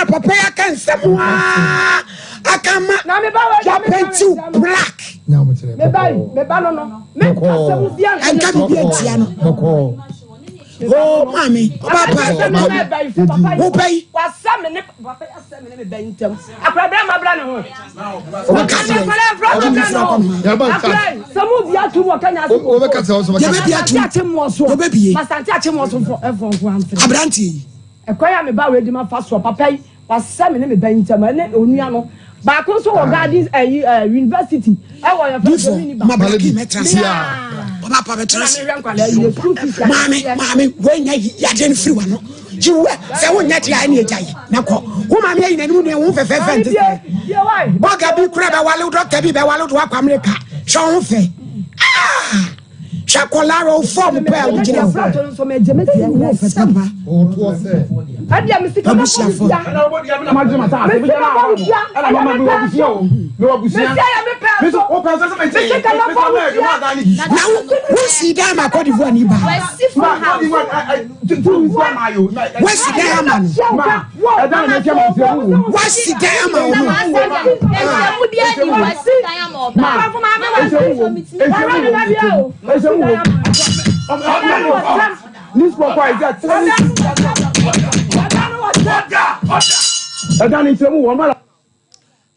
Ɛna papa yi aka nsɛm aa aka ma yapɛntiw black. Ɛnka biribi antia no. Oh, maame, ɔba pa, wo bɛ yi. Aberanteɛ yi. Ɛkwan a me ba wei de ma fa soɔ papa yi wasɛ me ne me ba yi ntam ɛne onua no baako nso wɔ garden ɛyi ɛɛ university ɛwɔ yɛ fɛ sɛ mini ba. Ma blaki mɛtena se ɔba pa bɛtena se maame maame wei nya yadeɛ no firi wa no yiwɛ sɛ wonyɛ deɛ a ɛne agya yi na kɔ wo maame ayi n'anim nua wo fɛfɛɛfɛ nte sɛ bɔga bi kura bɛwale dɔkta bi bɛwale do akɔ Amerika hwɛ wo ho fɛ ah hwɛ akɔla rɔ fɔm pɛ a wogyina hɔ abusuafo na wosi dan ma Cote d'Ivoire ni ba wasi dan ama no wasi dan ama wɔn.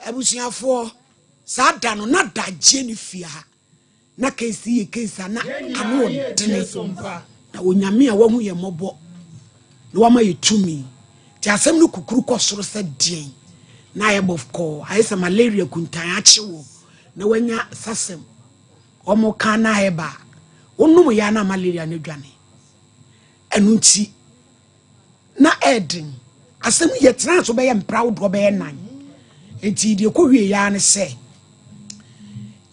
Abusuafoɔ saa da no na dagye ne fie ha. Na case yi yɛ case a na ano ɔdene na Onyame a wahu yɛn mmɔbɔ na wama yɛ tumi nti asɛm no kukuru kɔ soro sɛ deɛn na ayɛ bɔkɔɔ ayɛ sɛ malaria kuntan akye wɔ na wanya sasɛm wɔn ka na ayɛ ba wonom yɛ na malaria no adwane ɛno nti na ɛɛden asɛm yɛ tena so bɛyɛ mpra wodoɔ bɛyɛ nan nti deɛ kɔ wie ya ne sɛ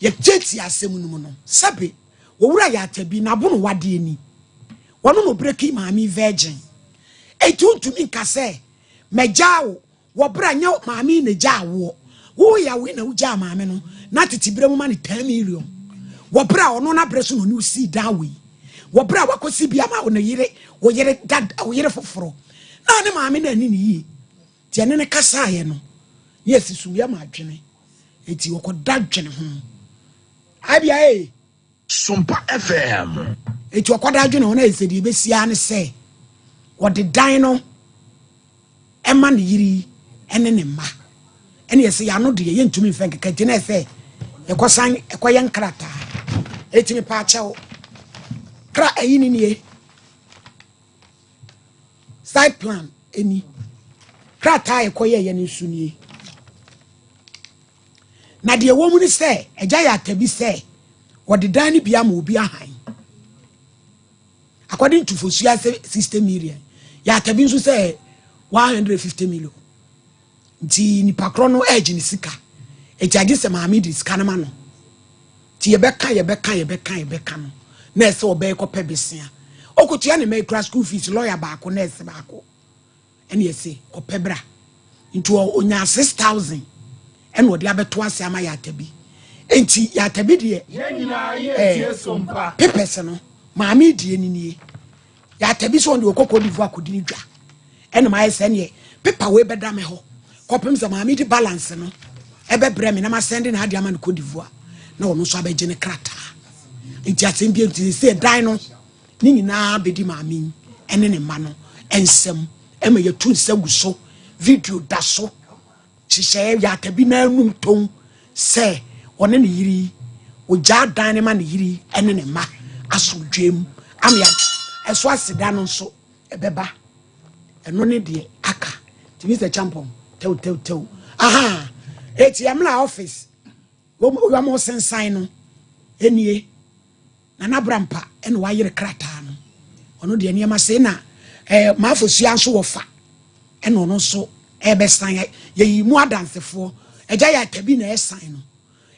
yɛkyɛti asɛm no mu no sɛbe wɔwura yɛ atabi na abono wadeɛ ni wɔno na ɔbrɛki maame virgin ɛnti wontumi nka sɛ mɛgyaa wo Wɔ berɛ a nyɛ maame yi na ɛgyaa woɔ, wo Yahweh na wogyaa maame no, na tete berɛ mu ma no 10 million. Wɔ berɛ a ɔno n'abrɛ so na ɔne wo sii dan wei. Wɔ berɛ a wakɔsi bi ama wo ne yere, wo yere dad, wo yere foforɔ. Na ne maame no anni ne yie. Nti ɛne no kasaeɛ no, ne yɛsi sumyɛ ma adwene. Nti ɔkɔda dwene ho. Abia ee. Sompa FM. Enti ɔkɔda adwene ho na ɛsɛ deɛ ɛbɛsi ara ne sɛ wɔde dan no ɛma ne yere yi ɛne ne mma ɛne ɛsɛ yɛano deɛ yɛntumi mfɛ nkeka nti na ɛsɛ yɛkɔsan ɛkɔyɛ nkrataa ɛtumi paakyɛw kra ɛyi ne nie side plan ɛni krataa ɛkɔyɛ yɛ no nso nie. Na deɛ ɛwɔ mu ne sɛ, agya yɛ atabi sɛ wɔde dan no bi ama obi ahan. According to Fosuah sɛ 60 million, yɛ atabi nso sɛ 150 million. Nti nipa korɔ no ɛregye ne sika. Eti agye sɛ maame de sika no ma no. Nti yɛbɛka yɛbɛka yɛbɛka yɛbɛka no na ɛsɛ ɔbɛyɛ kɔpɛ besia. Okotua ne mma kura school fees lawyer baako nurse baako. Ɛna ɛse kɔpɛ bra nti ɔnyaa 6000 ɛna ɔde abɛto ase ama yɛatabi nti yɛatabi deɛ ɛɛ papers no maame deɛ ni nie yɛatabi sɛ ɔde ɔkɔ Cote d'Ivoire kɔdi ne dwa ɛna maayɛ sɛ neɛ pepa wei bɛda me hɔ kɔpem sɛ maame di balance no ɛbɛbrɛ me na masɛnde na ade ama no Cote d'Ivoire na ɔno nso abɛgye ne krataa nti asɛm bi nti sɛ dan no Ne nyinaa bɛdi maame yi ne ne mma no nsam ma yɛtu nsa gu so. Video da so hyehyɛeɛ yɛatabi n'anum tɔn sɛ ɔne ne yere yi ɔgyaa dan no ma ne yere yi ne ne mma asomdwoeɛ mu ama ɛso aseda no nso ɛbɛba ɛno ne deɛ aka nti Mr. Champon tɛw tɛw tɛw aha eti ɛmla office wɔn sensan no nie. Nana Abrampa na wayere krataa no. Ɔno deɛ nneɛma sei na eh, Maafosua nso wɔ fa ɛna ɔno nso ɛbɛsan yɛyi mu adansefoɔ agya yɛ atabi na ɛsan no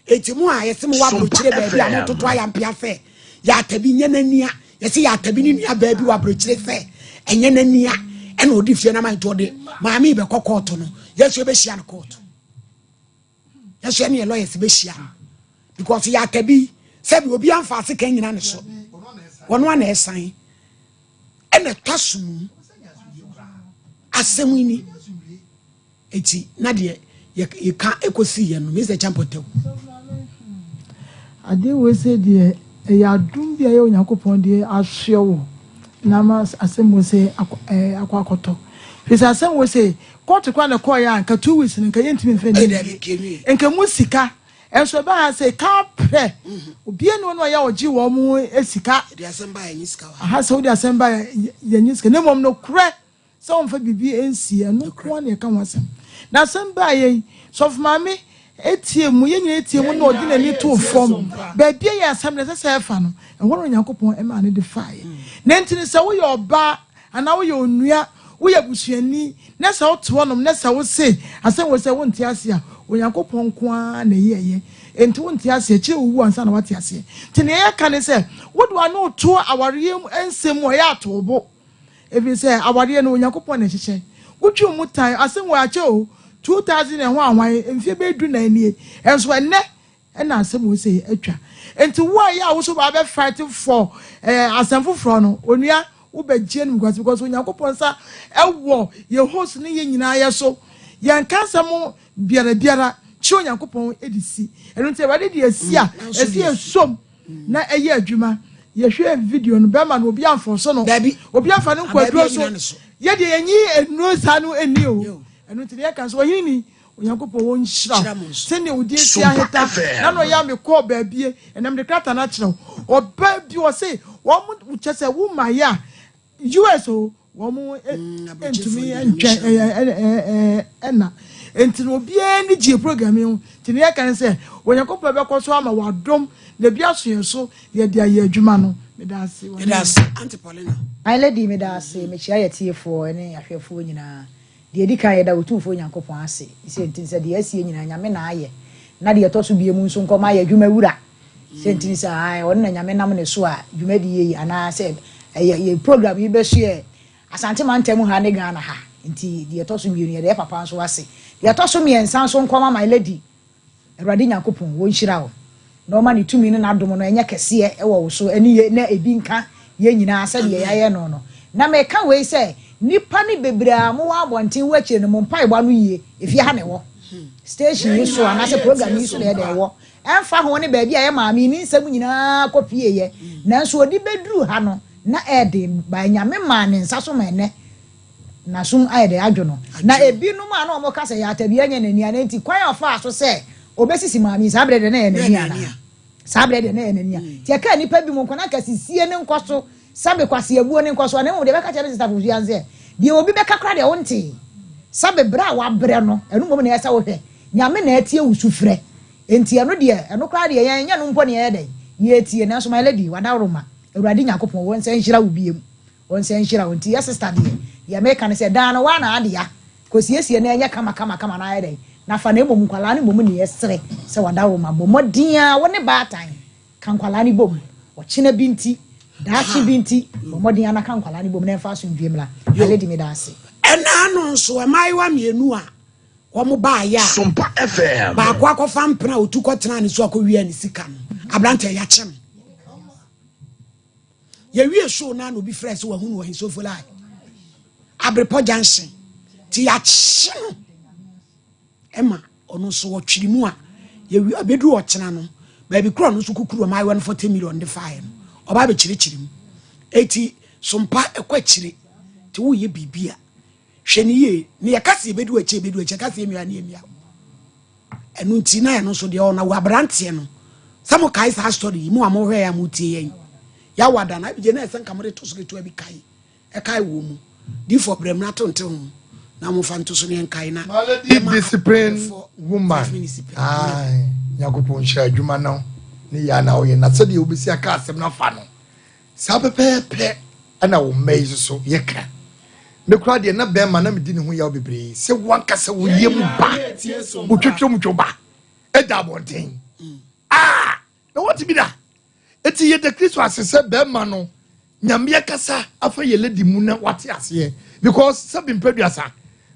eti mu a yɛse mo wɔ aburokyire baabi a mototo ayampea sɛ yɛ atabi nyɛ n'ania yɛse yɛ atabi ne nua baabi wɔ aburokyire sɛ ɛnyɛ n'ania ɛna ɔde fie no ama nti ɔde maame bɛkɔ kɔɔto no yɛnso yɛbɛhyia no kɔɔto. Yɛsɛ ɛne yɛ lawyers bɛhyia no because yɛ atabi sɛbi obi amfa ase kan nyina ne so wɔn ana ɛsan ɛna ɛtɔ so mu asɛm ni. Eti na deɛ yɛka ɛkɔsi yɛ no, Mr. Champɔtɛw. Adeɛ wei sɛ deɛ ɛyɛ adom bi a ɛyɛ Onyankopɔn de asoɛ wo na ama asɛm wei sɛ akɔ akɔtɔ. Firi sɛ asɛm wei sɛ kɔɔto koraa na ɛkɔɔyɛ a nka 2 weeks no nka yɛntumi mfɛ nni. Nka mu sika ɛnso ɛbaa ha sɛ ka prɛ obiara ni wɔn a ɔyɛ ɔgye wɔn mu sika. Aha sɛ wode asɛm ba yɛnyi sika na mmom no korɛ sɛ wɔmfa biribi nsi ɛno nko ara na yɛka ho asɛm. Na asɛm baa yɛn sɔfo maame etie mu, yɛn nyinaa etie mu na ɔde n'ani to fam baabi a yɛ asɛm na ɛsɛ sɛ ɛfa no, ɛhɔ na Onyankopɔn ɛma ne de faeɛ. Na nti no sɛ woyɛ ɔbaa anaa woyɛ onua, woyɛ busuani na sɛ wote hɔnom na sɛ wose asɛm wɔ sɛ wonte ase a, Onyankopɔn nko ara na ɛyɛ ɛyɛ nti wonte ase akyire wowu ansa na wate aseɛ. Nti nea yɛka ne sɛ wode w'ano to awareɛ mu nsɛm mu a, ɛyɛ ato wo bo, ɛfiri sɛ awareɛ no Onyankopɔn na ɛhyehyɛ. Wotwi mu tan asɛm wɔ akyɛ o 2000 ɛho ahwan mfie bɛyɛ 14 nie, ɛnso ɛnɛ ɛna asɛm wɔ sɛ atwa. Nti wo a yɛ a wo so ba bɛ fight for asɛm foforɔ no, onua, wobɛgye anim kwasi, because Onyankopɔn nsa ɛwɔ yɛ host ne yɛ nyinaa yɛ so. Yɛn ka asɛm biara biara kyerɛ Onyankopɔn de si ɛno. Nti Awurade de asi a ɛsi esom na ɛyɛ adwuma. Yɛhwɛ video no, bɛrima no obi amfɔ so no, obi amfa no nkwaduro so. Yɛdeɛ yɛnyi nnuro saa no ani o. Ɛno nti deɛ yɛka nso, ɔhene ni Onyankopɔn wɔn nhyira sɛnea odi esi aheta na na ɔyɛ ame kɔɔ baabie ɛnam de krataa no akyerɛw ɔbaa bi ɔse wɔn kyɛ sɛ wo ma yɛ a US o, wɔn ntumi ntwɛn ɛɛ ɛna nti na obiara ni gye program yi ho. Nti ne yɛka ne sɛ Onyankopɔn bɛkɔ so ama wadom na ebi aso yɛn so yɛde ayɛ adwuma no. Meda ase. Meda ase, Auntie Paulina. My lady, meda ase. Mekyia yɛ tiefoɔ ne ahwɛfoɔ nyinaa. Deɛ ɛdi kan, yɛda Otumfoɔ Nyankopɔn ase sɛ nti sɛ deɛ asie nyinaa Nyame na ayɛ. Na deɛ ɛtɔ so bie mu nso, nkɔma ayɛ adwuma wura sɛ nti sɛ ɔno na Nyame nam ne so a dwumadie yi anaa sɛ ɛyɛ yɛ program yi bɛso yɛ Asante mantam ha ne Ghana ha. Nti deɛ ɛtɔ so mmienu, yɛde yɛ papa nso ase. Deɛ ɛtɔ so mmiɛnsa nso, nkɔma my lady, Awurade Nyankopɔn wɔnhyira wo na ɔma ne tumi no n'adom no ɛnyɛ kɛseɛ ɛwɔ wo so ɛne yɛ na ebi nka yɛn nyinaa sɛdeɛ yɛayɛ no. Na meka wei sɛ nipa ne bebree a mowɔ abɔnten wɔ akyire no, mo mpaebɔ ano yie efie ha na ɛwɔ station yi so anaasɛ program yi so na yɛde ɛwɔ ɛmfa ho ne baabi a yɛ maame yi ne nsɛm nyinaa kɔ pie yɛ, nanso ɔde bɛduru ha no na ɛɛden ba Nyame maa ne nsa so ma ɛnɛ n'asom ayɛ dɛ adwo no. Na ebinom a na wɔn ka sɛ yɛ atabi ɛnyɛ n'ani ana, nti kwan a ɔfaa so sɛ obesisi maame yi saa abirɛ deɛ na ɛyɛ n'ani ana, saa abirɛ deɛ na ɛyɛ n'ani a nti ɛka nipa bi mu nkɔ na nka sisie ne nkɔ so sabe kwasi abuo ne nkɔ so. Ɛna emu deɛ bɛka kyerɛ me sister Fosuya nsɛ deɛ obi bɛka kora deɛ ɔnte sabe brɛ a wabrɛ no, ɛno mmom na ɛsɛ wohwɛ Nyame na ɛtie wo sufrɛ. Nti ɛno deɛ, ɛno koraa deɛ yɛn nyɛ no mpo ne yɛyɛ dɛ yɛtie. Nanso my lady, wadaworo ma Awurade Nyankopɔn wɔn nsa nhyira wo biem, wɔn nsa nhyira wo. Nti yɛ sister deɛ, deɛ meka ne sɛ dan no waa na adea kɔsiesie na ɛnyɛ kama kama kama na ayɛ dɛ na fa na mmom nkwalaa no mmom ne yɛsrɛ sɛ wadaworo ma bɔ mmɔden a wo ne baatan ka nkwalaa no bom ɔkyena bi nti daakye bi nti bɔ mmɔden ana ka nkwalaa no bom na ɛmfa asomdwe mmra. My lady, meda ase. Ɛna no nso mmaayewa mmienu a wɔn baayɛ a Sompa FM. baako akɔfa mpena a otu kɔtena ne so akɔwia ne sika no, aberante yɛakye no. Yɛwie show no a na obi frɛ sɛ wahu no wɔ Hensofo line, Abrepɔ Junction, nti yɛakye no ɛma ɔno nso wɔtwere mu a yɛwie abɛduru ɔkyena no baabi korɔ no nso kukuru ɔmaayewa no 40 million de faeɛ no ɔba abɛkyerɛkyerɛ mu. Eti sompa ɛkɔ akyire nti woyɛ biribi a hwɛ ne yie ne yɛka sɛ yɛbɛdu akyi, yɛbɛdu akyi, yɛka sɛ yɛmmia ne yɛmmia. Ɛno nti na ɛno nso deɛ ɔna wɔ aberanteɛ no sɛ mo kae saa story yi mu a mohwɛ yɛ a motie yɛn yɛawa da no abigye na ɛsɛ nka mode to so ketewa bi kae ɛkae wɔ mu difo brɛmuna to nte ho na mofa nto so ne yɛnkae na My lady, discipline woman. Aye, Nyankopɔn nhyira adwuma no ne yɛ na woyɛ na sɛdeɛ wobɛsi aka asɛm no afa no saa pɛpɛɛpɛ ɛna wo mma yi so yɛka. Me koraa deɛ na bɛrima na medi ne ho yaw bebree sɛ wankasa wo yam ba wotwitwa mu two ba ɛda abɔnten ah na wɔte bi da. Eti yɛda Kristo ase sɛ bɛrima no Nyame kasa afa yɛ lady mu na wate aseɛ, because sɛbi mpɛduasa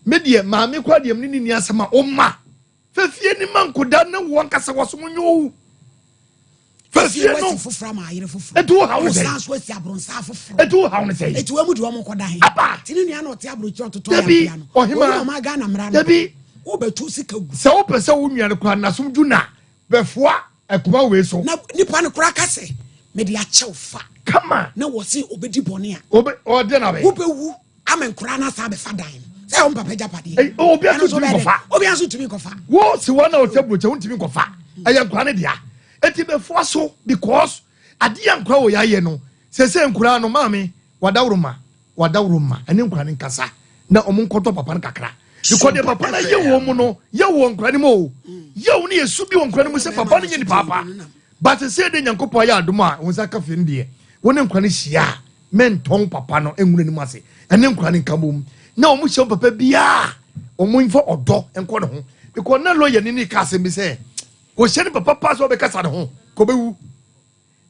me deɛ maame koraa deɛ mene ne ni asɛm a ɔma fɛfie ne ma nkoda ne wɔn kasa wɔsom nyɛ owu fɛfie no foforɔ ama ayere foforɔ. Etu wo ha wo sɛ ɔsan so asi abrɔnsa foforɔ. Etu wo ha wo sɛ eti wɔn mu de wɔn kɔ da he aba ti ne nua na ɔte aburokyerɛ ɔtotɔ Dabi, yɛ no ɔhema. Wɔn ɔma Ghana mmara no. Dabi. Wobɛtu sika gu. Sɛ wopɛ sɛ wo nua no koraa nasom dwo na bɛfoa akuma wei so. Na nipa no koraa ka sɛ mede akyɛw fa. Kama. Na wɔse obɛdi bɔne a. Obe ɔde na bɛ. Wobɛwu ama nkoraa no asan abɛfa dan no. Sɛ wɔn papa agyapadeɛ. Obi nso tumi nkɔfa. Obi nso tumi nkɔfa. Wo si wɔn na ɔte aburokyɛ wontumi nkɔfa. Ɛyɛ nkoraa no dea. Eti bɛfoa so because adeɛ nkoraa wɔ yɛayɛ no sese nkoraa no maame wadaworoma wadaworoma ɛne nkoraa no nkasa na wɔn nkɔtɔ papa no kakra. Because deɛ papa no yɛ wɔn mu no yɛ wɔ nkora no mu o yɛ wɔn yɛ su bi wɔ nkora no mu sɛ papa no nyɛ nipa apa but sɛ de Nyankopɔn ayɛ adom a wɔn nsa ka fie no deɛ wɔn ne nkora no hyia a mɛntɔn papa no nwura no mu ase ɛne nkora no nka bom na wɔn hyɛ wɔn papa biara wɔn mfa ɔdɔ nkɔ ne ho because na lawyer ni ne ka asɛm bi sɛ wɔhyɛ ne papa paa sɛ ɔbɛkasa ne ho kɔbɛwu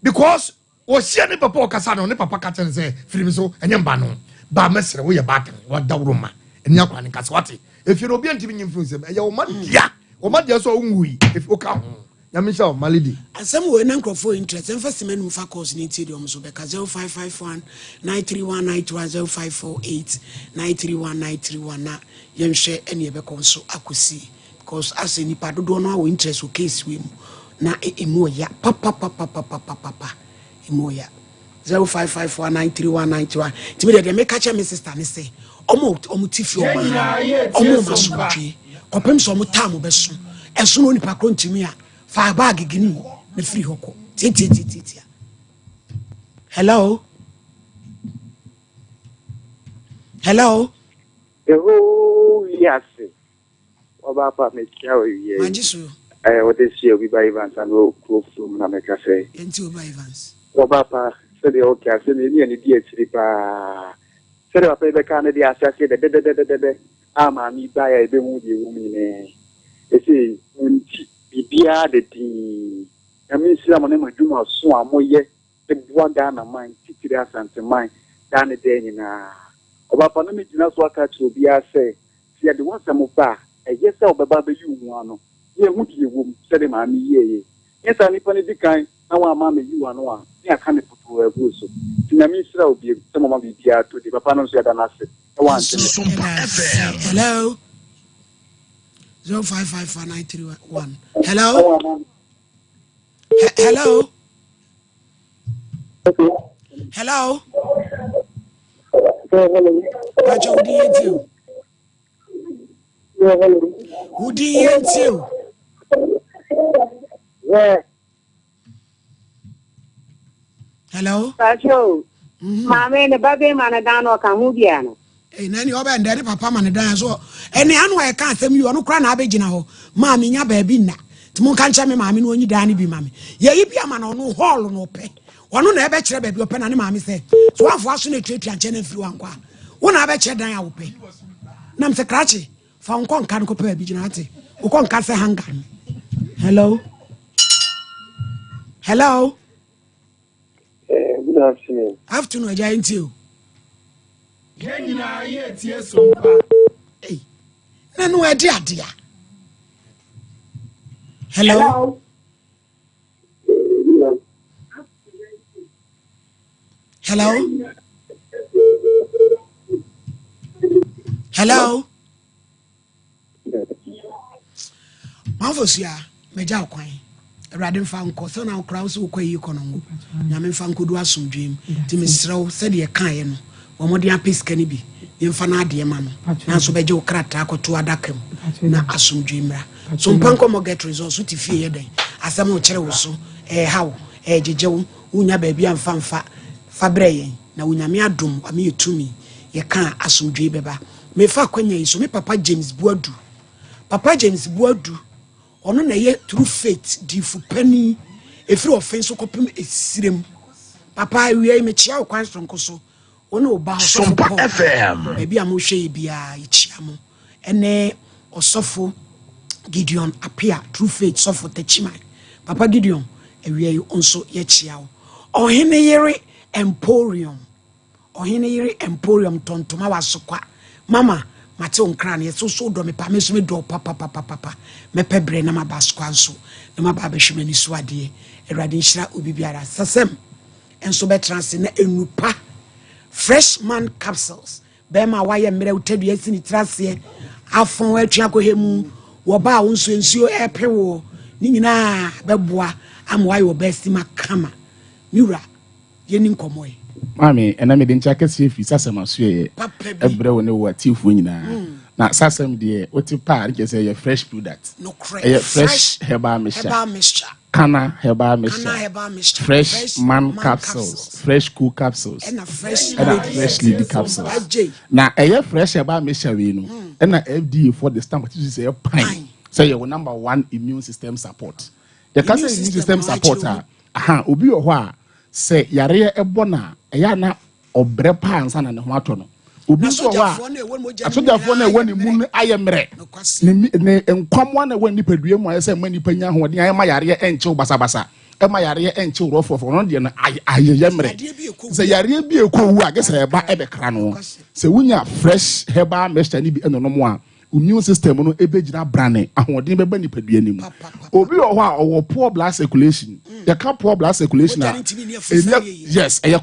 because Ɔhyia ne papa ɔkasa no ne papa ka kyerɛ no sɛ firi me so ɛnyɛ mba no ba mɛsrɛ woyɛ baatan wadaworo ma ɛne akora ne nkasa wate efie no obi ntumi nyi mfiri nsɛm ɛyɛ ɔma dea ɔma dea so a wonwui efi woka ho Nyame nhyira wo malady. Asɛm wei na nkurɔfoɔ interest ɛmfa sima num fa calls no ntie deɛ ɔmo nso bɛka 0551 931 931 0548 931 931 na yɛnhwɛ ɛne ɛbɛkɔ nso akɔsi because asɛ nipa dodoɔ no awɔ interest wɔ case wei mu na emu ɔya papapapapapapa emu ɔya 0554931931 ntumi deɛ deɛ meka kyerɛ me sister ne sɛ ɔmo ɔmo ti fi ɔmo ha ɔmo ɔmo asomdwe kɔpem sɛ ɔmo taa mo bɛso ɛso no nipa koro ntumi a fa baagi gini na firi hɔ kɔ tiatiatiatia. Hello, hello. The whole wiase Ɔbaa pa mekyia wo awia yi. Magye so. Ɛɛ wode hyia Obi Ba Evans ano wɔ kuro foforɔ mu na meka sɛ. Yɛnti Obi Ba Evans. Ɔbaa pa sɛdeɛ woka asɛm yi ne ani di akyiri paa. Sɛdeɛ papa yi bɛkaa no deɛ ase aseɛ dɛdɛdɛdɛdɛdɛ a maame yi baeɛ a yɛbɛhu deɛ ɛwɔ mu nyinaa. Ɛsei mo nti biribiara da dinn. Nyame nhyira mo ne mo adwuma so a moyɛ de boa Ghana man titire Asante man daa ne daa nyinaa. Ɔbaa pa na megyina so aka akyerɛ obiara sɛ Sɛ yɛde w'asɛm ba a, ɛyɛ sɛ wobɛba abɛyi wo ho ano na yɛahu deɛ ɛwɔ mu, sɛdeɛ maame yi yɛeɛ yi. Nyɛ saa, nipa no di kan na wamma ammɛyi w'ano a, ne yɛaka no pɔtɔɔ agu wo so. Nti Nyame nhyira wo biom sɛ moma biribiara tɔ di. Papa no nso yɛda no ase sɛ wante ne. Nso yɛda ase. Hello. 0554931. Hello. Hello. Hello. Pacho wodi yɛ ntie o. Wodi yɛ ntie o. Hello. Pacho. Mm-hmm. Maame ne ba bɛrima no dan no ɔka ho bi ana. Ee na ɛne ɔbɛn dɛ ne papa ma ne dan so ɛne ano a ɛka asɛm yi ɔno koraa na abɛgyina hɔ maame nya baabi nna nti mo nka nkyɛn me maame no ɔnyi dan no bi ma me yɛyi bi ama na ɔno hɔɔlo na ɔpɛ Ɔno na ɛbɛkyerɛ baabi ɔpɛ na ne maame sɛ so wamfa aso na etuatua nkyɛn na mfiri wankɔ a wo na abɛkyerɛ dan a wopɛ nam sɛ krakye fa wo nkɔ nka no kɔpɛ baabi gyina ate wokɔ nka sɛ hanga no. Hello, hello. Good afternoon. Afternoon agya nti o. Yɛn nyinaa yɛ tie sompa. Hey, na no ɛde adea. Hello. Hello. Hello? Hello? Manfo sua, magya wo kwan. Awurade mfa nkɔ sɛ na wokora wo sɛ wokɔ ayi kɔ no ngo. Nyame mfa nkɔdu asomdwoe mu. Nti mesrɛ wo sɛdeɛ ɛkaeɛ no, bɔ mmɔden apɛ sika no bi yɛmfa no adeɛ ma no nanso bɛgye wo krataa kɔto adaka mu na asomdwoe mmra. So mpa nkɔmmɔ get results wote fie yɛ dɛn asɛm rekyere wo so ɛreha wo ɛregyegye wo wonya baabi a mfa mfa fa brɛ yɛn na Onyame adom wame yɛ tumi yɛka a asomdwoe bɛba. Mefa akwanya yi so me papa James Boadu, papa James Boadu ɔno na ɛyɛ True Faith diifo panin ɛfiri ɔfen so kɔpem esirem. Papa awia yi mekyea wo kwan soronko so wo ne wo ba ɔsɔfo Sompa Paul FM. baabi a mohwɛ yɛ biara yɛkyia mo ɛne ɔsɔfo Gideon Apia True Faith sɔfo Takyiman papa Gideon awia yi nso yɛkyia wo. Ɔhene yere Emporium, Ɔhene yere Emporium Tontoma Wasokwa mama mate wo nkra no yɛsɛ so wodɔ me pa me nso medɔ wo papapapapa mɛpɛ berɛ na maba asokwa nso na maba abɛhwɛ m'ani so adeɛ. Awurade nhyira obi biara sasɛm nso bɛtena ase na enu pa fresh man capsules bɛrima a wayɛ mmerɛ wotadua si ne tiri aseɛ. Afɔn atwe akɔhɛ mu wɔ ba a wo nso nsuo ɛrepe woɔ ne nyinaa bɛboa ama woayɛ ɔbaa sima kama. Me wura, yɛni nkɔmmɔ yi. Maame, ɛnɛ mede nkyɛ akɛseɛ firi Sasɛm asoɛeɛ ɛbrɛ wo ne wo atiefoɔ nyinaa. Na Sasɛm deɛ wote paa ne kyerɛ sɛ ɛyɛ fresh product. Ɛyɛ fresh herbal mixture. Kana herbal mixture, fresh man capsules, fresh cool capsules, ɛna fresh lady capsules. Na ɛyɛ fresh herbal mixture wei no, ɛna FDA for the stamp ti sɛ ɛyɛ pine sɛ yɛ wɔ number one immune system support. Yɛka sɛ immune system support a, aha obi wɔ hɔ a sɛ yareɛ ɛbɔ na ɛyɛ ana ɔbrɛ paa ansa na ne ho atɔ no. Obi nso wɔ hɔ a asogyafoɔ no a ɛwɔ ne mu no ayɛ mmerɛ. Ne nkwamoa na ɛwɔ nipadua mu ayɛ sɛ ɛma nipa nya ahoɔden ayɛ ma yareɛ ɛnkyew basabasa ɛma yareɛ ɛnkyew rɔfrɔfrɔ ɔno deɛ no ayɛyɛ mmerɛ. Sɛ yareɛ bi ɛkɔ wu a gye sɛ ɛba ɛbɛkra no. Sɛ wonya fresh herbal mixture no bi ɛnonom a immune system no ɛbɛgyina brane ahoɔden bɛba nipadua no mu. Obi wɔ hɔ a ɔwɔ poor blood circulation. Yɛka poor blood circulation a yes ɛyɛ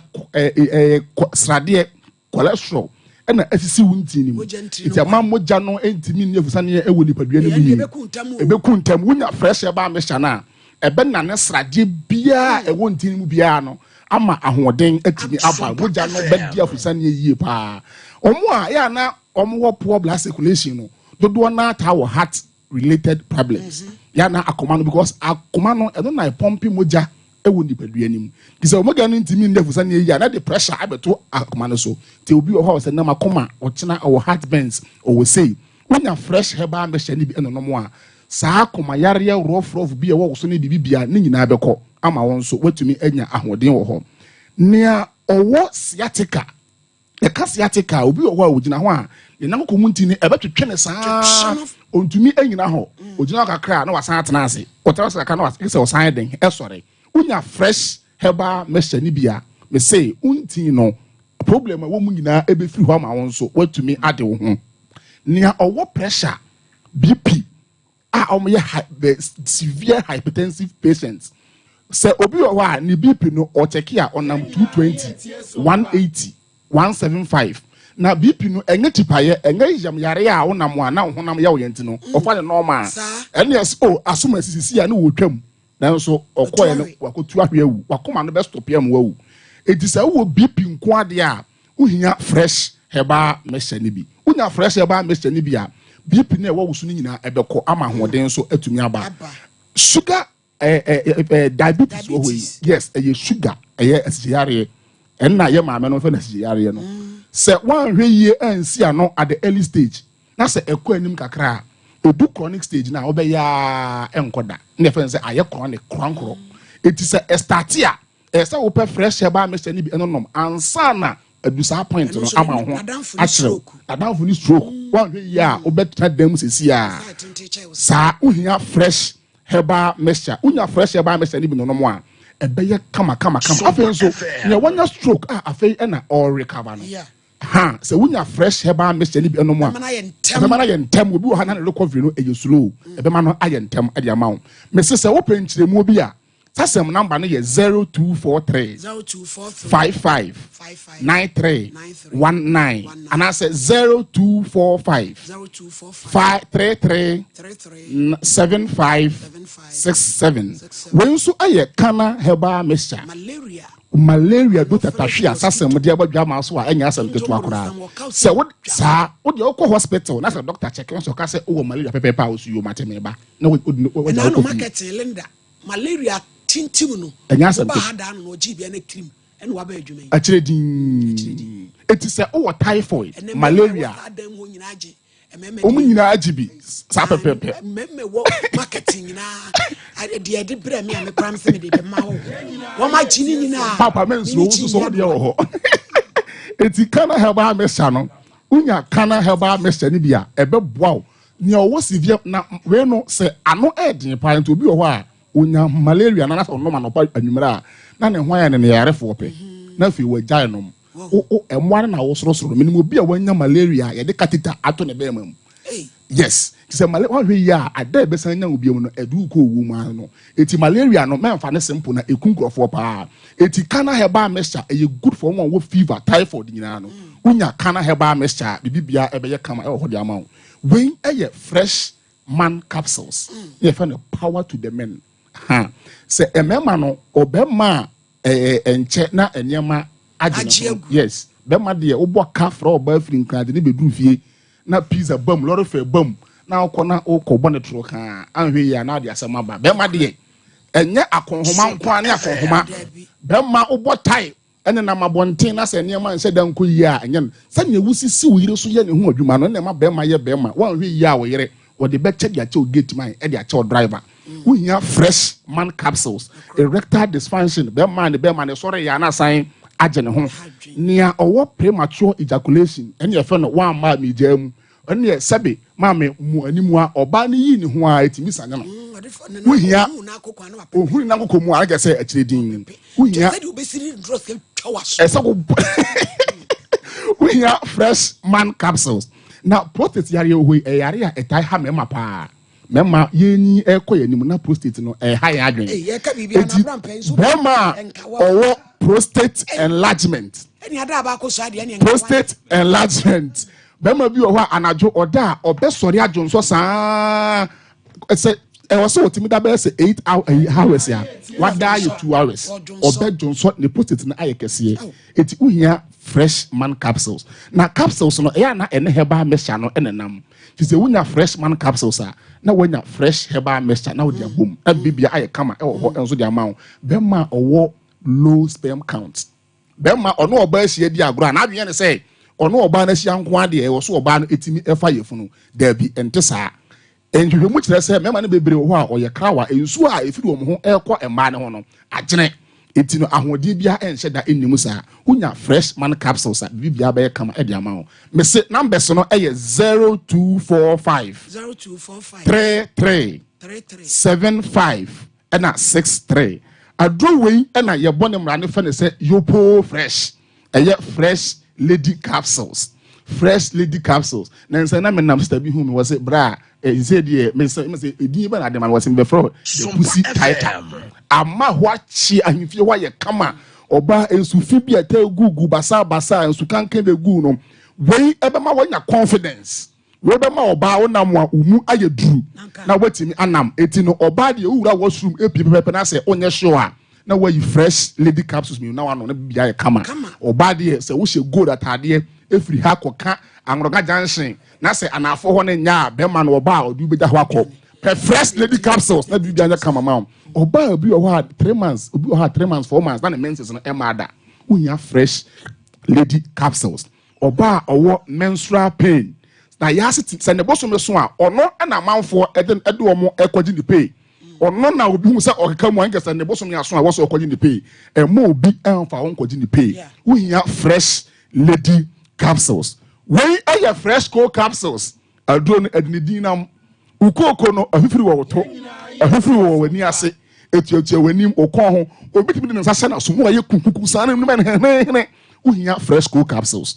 sradeɛ cholesterol ɛna esisi wo ntini mu nti ama mogya no ntumi nni afusaneɛ ɛwɔ nipadua no mu yie ɛbɛku ntɛm. Wonya fresh herbal mixture no a ɛbɛnane sradeɛ biara ɛwɔ ntini mu biara no ama ahoɔden atumi aba mogya no bɛdi afusaneɛ yie paa. Wɔn a yɛ ana wɔn wɔ poor blood circulation no dodoɔ naa taa wɔ heart related problems yɛ ana akoma no because akoma no ɛno na ɛpɔmpe mogya ɛwɔ nipadua no mu nti sɛ mogya no ntumi nni afusaneɛ yie a na de pressure abɛto akoma no so. Nti obi wɔ hɔ a ɔsɛ nam akoma ɔkyena ɔwɔ heart burns ɔwɔ sei wonya fresh herbal mixture no bi ɛnonom a saa akoma yareɛ rɔfrɔf bi a ɛwɔ so ne biribi bia ne nyinaa bɛkɔ ama wɔn nso watumi anya ahoɔden wɔ hɔ. Nea ɔwɔ sciatica, yɛka sciatica obi wɔ hɔ a ogyina hɔ a ne nan kɔn mu nti no ɛbɛtwetwe ne saa ontumi anyina hɔ ogyina hɔ kakra na wasan atena ase ɔtena ase kakra na wasan sɛ ɔsan den ɛsɔre. Wonya fresh herbal mixture ni bi a me se unti no problem a ɛwɔ mu nyinaa ɛbɛfiri hɔ ama wɔn nso watumi ade wo ho. Nea ɔwɔ pressure BP a wɔn yɛ severe hypertensive patients sɛ obi wɔ hɔ a ne BP no ɔkyɛke a ɔnam 220 180 175 na BP no ɛnyɛ tipayɛ ɛnyɛ yam yare a wonam a na wo honam yɛ wo yɛn ti no ɔfa ne normal ɛne ɛsɛ o asom asisisi a ne wɔtwam nanso ɔkɔɛ no wakotu ahwe awu wakoma no bɛstɔpe amu awu. Eti sɛ wowɔ BP nko adeɛ a wohia fresh herbal mixture no bi. Wonya fresh herbal mixture no bi a BP no ɛwɔ wo so no nyinaa ɛbɛkɔ ama ahoɔden nso atumi aba. Sugar diabetes wɔ hɔ yi yes ɛyɛ sugar ɛyɛ asikyire ɛnna yɛ maame no fɛ na asikyire no sɛ wɔanhwɛ yie ansi ano at the early stage na sɛ ɛkɔ anim kakra a edu chronic stage na ɔbɛyɛ a ɛnkɔ da ne yɛfɛ sɛ ayɛ chronic korankorɔ. Eti sɛ ɛstart a ɛsɛ wopɛ fresh herbal mixture no bi ɛno nom ansa na adu saa point no ama wo ho akyerɛw. Adamfo ni stroke wɔanhwɛ yie a wobɛtena dan mu sisi a saa wohia fresh herbal mixture. Wonya fresh herbal mixture no bi nonom a ɛbɛyɛ kama kama kama. Afei nso nea wɔnya stroke a afei ɛna ɔrecover no ha sɛ wonya fresh herbal mixture no bi ɛnom a ɛbɛma no ayɛ ntɛm. Obi wɔ ha na ne recovery no ɛyɛ slow ɛbɛma no ayɛ ntɛm ɛde ama wo. Mese sɛ wopɛ nkyerɛmuo bi a sasɛm number no yɛ 0243 55 93 19 anaasɛ 0245 533 75 67. Wei nso ayɛ Kana herbal mixture malaria do tatahwe a sasɛm de abadwa ama so a ɛnyɛ asɛm ketewa koraa. Sɛ wo saa wo deɛ wokɔ hospital na sɛ doctor check nso ɔka sɛ wowɔ malaria pɛpɛɛpɛ a wosu yom ate meba na wode wokɔ fie. Marketing Linda malaria tintim no ɛnyɛ asɛm ketewa. Woba ha daa no na ɔgye bia na tirim ɛna waba adwuma yi akyerɛ din. Eti sɛ wowɔ typhoid malaria wɔn nyinaa agye bi saa pɛpɛɛpɛ. Mmɛmɛ wɔ marketing nyinaa deɛ ɛde brɛ mi a mi kura mi sɛ mi de bɛ ma wo wɔn agye ne nyinaa. Papa mɛ nsuo nso so deɛ wɔ hɔ. Eti Kana herbal mixture no wonya Kana herbal mixture no bi a ɛbɛboa wo. Nea ɔwɔ severe na wei no sɛ ano ɛɛden paa nti obi wɔ hɔ a onya malaria na sɛ ɔnom anɔpa anwummerɛ a na ne ho ayɛ ne ne yarefoɔ pɛ na afei wagyae nom. Ɛmmoa no na wosorosoro no. Menim obi a wanya malaria a yɛde catheter ato ne bɛrima mu. Yes, sɛ malaria wahwɛ yie a ada ɛbɛsan nya obi mu no ɛdu kɔ owu mu ano no. Eti malaria no mɛmfa ne simple na eku nkurɔfoɔ paa. Eti Kana herbal mixture ɛyɛ good for wɔn a wɔ fever typhoid nyinaa no. Wonya Kana herbal mixture a biribi bia ɛbɛyɛ kama ɛwɔ hɔ de ama wo. Wei yɛ fresh man capsules. Ne yɛfrɛ no power to the men. Ha. Sɛ mmarima no, ɔbarima a ɛɛ ɛnkyɛ na nneɛma agye ne ho. Yes. Bɛrima deɛ wobɔ ka frɛ ɔbaa firi Nkran de ne bɛduru fie na pizza bam, lɔre fɛ bam na wokɔ na wokɔ bɔ ne toro kaa anhwɛ yie a na ade asɛm aba. Bɛrima deɛ ɛnyɛ akɔnhoma nko ara ne akɔnhoma. Bɛrima wobɔ tae Ɛnenam abɔnten na sɛ nneɛma nhyɛ da nkɔ yie a, ɛnyɛ no. Sɛnea wusisi wo yere so yɛ ne ho adwuma no na ɛma barima yɛ barima. Woanhwɛ yie a wo yere, wɔde bɛkyɛ de akyɛ wo gate man, de akyɛ wo driver. Wohia fresh man capsules. Erectile dysfunction, barima a ne barima no sɔre yɛ a na asan agye ne ho. Nea ɔwɔ premature ejaculation, ɛne yɛfrɛ no woamma a megyaa mu. Ɛneɛ sɛbe maame mu anim a ɔbaa no yii ne ho a ɛtumi sane no. Wohia ohunu n'akokɔ mu a na kyerɛ sɛ akyire din. Wohia ɛsɛ wo wohia fresh man capsules. Na prostate yareɛ wɔ hɔ yi ɛyɛ yareɛ a ɛtae ha mmarima paa. Mmarima yɛnyi ɛkɔ yɛn anim na prostate no ɛha yɛn adwene. Eti bɛrima a ɔwɔ prostate enlargement. Prostate enlargement. Bɛrima bi wɔ hɔ a anadwo ɔda a ɔbɛsɔre adwonsɔ saa sɛ ɛwɔ sɛ ɔtumi da bɛyɛ sɛ 8 hours a wada ayɛ 2 hours ɔbɛdwonsɔ ne prostate no ayɛ kɛseɛ. Eti wohia fresh man capsules. Na capsules no ɛyɛ a na ɛne herbal mixture no ɛna nam. Nti sɛ wonya fresh man capsules a na woanya fresh herbal mixture na wode abom na bibia ayɛ kama ɛwɔ hɔ nso de ama wo. Bɛrima a ɔwɔ low sperm count. Bɛrima ɔne ɔbaa ahyia di agorɔ a n'adwene yɛ ne sɛ ɔne ɔbaa no ahyia nko ara deɛ ɛwɔ so ɔbaa no ɛtumi ɛfa yafunu. Daabi, ɛnte saa. Nhwehwɛmu kyerɛ sɛ mmarima no bebree wɔ hɔ a wɔyɛ krawa, nsuo a ɛfiri wɔn ho rekɔ mmaa no ho no agyene, enti no ahoɔden biara nhyɛ da nni mu saa. Wonya Fresh Man Capsules a, biribiara bɛyɛ kama de ama wo. Mese numbers no yɛ 0245 33 75 ɛna 63. Aduro wei na yɛbɔ ne mmara no fɛ no sɛ Yopo Fresh. Ɛyɛ fresh lady capsules. Fresh lady capsules. Na nsɛ na menam sista bi hu me wɔ se bra ɛsɛ deɛ mesɛ mesɛ edin bɛ na ade ma me wɔ se mebɛfrɛ the pussy tighter. Ama hɔ akye ahemfie hɔ ayɛ kama. Ɔbaa nsu fi bi a ɛtaa gugu basaa basaa nsu kankan bɛ gu no. Wei ɛbɛma wanya confidence. Wei bɛma ɔbaa wo nam a wo mu ayɛ duru na woatumi anam. Eti no ɔbaa deɛ wowura washroom epie pɛpɛpɛ na sɛ wonyɛ sure a na woayi fresh lady capsules mmienu na wano na biribiara ayɛ kama. Ɔbaa deɛ sɛ wohyɛ gold ataadeɛ efiri ha kɔka Anworoga junction na sɛ anaafoɔ hɔ no nyɛ a bɛrima no ɔbaa a ɔde wo bɛgya hɔ akɔ. Pɛ fresh lady capsules na biribiara nyɛ kama ma wo. Ɔbaa obi wɔ hɔ a 3 months obi wɔ hɔ a 3 months 4 months na ne menses no ɛmmaa da. Wohia fresh lady capsules. Ɔbaa a ɔwɔ menstrual pain na yaase ti sɛ ne bosome so a ɔno na amanfoɔ ɛde ɛde wɔn ɛkɔgye ne pay. Ɔno na obi hu sɛ ɔkeka mu a nkɛ sɛ ne bosome aso a ɛwɔ sɛ ɔkɔgye ne pay. Ɛmma obi ɛnfa wo nkɔgye ne pay. Wohia fresh lady capsules. Wei ɛyɛ fresh cold capsules. Aduro no ɛde ne din nam. Wo kooko no afifiri wɔ wo to, afifiri wɔ w'ani ase, etuatua w'anim, wo kɔn ho. Obi tumi de ne nsa hyɛ n'aso mu ayɛ kukuku saa na ne hɛnhɛnhɛn. Wohia fresh cold capsules.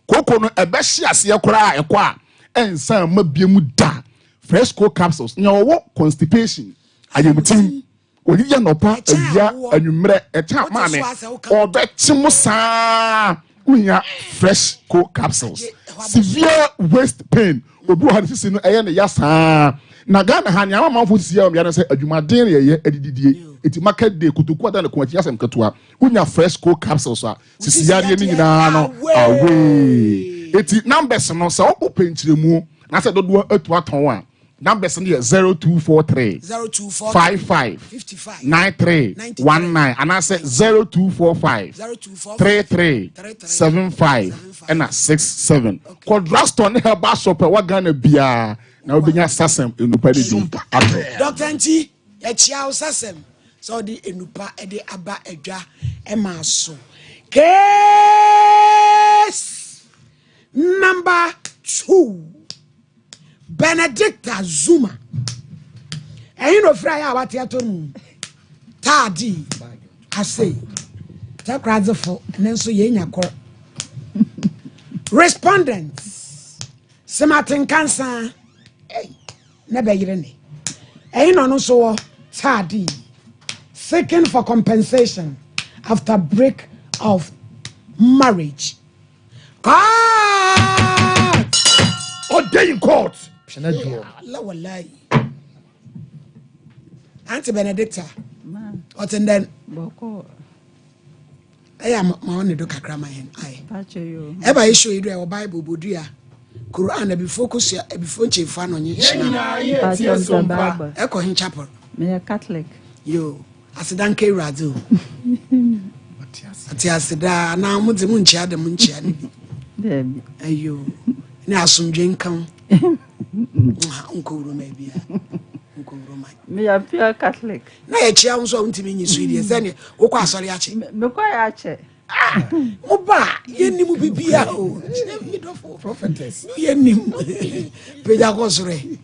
Kooko no ɛbɛhye aseɛ koraa ɛkɔ a ɛnsan mma bie mu da. Fresh cold capsules. Nea ɔwɔ constipation, ayamtim, Oyiyi anɔpa, awia, anwummerɛ, ɛkyɛ a maame ɔbɛkye mo saa. Wohia fresh co capsules. Severe waist pain. Obi wɔ ha ne sisi no ɛyɛ ne ya saa. Na Ghana ha nea ama amanfoɔ sisi yɛ wɔn ya no sɛ adwumaden na yɛyɛ adididie. Eti market day kotoku ada ne kɔn akyi asɛm ketewa. Wonya fresh co capsules a sisi yareɛ no nyinaa no away. Eti numbers no sɛ wopɛ nkyerɛmu na sɛ dodoɔ atu atɔn a Numbers no yɛ 0243 55 93 19 anaasɛ 0245 33 75 ɛna 67. Kɔ drugstore ne herbal shop ɛwɔ Ghana biara na wobɛnya Sasem nnupa no bi atɔ. Dɔkta nti yɛkyia wo Sasem sɛ ɔde nnupa de aba adwa ɛma so. Case number 2. Benedicta Zuma. Ɛhe na ofiri ayɛ a wate ato no taadi ase takoradzefo ne nso yɛnya kor. Respondents Semate Nkansa ei ne bɛyere ne ɛhe na ɔno nso wɔ taadi seeking for compensation after break of marriage. Court! Ɔdɛ in court. Ɛna dwoɔ. La wallahi. Auntie Benedicta. Ɔte ndɛn. Bɔkɔ. Ɛyɛ a ma ɔne do kakra ma yɛn. Ayɛ. Ɛba yɛ show yi do ɛwɔ Bible bodua. Quran abifoɔ kosua abifoɔ nkyɛnfo ano nye hyena. Ɛkɔ hen chapel. Meyɛ Catholic. Yo. Aseda nka Awurade o. Ɔte ase daa anaa mo dze mo nkyia de mo nkyia no bi. Daabi. Ayo. Ne asomdwe nka wo. Nkɔ wuro ma bia. Nkɔ wuro ma. Meyɛ pure Catholic. Na yɛkyia wo nso a wontumi nyi so yi deɛ sɛdeɛ wokɔ asɔre akyɛ. Mekɔ yɛ akyɛ. Ah, mo ba yɛnnim bibia o. Medɔfo. Prophetess. Yɛnnim. Pagya kɔ soro ɛ.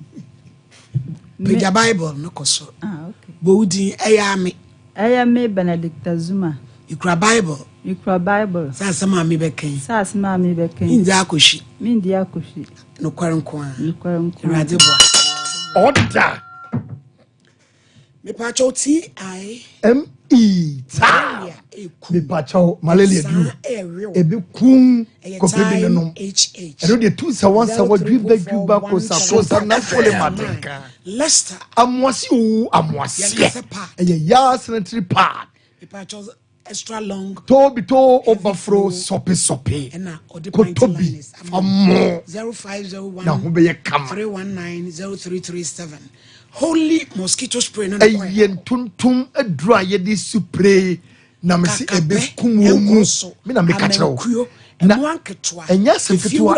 Pagya Bible no kɔ soro. Ah, okay. Bɔ wo din ɛyɛ ame. Ɛyɛ me Benedicta Zuma. Ikura Bible. Mekura Bible. Sɛ asɛm a mebɛka yi. Sɛ asɛm a mebɛka yi. Mendi akɔhwi. Mendi akɔhwi. Nokware nko ara. Nokware nko ara. Awurade boa. Ɔda. Mepakyɛw T I. M E taa. Mepakyɛw malaria duru. Ebi kum kɔpɛ bi nonom. Ɛno deɛ tu nsa wansa wadwi ba dwi ba kosa kosa nafole matenka. Lester. Amoase o amoaseɛ. Ɛyɛ yaa sanitary pad. Mepakyɛw extra long. Tobi to obafro sɔpe sɔpe. Kotobi famo. 0501 Na ho bɛyɛ kama. 319 0337. Holy mosquito spray no. Ɛyɛ ntontom aduru a yɛde supre na mesi ɛbɛkum wɔn mu me na meka kyerɛ wo na ɛnyɛ asɛm ketewa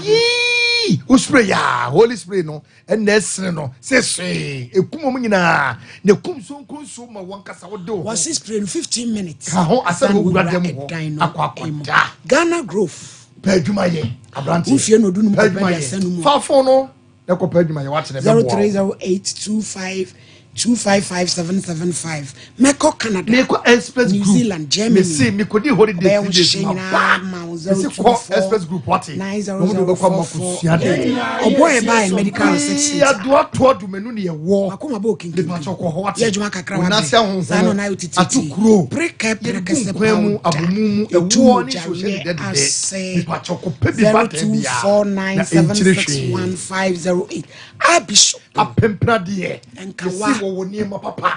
yii wo spray yaa holy spray no ɛna ɛsene no sɛ hwee ɛkum wɔn nyinaa na ɛkum nso nso ma wɔn kasa wode wo ho wɔsi spray no 15 minutes ka ho asɛ na owura dɛm hɔ akɔ akɔda Ghana Grove pɛ adwuma yɛ aberanteɛ wofie no odunum pɛ adwuma kɔpɛ aduasa no yɛ mu fa fon no na kɔpɛ adwuma yɛ wate na ɛbɛboa wo 0308 25 255775 mɛkɔ Canada mekɔ express New group Zealand Germany mese mekɔdi holiday ɔbɛyɛ wo 3 days nhyehyɛ ma nyinaa ba ma wo mese kɔ express group wate na wɔn de wobɛkɔ ama kɔsua de ɔbɔ yɛ ba yɛ medical research center adoatoa dumenu ne yɛwɔ wakoma bɔ okinkin mepakyɛ kɔ hɔ wate yɛ adwuma kakra wo nase wabrɛ saa na ɔna ayɛ ahohono tititi atokuro prekɛ yɛde gu prekɛsɛ nkwan mu powder abomu mu etu ɛwoɔ ne mogya nsuohyɛ yɛ dedɛdedɛ ase mepakyɛ kɔpɛ bi ba taa biara na ɛnkyerɛ hwee 0249761508 Abishop apempradeɛ Nkawa. yɛsi wɔwɔ nneɛma papa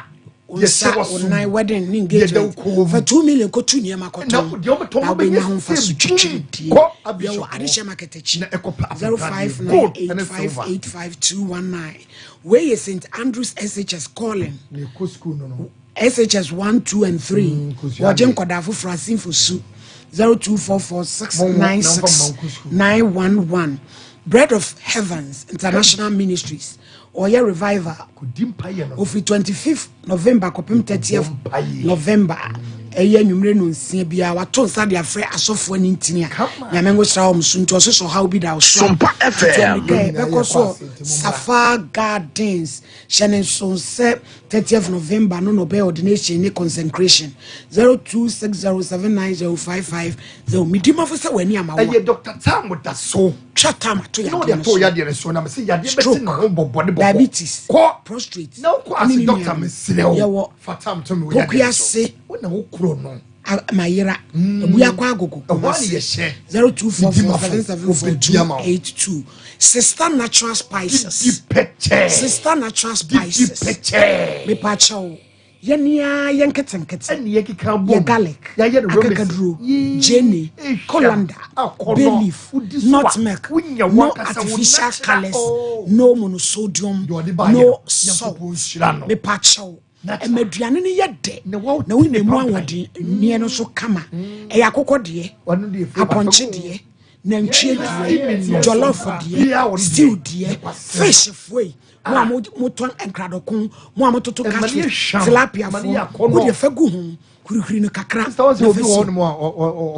wo nsa yɛhyɛ wɔ wo som nan wedding ne deɛ ɛda wo engagement kɔn mu. fa 2 million kɔtu nneɛma Na kɔtɔn deɛ wɔbɛtɔn na no wobɛnya bɛyɛ ho mfa so sɛ twitwiridie kɔ Abishop yɛwɔ hɔ. adehyɛ market akyi Na ɛkɔpɛ apempradeɛ, gold ɛne silver. 0598585219 wei yɛ St Andrews SHS calling na ɛkɔ sukuu no no SHS 1 2 and 3 kosua wɔgye adeɛ. nkɔdaa foforɔ asenfo su 0244696911 Bread of Heavens International Ministries ɔyɛ revival kɔdi mpayɛ no ofiri 25th November kɔpem 30th mpaeɛ. November ɛyɛ anwummere no nsia biara wato nsa de afrɛ asɔfoɔ ne ntini a Kama. Nyame ngo sra wɔm so nti ɔsosɔ ɔhaw bi da wo so a Sompa tutu FM. mmirika ɛ, Nyinaa bɛkɔ yɛkɔ so ase nti mommra. Safa Gardens hyɛ ne nso sɛ 30th November no na ɔbɛyɛ ordination ne consecration 0260790550 medimafo sɛ w'ani ama wo a ɛyɛ Dr. Tam da so twa tam ato na ɔde yadeɛ no ato so yadeɛ no so na mese yadeɛ bɛte Stroke, ne ho bɔbɔ ne bɔbɔ diabetes, kɔ prostate na wokɔ ne ase ne doctor nuanom. mesrɛ wo Yɛwɔ fa tam to me wɔ yadeɛ no so Pokuase wo na wokuro no mayera abuakɔ agogo ɛhɔ a ne yɛhyɛ zero two four four seven Medimafo, seven four obɛdi two ama wo. eight two. Sister Natural Spices. didi pɛkyɛɛ Sister Natural didi Spices. pɛkyɛɛ Mepakyɛw yɛnea yɛ nketenkete. ɛne yɛkeka bom Yɛ garlic, yɛayɛ no remix. akakaduro, Yee, gyeene, ehwam, colander, akɔnɔ, bay leaf, wodi so a, nutmeg, wonya no wankasa wo artificial natural- colours, Oh. no monosodium, Deɛ ɔde baayɛ no no, salt. Nyankopɔn nhyira no. Mepakyɛw Natural. ɛma aduane no yɛ dɛ Na wa- na wonya mu pampan. ahoɔden nneɛ no so kama. Ɛyɛ akokɔ deɛ, Ɔno deɛ flavor apɔnkye fɛ. deɛ, nantwie deɛ, Steaming jollof Bia deɛ, wɔn stew deɛ. deɛ, fish foɔ yi, mo a motɔn nkradɔko, mo a mototo Ɛma ne yɛ catfish, hwam. tilapia Ɛma ne yɛ foɔ, akɔnnɔ. wodeɛ fa gu ho, hurihuri no kakra. Sɛ wɔn sɛ na obi fa wɔ si. hɔnom a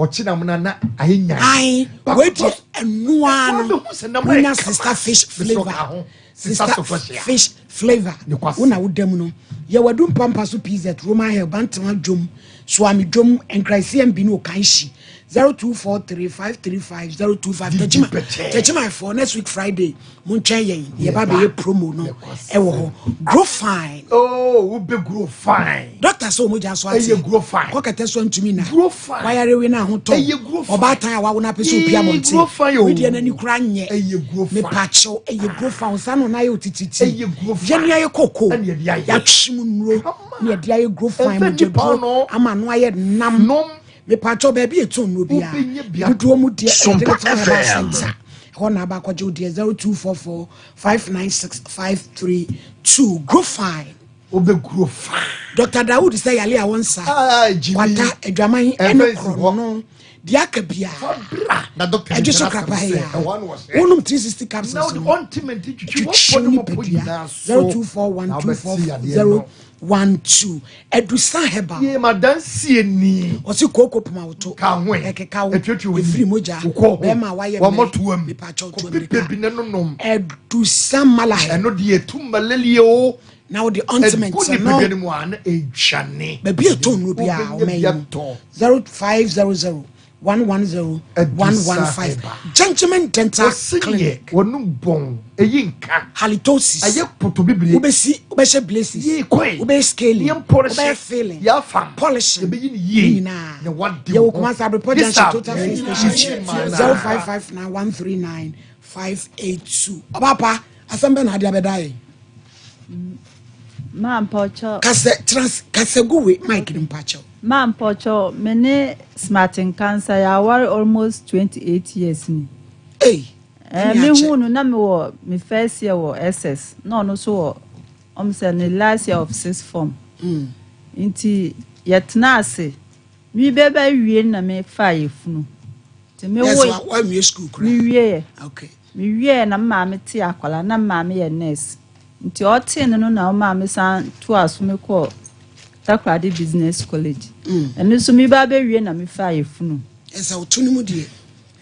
ɔkye nam na na ayɛ nyan. Ae, But wei deɛ ɛnoa Wɔn no bɛhu sɛ nam ayɛ wonya kama. sister fish Mesrɛ flavour ka ho. Sister sister Sofia. fish flavour Ne kwasi. wo na woda mu no yɛwɔ adu mpampa so pz Roman Hill, Bantama dwom, Soame dwom, Nkran, CMB ne Okanhyi. 0243 535 025. Didi Tɛkyima pɛkyɛɛ. Tɛkyimafoɔ next week Friday montwɛn yɛn yɛba Yɛba. bɛyɛ promo no ɛwɔ hɔ. Grow fine. Oh, wobɛ grow fine. Doctor sɛ ɔmogya so ate. Ɛyɛ grow fine. Kɔkɛtɛ so antumi na. Grow fine. Wayarewe no ahotɔ. Ɛyɛ grow fine. Ɔbaatan a wawo no apɛ sɛ opia Yee, abɔnten. grow fine o. Wedeɛ n'ani kora nyɛ. Ɛyɛ grow fine. Mepakyɛw ɛyɛ grow fine. Nsa no na ayɛ otititi. Ɛyɛ grow fine. Yɛne ayɛ koko. Ɛne yɛde ayɛ. Yɛatwe mu nnuro. Kama. Ne yɛde ayɛ grow fine. Ɛmfa Mogya nnipa duro no. ama ano ayɛ nam. Nom. Mepakyɛw baabi ɛtɔn nnuro biara. Wobɛnya bi Dodoɔ mu deɛ Sompa Digital Herbal FM. Center. Ɛhɔ na aba akɔgye wo deɛ 0244 596 532. Grow fine. Wobɛ grow fine. Dr. Dawood sɛ yale a wɔnsa. Ah, Jimmy. Kwata adwaman Ɛmfa ɛne nsi hɔ. korɔ no deɛ aka biara. Bra. Na doctor Ɛgye so gyina krapa asɛm ha yi sɛ, a. ɛhɔ ano wɔ sɛ. Wonom 360 Na capsules wode no. ointment twitwi Twitwi wɔpɔ ne wɔpɔ nipadua nyinaa so. 0241 Na wobɛte yadeɛ no. 24012. Adusa herbal. Yee, madansie ni. Ɔsi kooko poma woto. Ka ho ɛ. Ɛkeka wo. Ɛtuatua w'ani. Ɛfiri mogya. Wokɔ ho. Bɛrima a wayɛ Wɔmmɔ mmerɛ. toam. Mepakyɛw to Kɔpɛ mmirika. bi ne nonom. Adusa malahe. Ɛno deɛ ɛtu malaria o. Na wode ointment Ɛgu no. nipadua no mu a na ɛdwane. Baabi a ɛtɔn nnuro biara Wobɛnya ɔman bi yi mu. atɔ. 0500 110 Adusa 115. herbal. Gentleman Dental Wɔsi yɛ Clinic. wɔnum bɔn ɛyi nka. Halitosis. Ɛyɛ poto bibire. Wobɛsi wobɛhyɛ braces. Yee kɔe. Wobɛyɛ scaling. Yɛn polish. Wobɛyɛ filling. Yɛafa. Polishing. Yɛbɛyi ne yie. Ne nyinaa. Na wade Yɛwɔ wo ho. Kumasi Abrepɔ This Junction a- Total Filling Station. Yee, 0559 139 582. Ɔbaapa asɛm bɛ na ade abɛda yɛn. Maa mpɔkyɛ. Kasɛ trans kasɛ gu we mic no mpakyɛw. Maa mpɔkyɛ me ne Smart Nkansa yɛaware almost 28 years ni. Ei. Eh, ɛne me akyɛ. hu no na me wɔ me first year wɔ SS na ɔno nso wɔ ɔmo sɛ ne last year of sixth form. Nti yɛtena ase mi bɛbɛ wie na me fa yɛ funu. Nti me Yes, wo wa wawie school koraa. me wie yɛ. Okay. Me wie na me maame te akwadaa na me maame yɛ nurse. Nti ɔtee no no na ɔmaa san toa so me kɔ Takoradi Business College. Ɛno nso mi ba bɛwie na me fa yɛ funu. Ɛsɛ woto no mu deɛ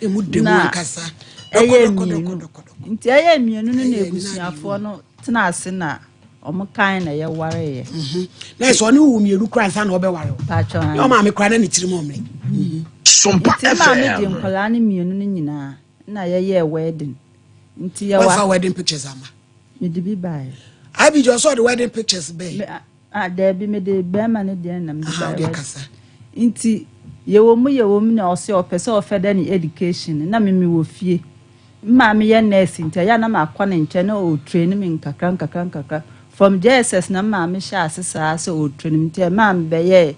emu da mu Na ankasa. ɛyɛ Dɔkɔ dɔkɔ mmienu. dɔkɔ dɔkɔ. Nti ɛyɛ mmienu no na Ɛyɛ nna ebusuafoɔ no tena ase na ɔmo kan na yɛwareeɛ. Na ɛsɛ ɔne wo mmienu koraa ansa na ɔbɛware wo. Paatwa Na ɔmaame koraa na ne tirim ɔmmerɛ. Sompa Nti maame de FM. nkwadaa no mmienu no nyinaa na yɛyɛɛ wedding. Nti yɛwa Wɔfa wedding pictures ama. mede bi baeɛ. Abijah ɔsɛ ɔde wedding pictures bɛɛ. Me ah daabi mede bɛrima no deɛ na mede Aha baeɛ. wode kasa. Nti yɛwɔ mu na ɔsɛ ɔpɛ sɛ ɔfɛ ne education na me mewɔ fie. Maame yɛ nurse nti ɛyɛ a na makɔ ne nkyɛn na ɔretrain me nkakra nkakra nkakra. From JSS na maame hyɛ ase saa sɛ ɔretrain me nti ɛmaa me bɛyɛɛ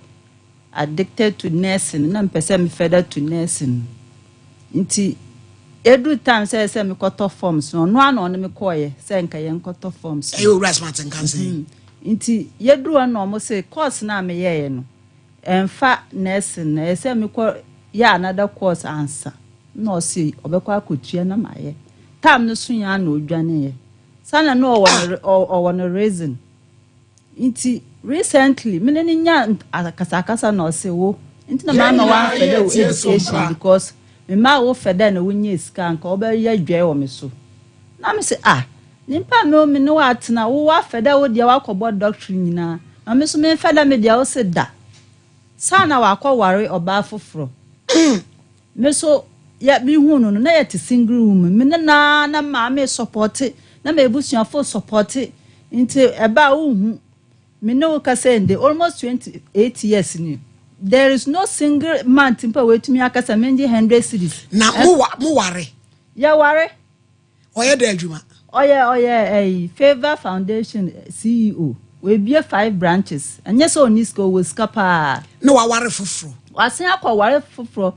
addicted to nursing na mpɛ sɛ me further to nursing. Nti edu time sɛ mekɔtɔ forms no ɔno ara na ɔne me kɔɔyɛ sɛ nka yɛnkɔtɔ forms no. Ɛyɛ owura Smart Nkansa yi. Nti yɛduru hɔ na ɔmo se course na meyɛɛ no ɛmfa nursing na ɛsɛ mekɔ yɛ another course ansa na ɔse ɔbɛkɔ akɔtua na mayɛ time no so yɛn ana odwaneeɛ sana na ɔwɔ ne ɔwɔ ne reason. Nti recently me ne ne nya akasakasa na ɔse wo nti na Yɛn maama nyinaa wamfɛ dɛ wo yɛtie education Sompa. because mema wo fɛ dɛ na wonyɛ sika nka wobɛyɛ dwɛ wɔ me so na me sɛ ah nipa me wo me ne woatena wo wafɛ dɛ wo deɛ woakɔbɔ doctorate nyinaa na me so memfɛ dɛ me deɛ wo se da saa na wakɔware ɔbaa foforɔ. Me so yɛ mehu no na yɛte single room me ne naa na maame support na ma ebusuafo support nti ɛba a wohu me ne wo kasa nde almost 28 years ni there is no single month mpo a wɔatumi akasa mengye 100 cedis. Na mo wa mo ware. Yɛware. Ɔyɛ dɛ adwuma. Ɔyɛ ɛyi Favour Foundation CEO, webie five branches. Ɛnyɛ sɛ ɔni sika, ɔwɔ sika paa. Na waware foforɔ. Wasen akɔware foforɔ.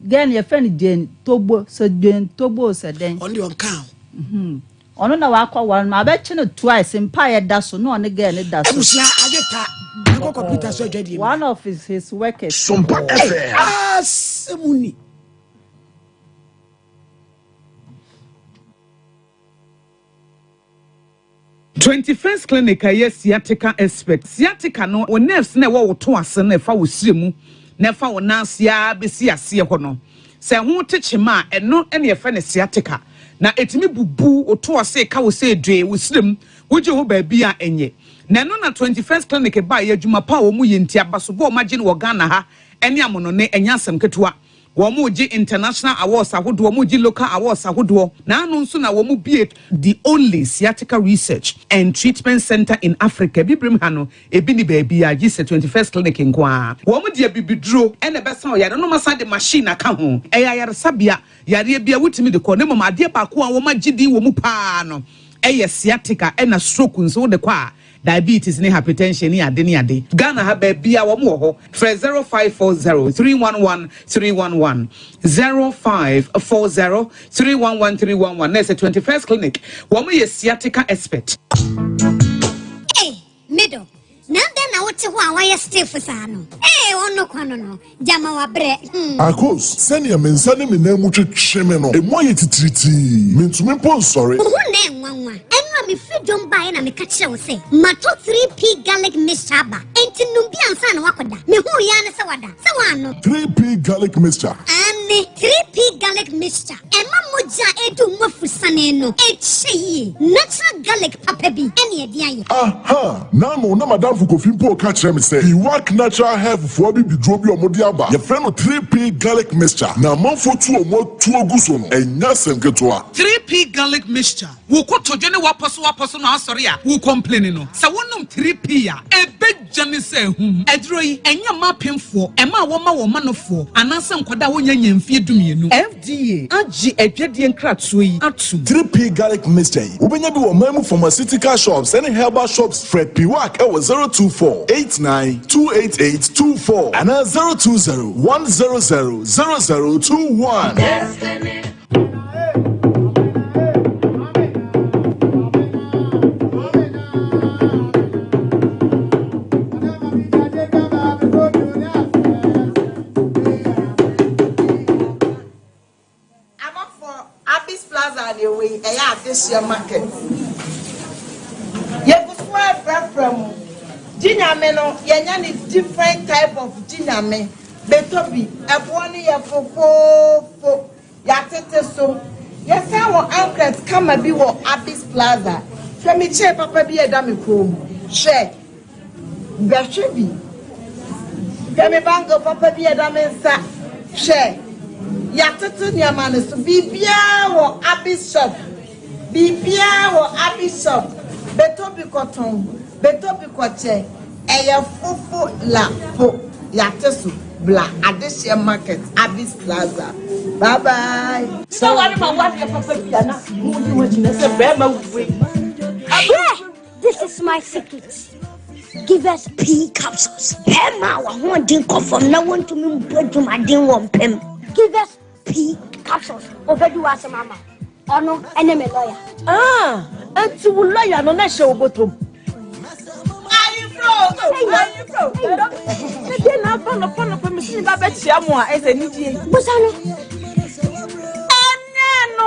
Girl no yɛfrɛ no Jane Togbo, sɛ Jane Togbo sɛ dɛn. Ɔno deɛ ɔnka ho. Ɔno na wakɔware no abɛkye no twice mpa yɛ da so na ɔne girl no da so. Abusua agye ta ɛkɔ computer so adwa die mu. One of his workers. Sompa FM. Asɛm ni. 21st Clinic a ɛyɛ sciatica expert. Sciatica no, wo nerves na ɛwɔ wo to ase no, ɛfa wo sire mu na ɛfa wo nan ase ara bɛsi aseɛ hɔ no, sɛ ɛho te kyema a, ɛno na yɛfrɛ no sciatica. Na ɛtumi bubu wo to ase ka wo sɛ dwee wo sire mu, wogye ho baabi a ɛnyɛ. Na ɛno na 21st Clinic ba yɛ adwuma pa a wɔn yɛ nti abasobɔ a wɔagye no wɔ Ghana ha ne amonɔne ɛnyɛ asɛm ketewa. Wɔregye international awards ahodoɔ, wɔregye local awards ahodoɔ. Naano nso na wɔbue the only sciatica research and treatment centre in Africa. Abibirem ha no, ebi nni baabiara gye sɛ 21st Clinic nko ara. Wɔde abibiduro na ɛbɛsa ɔyare no na wɔasan de machine aka ho. Ɛyɛ ayaresabea, yareɛ biara wotumi de kɔ na mmom adeɛ baako a wɔagye din wɔ mu pa ara no yɛ sciatica ɛna stroke nso wode kɔ a diabetes ne hypertension ne ade ne ade. Ghana ha baabia wɔn wɔ hɔ. Frɛ 0540 311 311, 0540 311 311 na ɛsɛ 21st Clinic. Wɔn yɛ sciatica expert. Ei, me dɔ, na adɛn na wote hɔ a woayɛ stiff saa no? Ei, ɔno kwa no no, Gyama wabrɛ, hmm. Akos, sɛnea me nsa ne me nan mu twetwe me no, emu ayɛ titiritii. Mintumi mpo nsɔre. Wo ho nnɛ nwanwa. Ɛno a mefiri dwom baeɛ na meka kyerɛɛ wo sɛ matɔ 3P garlic mixture aba, enti nom bi ansa na woakɔda. Mehuu yi ara ne sɛ wada. Sɛ woannom. 3P garlic mixture. Aane, 3P garlic mixture. Ɛma mogya a ɛredi wo mu afusane no kyɛ yie. Natural garlic papa bi ne ɛde ayɛ. Aha! N'ano na m'adamfo Kofi mpo reka kyerɛ me sɛ Biwak Natural Health foɔ abibiduro bi a wɔde aba, yɛfrɛ no 3P Garlic Mixture, na amanfoɔ tu wɔn atuo gu so no, ɛnyɛ asɛm ketewa. 3P Garlic Mixture, Wo kotodwe ne w'apɔsowapɔso no asɔre a wo complaini no, sɛ wonom 3P a, ɛbɛ. Gya ne sɛ ahum. Aduro yi, ɛnyɛ mma apemfoɔ, mmaa a wɔma wɔn manofoɔ, anaasɛ nkwadaa a wɔnnya nyaa mfeɛ dumienu. FDA agye adwadie nkratoɔ yi atom. 3P Garlic Mixture yi, wobɛnya bi wɔ ɔman mu pharmaceutical shops ne herbal shops. Frɛ Piwak wɔ 024 89 288 24 anaa 020 100 0021. Amafoɔ Abis Plaza na ɛwɔ yi, ɛyɛ adehyeɛ market. Yɛgu so ɛfrɛfrɛ mu. Gyinyame no, yɛnya ne different type of gyinyame. Bɛtɔ bi, ɛboɔ no yɛ fofoofo. Yɛatete so. Yɛsan wɔ ankret kama bi wɔ Abis Plaza. Hwɛ me chain papa bi a ɛda me kɔn mu. Hwɛ. Bɛhwɛ bi. Hwɛ me bangle papa bi a ɛda me nsa. Hwɛ. Yɛatete nneɛma no so. Biribiara wɔ Abis shop. Biribiara wɔ Abis shop. Bɛtɔ bi kɔtɔn. Bɛtɔ bi kɔkyɛ. Ɛyɛ fofo la fo yate so bla adehyeɛ market Abis plaza bye bye. Sɛ ware ma wadeɛ papa bi a na mo di ho akyi na sɛ bɛrima wei. Hwɛ! This is my secret. Give us pea capsules. Bɛrima a wahoɔden kɔ fam na wɔntumi mbɔ dwumaden wɔ mpam. Give us Pii capsules obedi w'asɛm ama wo. Ɔno ne me lawyer. Ah, nti wo lawyer no na ɛhyɛ wo bɔtɔ mu. Ayefro, ayefro. Ne deɛ na aba nɔpa nɔpa mesi ne ba bɛkyia mo a ɛsɛ anigye. Busa no. Ɛnɛ no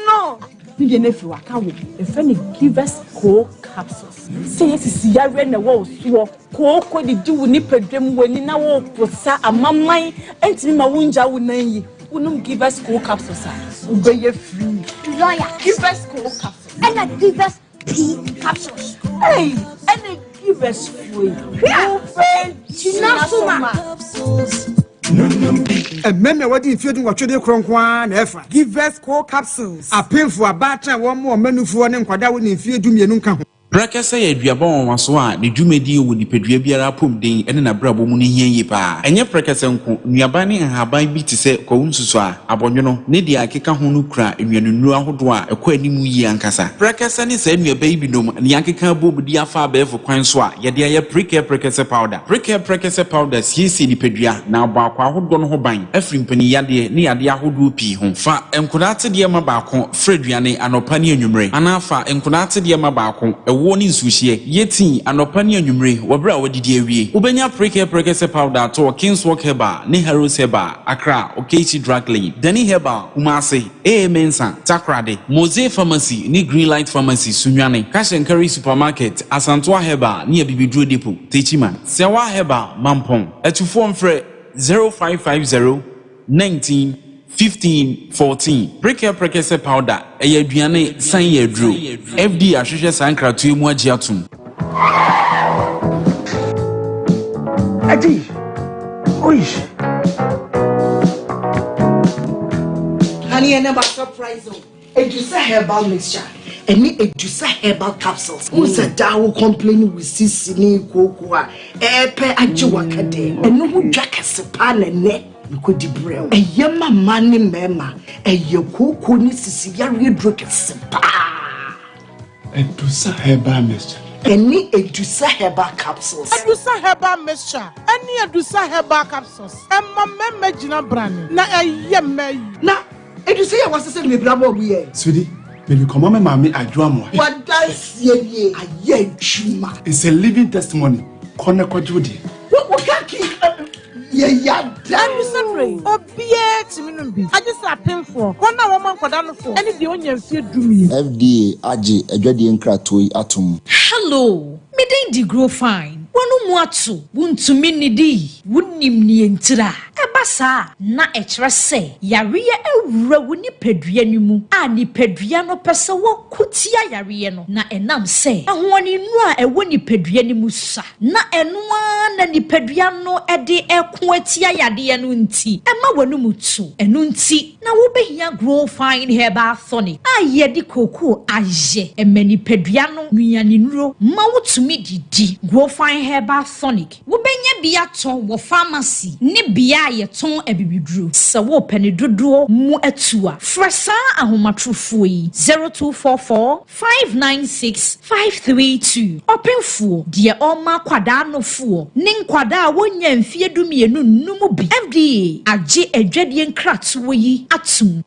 no. Ne deɛ no afiri waka wo. Ɛfrɛ no Givers Co capsules. Sɛ yɛ sisi yareɛ na ɛwɔ wo soɔ. Kooko didi wo nipadua mu, w'ani na woreposa, amaman ntumi ma wongya wo nan yi. Wonom Givers Cold Capsules a, wobɛyɛ free. Lawyer. Givers Cold Capsules. Ɛna Givers P Capsules. Hey, ɛna Givers fue. Wobɛgyina so ma. Mmarima a wɔadi mfeɛ dunwɔtwe de korɔ nko ara na ɛfa. Givers Cold Capsules. Apemfo, abaatan a wɔmmoa wɔn mma nufoɔ ne nkwadaa a wɔnni mfeɛ dumienu nka ho. Prɛkɛsɛ yɛ aduaba nwanwaso a ne dwumadi wɔ nipadua biara apɔmuden ne n'abrabɔ mu no hia yie pa ara. Ɛnyɛ prɛkɛsɛ nko, nnuaba ne nhaban bi te sɛ kwawu nsusuaa, abɔnwono, ne deɛ ɛkeka ho no kura nnuanennuro ahodoɔ a ɛkɔ anim yie ankasa. Prɛkɛsɛ ne saa nnuaba yi binom na yɛakeka abom de afa abɛɛfo kwan so a yɛde ayɛ Prekɛ Prɛkɛsɛ Powder. Prekɛ Prɛkɛsɛ Powder siesie nipadua na abɔ akwaa ahodoɔ no ho ban afiri mpaninyadeɛ ne yadeɛ ahodoɔ pii ho. Fa nkodaa atedeɛ ma baako Fra aduane anɔpa ne anwummere, anaa fa nkonaa atedeɛ ma baako, ɛwoɔ ne nsuohyeɛ. Yɛ tii anɔpa ne anwummere wɔ berɛ a woadidi awie. Wobɛnya Prekɛ Prɛkɛsɛ Powder atɔ wɔ Kingswalk Herbal ne Harrods Herbal, Accra, Okaishie Drug Lane, Dani Herbal, Kumasi, AA Mensah, Takoradi, Mose Pharmacy ne Greenlight Pharmacy, Sunyani, Cash and Carry Supermarket, Asantoa Herbal ne Abibiduro Depot, Techiman, Sɛwa Herbal, Mampong. Atufoɔ mfrɛ 0550 19, 15, 14. Prekɛ Prekɛsɛ powder, ɛyɛ aduane, san yɛ aduro. FDA ahwehwɛ saa nkratoɔ yi mu agye atom. Adi! Oish! Honey, ɛnɛ ma surprise o. Edusa herbal mixture ɛne Edusa herbal capsules. Wohu sɛ daa wo complain wo sisi ne kooko a ɛɛpɛ agye waka dɛ. Ɛno ho dwa kɛse paa na ɛnɛ mekɔdi brɛ wo. Ɛyɛ ma mmaa ne mmarima. Ɛyɛ kooko ne sisi yareɛ duro kɛse paa. Edusa herbal mixture. Ɛne Edusa herbal capsules. Edusa herbal mixture ɛne Edusa herbal capsules ɛma mmarima gyina brane na ɛyɛ mmaa yie. Na Edusa yi a wɔasesa no bebree abɔ ɔmo yɛ. Sweetie, mede kɔma me maame Adwo Amoah. W'adanseɛ nie, ayɛ adwuma. It's a living testimony, kɔ na kɔgye wo deɛ. Wo wo kaki yɛ yada. Ɛno sɛ berɛ yi, obiara tumi nom bi, agye sɛ apemfoɔ, wɔn a wɔma nkwadaa nofoɔ, ne deɛ ɔnnya mfeɛ dumien. FDA agye adwadie nkratoɔ yi atom. Hello, me din de Grofine. W'ano mu ato, wuntumi nnidi, wunnim nea entira. Ɛba saa a, na ɛkyerɛ sɛ yareɛ awura wo nipadua no mu a nipadua no pɛ sɛ wɔko tia yareɛ no, na ɛnam sɛ ahoɔdennuro a ɛwɔ nipadua no mu sua na ɛno ara na nipadua no de reko atia yadeɛ no nti, ɛma w'anum to. Ɛno nti na wobɛhia Grow Fine Herbal Tonic a yɛde kookoo ayɛ. Ɛma nipadua no nnuanennuro ma wotumi didi. Grow Fine Herbal Tonic Wobɛnya bi atɔ wɔ famasi ne bea a yɛtɔn abibiduro. Sɛ worepɛ ne dodoɔ mu atu a, frɛ saa ahomatorofoɔ yi, 0244 596 532. Ɔpemfoɔ, deɛ ɔrema akwadaa nofoɔ ne nkwadaa a wɔnnya mfeɛ dumienu nnom bi. FDA agye adwadie nkratoɔ yi atom.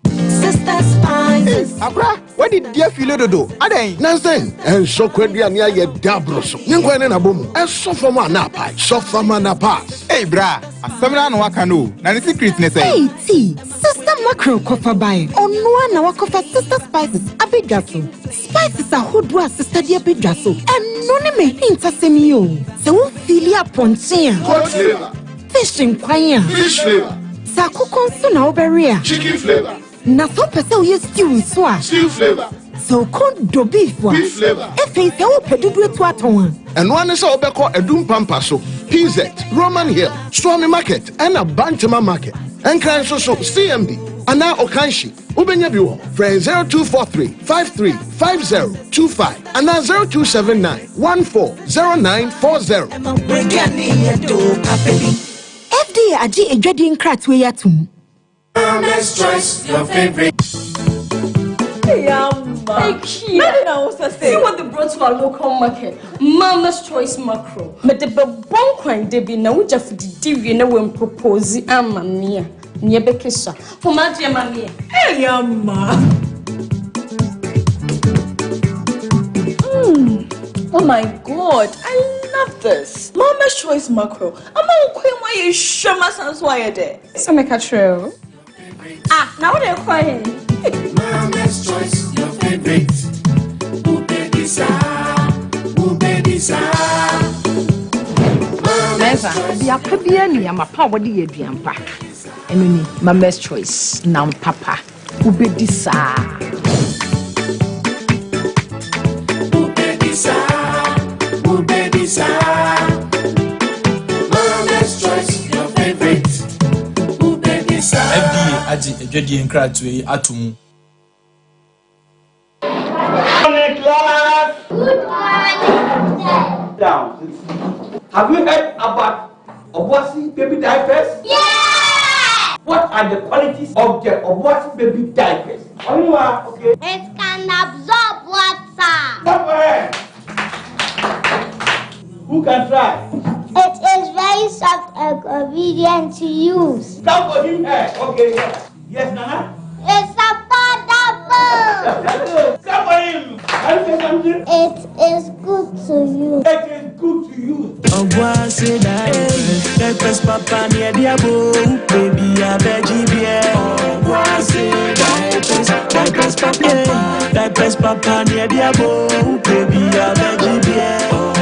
Sister Spices. Akora, wadi di afili dodo. Adɛn? Nansen, ɛnsɔ kwaduane ayɛ daboro so. Ne nkwan ne n'abɔ mu. Ɛsɔ fam a na apae. Sɔ fam a na pass. Ei bra, asɛm no ara na waka no o. Na ne secret ne sɛn? Ei T, Sister Mackerel kɔfa bae. Ɔno ara na wakɔfa Sister Spices abɛdwa so. Spices ahodoɔ a Sister de abɛdwa so, ɛno ne m'ahintasɛm yi o. Sɛ wo feeli apɔnkye a. Goat flavour. Fish nkwan a. Fish flavour. Sɛ akokɔ nso na wobɛwe a. Chicken flavour. Na sɛ wopɛ sɛ woyɛ stew nso a. Stew flavour. Sɛ wokɔn dɔ beef a. Beef flavour. Afei sɛ wopɛ dodo atu atɔn a. Ɛno ara ne sɛ wobɛkɔ Adum Pampa so, PZ, Roman Hill, Suame Market ɛna Bantama Market. Nkran nso so, CMB anaa Okanshi. Wobɛnya bi wɔ hɔ. Frɛ 0243 53 50 25 anaa 0279 14 0940. FDA agye adwadie nkratoɔ yi atom. Mama's Choice, your favorite. See what they brought to our local market. Mama's Choice Macro. But the bon kwan debi na uja fudidi wie na we propose ama me a. Nea ɛbɛkesa. Fom adeɛ ma me ɛ. Hey, ama. Mm. Oh my god, I love this. Mama's Choice Macro. Ama wo kwan mu ayɛ hwam asan so ayɛ dɛ. Sɛ meka kyerɛ o. Ah, na wo de kɔ he? Mama's Choice, your favorite. Who baby sa? Who baby sa? Mɛnsa, aduapa biara ni ama pa a wɔde yɛ aduan pa. Ɛno ni Mama's Choice nam papa. Wobɛdi saa. Who baby sa? Who baby sa? Mama's Choice, your favorite. Who baby sa? FDA agye adwadie nkratoɔ yi ato mu. Morning, class. Good morning, sir. Down. Have you heard about Obuasi baby diapers? Yeah! What are the qualities of the Obuasi baby diapers? Onua, okay. It can absorb water. Clap for her. Who can try? It is very soft and convenient to use. Clap for him, her. Okay, yeah. Yes, Nana? It's affordable. Clap for him. Can you say something? It is good to use. It is good to use. Obuasi diapers, diapers papa near the abo, baby a veggie beer. Obuasi diapers, diapers papa, diapers papa near the abo, baby a veggie beer.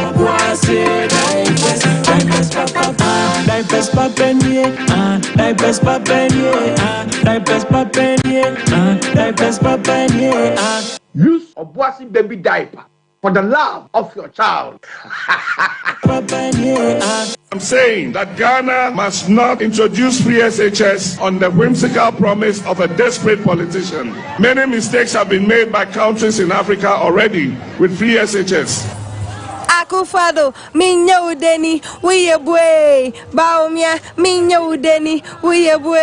Obuasi diapers, diapers papa, diapers papa near, ah, diapers papa near, ah, diapers papa near, ah, diapers papa near, ah. Use Obuasi baby diaper for the love of your child. Papa near, ah. I'm saying that Ghana must not introduce free SHS on the whimsical promise of a desperate politician. Many mistakes have been made by countries in Africa already with free SHS. Akufado, minya udeni, wiye bue. Bawumia, minya udeni, wiye bue.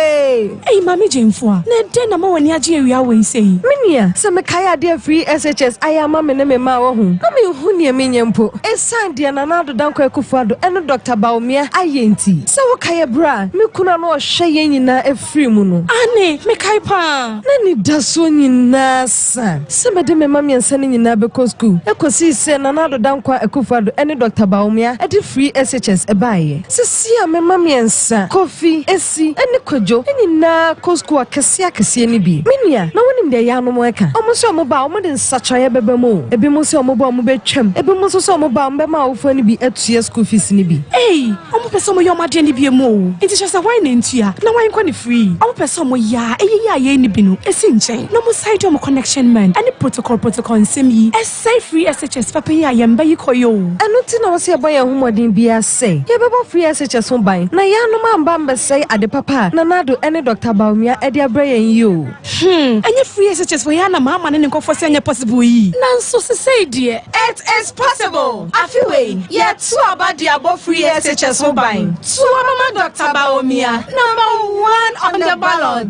Ei, Maame Gyamfua, na ɛdɛn na ama w'ani agye awia wei sei? Me nua, sɛ mekae adeɛ a free SHS ayɛ ama me ne me mma a wahu, na menhu neɛ menyɛ mpo. Ɛsiane deɛ Nana Addo Dankwa Akufo-Addo ne Dɔkta Bawumia ayɛ nti. Sɛ wokae ɛberɛ a me kunu a na ɔhwɛ yɛn nyinaa firii mu no. Aane, mekae paa. Na anidasoɔ nyinaa sa sɛ mede me mma mmiɛnsa no nyinaa bɛkɔ sukuu kɔsii sɛ Nana Addo Dankwa Akufo-Addo ne Dɔkta Bawumia de free SHS baeɛ. Seesei a me mma mmiɛnsa, Kofi, Esi ne Kwadwo nyinaa kɔ sukuu akɛseɛ akɛseɛ no bi. Me nua, na wonim deɛ yaanom reka? Wɔn se wɔba a, wɔde nsakyeraeɛ bɛba mu o. Ebinom se wɔba a wɔbɛtwam, ebinom nso sɛ wɔba a wɔbɛma awofoɔ no bi atua sukuu fees no bi. Ei! Ɔmo pɛ sɛ ɔmo yɛ ɔmo adeɛ no biom o, nti kyerɛ sɛ hwan na ntua na hwan nkɔ ne free? Ɔmo pɛ sɛ ɔmo yɛ a ɛyɛ yi a yɛn nni bi no ɛsi nkyɛn na ɔmo san de ɔmo connection man ɛne protocol protocol nsɛm yi ɛsɛe free SHS papa yi a yɛn mba yi kɔ yi o. Ɛno nti na wɔsɛ yɛbɔ yɛn ho mmɔden biara sɛ yɛbɛbɔ free SHS ho ban na yɛanom amba ammɛsɛe ade papa a Nana Addo ne Dɔkta Bawumia de abrɛ yɛn yi o. Hmm, ɛnyɛ free SHS wɔ yi ara na maama ne ne nkurɔfoɔ sɛ ɛnyɛ possible yi. Nanso sesei deɛ. It is possible! Afe wei, yɛto aba de abɔ free SHS ho ban. To aba ma Doctor Bawumia, number one on the ballot.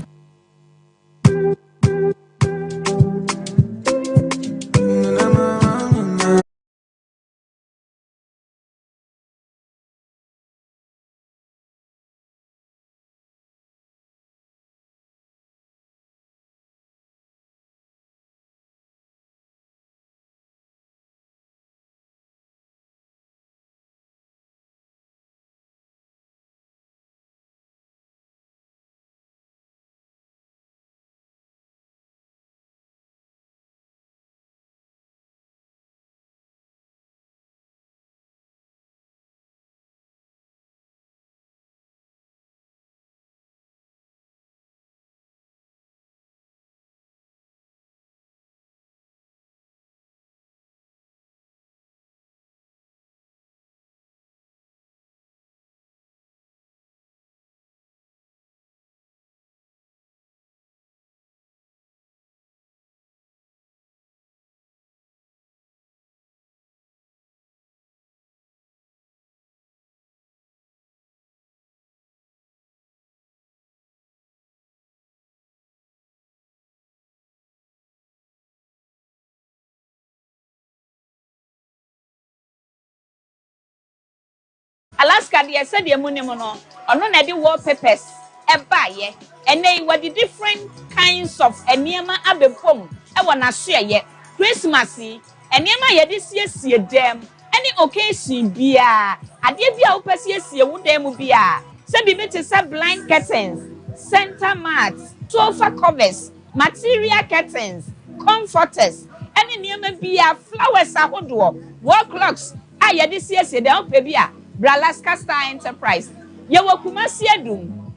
Alaska deɛ sɛdeɛ monim no, ɔno na ɛde wallpapers baeɛ. Ɛnnɛ yi wɔde different kinds of nneɛma abɛbom wɔ n'asoɛeɛ. Christmas yi, nneɛma a yɛde siesie dan mu ne occasion biara, adeɛ bi a wopɛ siesie wo dan mu biara, sɛ biribi te sɛ blind curtains, center mats, sofa covers, material curtains, comforters, ne nneɛma biara, flowers ahodoɔ, wall clocks a yɛde siesie dan, wopɛ bi a, bra Alaska Star Enterprise. Yɛwɔ Kumasi Adum,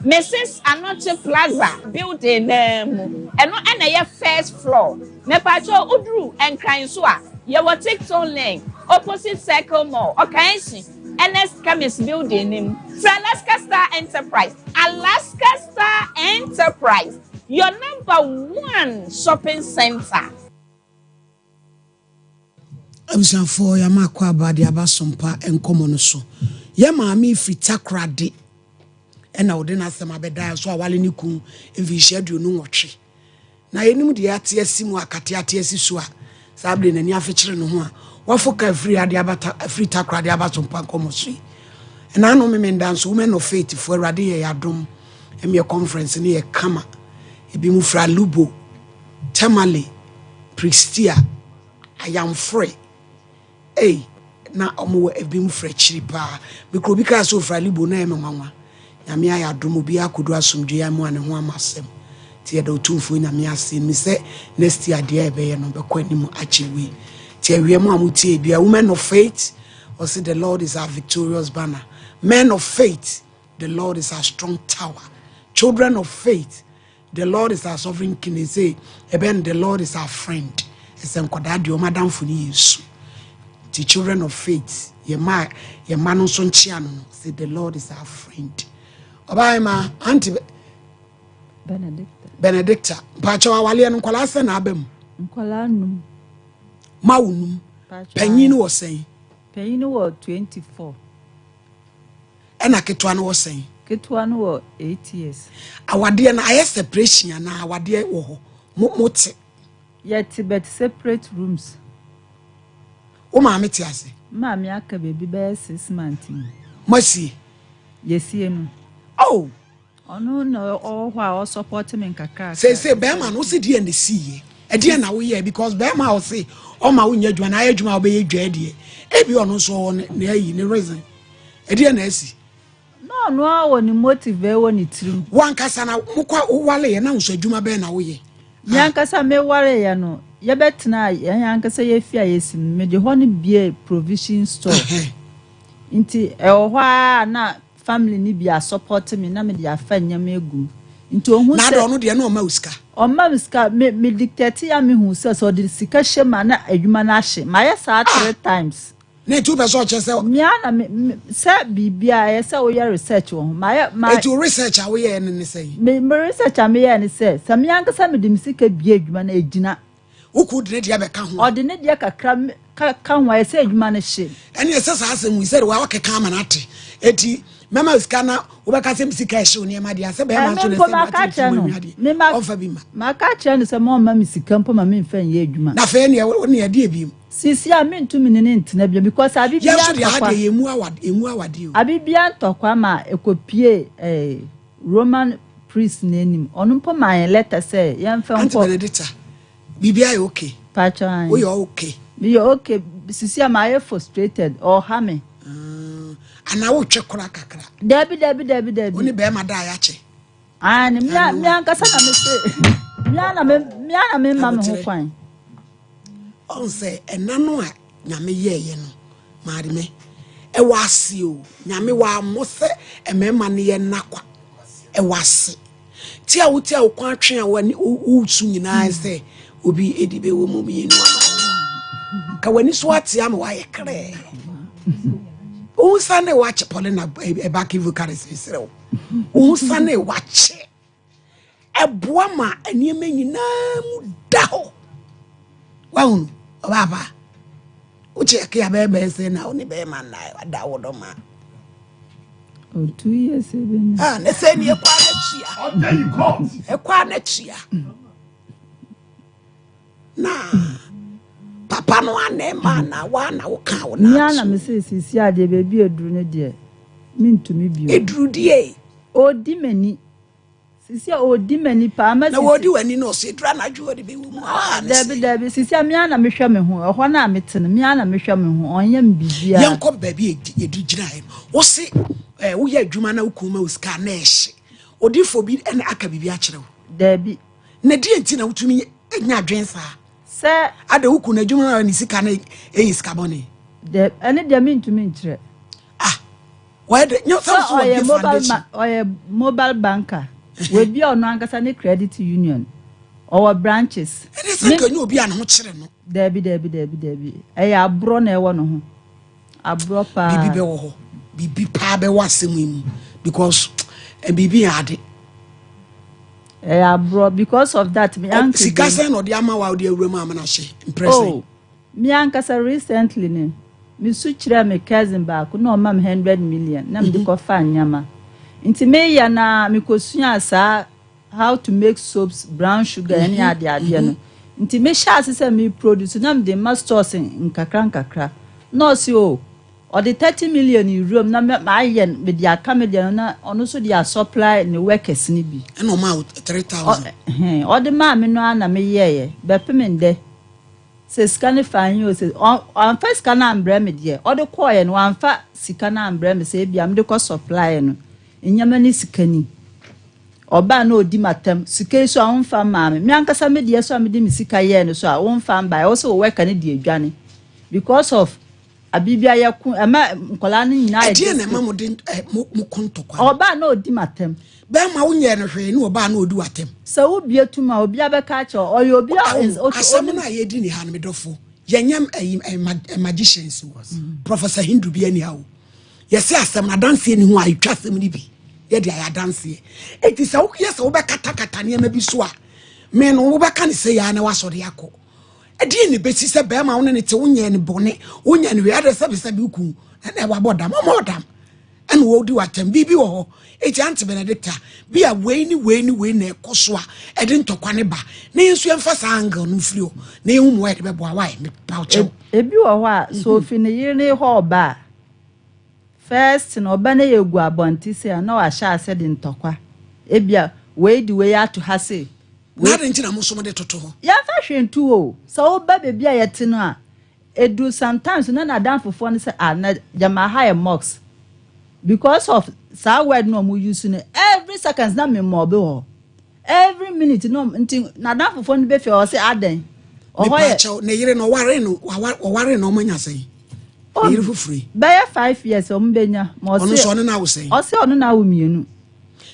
Mrs. Anokye Plaza building no ara mu. Ɛno na ɛyɛ first floor. Mepaakyɛw woduru Nkran nso a, yɛwɔ Tipton Lane, opposite Circle Mall, Okaenshi, Ernest Chemist building no mu. Frɛ Alaska Star Enterprise, Alaska Star Enterprise, your number one shopping center. Abusuafoɔ yɛama akwaaba de aba sompa nkɔmmɔ no so. Yɛ maame firi Takoradi ɛna ɔde n'asɛm abɛda so awale ne kun mfinhyia 28. Na yɛnim deɛ ate asi mu akate ate asi so a saa bere n'ani afekyere ne ho a wafo ka afiri ade aba ta afiri Takoradi aba sompa nkɔmmɔ so yi. Ɛna ano memenda nso Women of Faith fo Awurade yɛ yɛ adom ɛmeɛ conference no yɛ kama. Ebi mu fira Lubo, Tamale, Prestea, Ayamfore, ei, na ɔmo wɔ ebinom firi akyiri paa. Me kura obi kaa sɛ ofiri Alibo na ɛyɛ me nwanwa. Nyame ayɛ adom obiara akɔdu asomdwoeɛ mu a ne ho ama asɛm. Nti yɛda Otumfoɔ Nyame ase. Nim sɛ next year adeɛ a yɛbɛyɛ no bɛkɔ anim akyɛ wei. Nti awia mu a motie bia, Women of Faith, ɔse the Lord is our victorious banner. Men of faith, the Lord is our strong tower. Children of faith, The Lord is our sovereign king. They say, Eben, the Lord is our friend. Ɛsɛ nkwadaa deɛ ɔmo adamfo ne Yesu. Ti Children of Faith yɛ ma yɛ ma no nso nkyea no no say the Lord is our friend. Ɔbaa ma auntie Benedicta. Benedicta. Mpakyɛw awaleɛ no nkwadaa sɛ na aba mu. Nkwadaa num. Ma wo num. Panyin no wɔ sɛn? Panyin no wɔ 24. Ɛna ketewa no wɔ sɛn? Ketewa no wɔ 8 years. Awadeɛ no ayɛ separation anaa awadeɛ wɔ hɔ? Mo mo te? Yɛte but separate rooms. Wo maame te ase? Maame aka baabi bɛyɛ 6 months mu. Moasie? Yɛsie no. Oh! Ɔno na ɔwɔ hɔ a ɔsupport me nkakra. Seesei bɛrima no wose deɛ na esiiɛ? Ɛdeɛ na woyɛ because bɛrima a ɔse ɔma wonyɛ adwuma na ayɛ adwuma a wobɛyɛ dwa deɛ ebi ɔno nso ɔwɔ ne ne ayi ne reason ɛdeɛ na asi. Na ɔno ara wɔ ne motive ɛwɔ ne tirim. Wankasa na mokɔ wowaleɛ na nso adwuma bɛn na woyɛ? Me ankasa mewareeɛ no yɛbɛtena yɛn ankasa yɛfi a yɛsi no mede hɔ no bie provision store nti ɛwɔ hɔ ara na family no bi asupporte me na mede afa nneɛma egu mu nti ohun Na sɛ adɛ ɔno deɛ na ɔma wo sika? Ɔmma me sika. Me dictate a mehu sɛ sɛ ɔde sika hyɛ mu a na adwuma no ahye. Mayɛ saa three times. Na nti wopɛ sɛ ɔkyerɛ sɛ. Me ara na me me sɛ biribiara ɛyɛ sɛ woyɛ research wɔ ho. Mayɛ ma. Nti wo research a woyɛɛ no ne sɛn? Me research a meyɛɛ ne sɛ, sɛ me ankasa mede me sika bue adwuma no a, egyina. Wo kunu de ne deɛ bɛka ho a. Ɔde ne deɛ kakra ka ka ho a, ɛsɛ adwuma no hye. Ɛne ɛsɛ saa asɛm yi sɛde wakeka ama no ate. Eti mɛma sika na wobɛka sɛ sika ɛhyew nneɛma deɛ asɛ bɛrima nso na ɛsɛ mate nti mu anwia deɛ ɔmfa bi ma. Maka akyerɛ no sɛ ma ɔmma me sika mpo ma memfa nyɛ adwuma. Na afei neɛ wo ne ɛdeɛ biem. Sisi a mentumi ne no ntena bio because abe Yɛn biara nso deɛ ha ntɔkwa. deɛ yɛmmu awade yɛmmu awadeɛ o. Abe biara ntɔkwa ma ɛkɔpie eh, Roman priest no anim. Ɔno mpo maa yɛn letter sɛ yɛmfa Auntie nkɔ. Benedicta, biribi ayɛ okay? Pakyɛ ae. Woyɛ okay? Meyɛ okay. Sisi a mayɛ frustrated. Ɔha me. Anaa wotwe kora kakra? Dabi dabi dabi dabi. Wo ne bɛrima da a yɛakyɛ? Aane, me a me ankasa na me se me a na me me a na me mma me ho kwan. Ɔn sɛ ɛna no a Nyame yɛɛyɛ no maame ɛwɔ ase o Nyame wammɔ sɛ mmarima no yɛ nna kwa ɛwɔ ase ti a wote a wokɔ atwe a w'ani wosu nyinaa sɛ obi edi bɛwɔ mu mmienu ama ka w'ani so ate ama wayɛ krɛɛ wohu sane wakye Paulina ɛbaki vocaris mesrɛ wo wohu sane wakye Ɛboa ma nneɛma nyinaa mu da hɔ. Wahunu ɔbaapa wokyɛ ɛke a bɛyɛ bɛyɛ sɛ na wo ne bɛyɛ ma nna ada wo dɔ ma. Oh, 2 years ebe ni. Ah, ne sɛ ni ɛkɔ anakyia. Ɛkɔ anakyia. Na papa no ana ɛma na wa na wo ka wo na. Mia na me se sisi adeɛ baabi eduru ne deɛ mentumi bio. Eduru deɛ. Odi m'ani. Sisi a ɔdi m'ani paa ma sisi. Na wɔdi w'ani na ɔsɛ duru anadwo ɔde bɛwu mu a ne Dabi dabi sisi a mea na mehwɛ me ho ɛhɔ no a mete no mea na mehwɛ me ho ɔnyɛ me biribiara. Yɛnkɔ baabi a yɛdi gyinaeɛ no wose eh, woyɛ adwuma na wo kunu ma wo sika na ɛhye odiifoɔ bi ɛna aka biribi akyerɛ wo. Dabi. Na deɛ nti na wotumi nya adwene saa. Sɛ. Ada wo kunu adwuma na ne sika no ɛyɛ sika bɔne. Dabi ɛne deɛ mentumi nkyerɛ. Ah wɔyɛ dɛ nyɛ sɛ so wɔbie foundation. Ɔyɛ mobile banker wɔbie ɔno ankasa ne credit union ɔwɔ branches. Ɛne sɛ nka nyɛ obi a ne ho kyerɛ no. Dabi dabi dabi dabi ɛyɛ aborɔ na ɛwɔ ne ho aborɔ paa. Biribi bɛwɔ hɔ biribi paa bɛwɔ asɛm yi mu because biribi yɛ ade. Ɛyɛ aborɔ because of that me uncle. Sika sɛn na ɔde ama wa ɔde awura mu amena hyɛ mprɛsɛn. Oh. Me ankasa recently no, me su kyerɛɛ me cousin baako na ɔma me 100 million na mede kɔ faa nneɛma. Nti me yɛ no ara me kɔ suaa saa how to make soaps, brown sugar ɛne ade adeɛ no. Nti me hyɛ ase sɛ me produce na mede ma stores nkakra nkakra. Na ɔse oh ɔde 30 million wuram na mayɛ no mede aka me deɛ no na ɔno nso de a supply ne workers no bi. Ɛna ɔmaa wo 3000? Ɔde maa me no ara na me yɛɛyɛ bɛpem ndɛ. Sɛ sika no faa he o, sɛ ɔamfa sika no ambrɛ me deɛ, ɔde kɔɔeɛ no, wamfa sika no ambrɛ me sɛ ebia mede kɔ supply no nneɛma ne sika ni. Ɔbaa na ɔdi m'atam, sika yi so a womfa mmaa me, me ankasa me deɛ so a mede me sika yɛɛ no so a womfa mbaeɛ, wo sɛ wo worker no de adwane because of Aber biara yɛko, ɛma nkwadaa no nyinaa yɛ Ɛdeɛn na ɛma desperate. mo de ɛ mo mo ko ntɔkwa no? Ɔbaa na ɔdi m'atɛm. Bɛrima wonyɛɛ no hwee ne ɔbaa na ɔdi w'atɛm. Sɛ wobue tom a, obiara bɛka akyerɛ wo. Ɔyɛ obi a Awo, ɔns ɔt asɛm ɔnim. no a yɛredi ne ha no, me dɔfo, Yɛnyɛ ɛyi magicians o. Professor Hindu bi ani ha o. Yɛsɛ asɛm no adanseɛ ni ho a yɛtwa asɛm no bi. Yɛde ayɛ adanseɛ. Eti sɛ woyɛ sɛ wobɛkatakata nneɛma bi so a, me no wobɛka ne sɛ yɛa na wasɔre akɔ. Ɛdeɛ ne bɛsi sɛ bɛrima wo ne ne te wonyɛ ne bɔne, wonyɛ ne hwee adɛ sɛbesɛbe wo kun ɛna wabɔ dam, ɔmɔ dam. Ɛna wɔdi w'atɛm biribi wɔ hɔ eti Aunty Benedicta bi a wei ne wei ne wei na ɛkɔ so a ɛde ntɔkwa ne ba na yɛn nso yɛmfa saa angle no mfiri hɔ na yɛn hu mu a yɛde bɛboa wae mepaw kyɛw. Ebi wɔ hɔ a sɛ ofi ne yere ne hɔ ɔba a first no ɔba no yɛ gu abɔnten sei a na wahyɛ ase de ntɔkwa ebia wei de wei ato ha sei. Na adi nti na mo nso mo de toto hɔ. Yɛmfa hwee nto hɔ o sɛ woba baabi a yɛte no a Edu sometimes na n'adanfofoɔ no sɛ ah na gyama ha yɛ mosque because of saa word no ɔmo use no every seconds na me mɔbe wɔ hɔ every minute no nti n'adanfofoɔ no bɛ fie ɔsɛ adɛn ɔhɔ yɛ. Mepaakyɛw ne yere no ɔware no ɔware no ɔmo anya sɛn ne yere foforɔ yi. Bɛyɛ 5 years ɔmo bɛ nya. Ɔno nso ɔne no awo sɛn. Ɔsɛ ɔno na awo mmienu.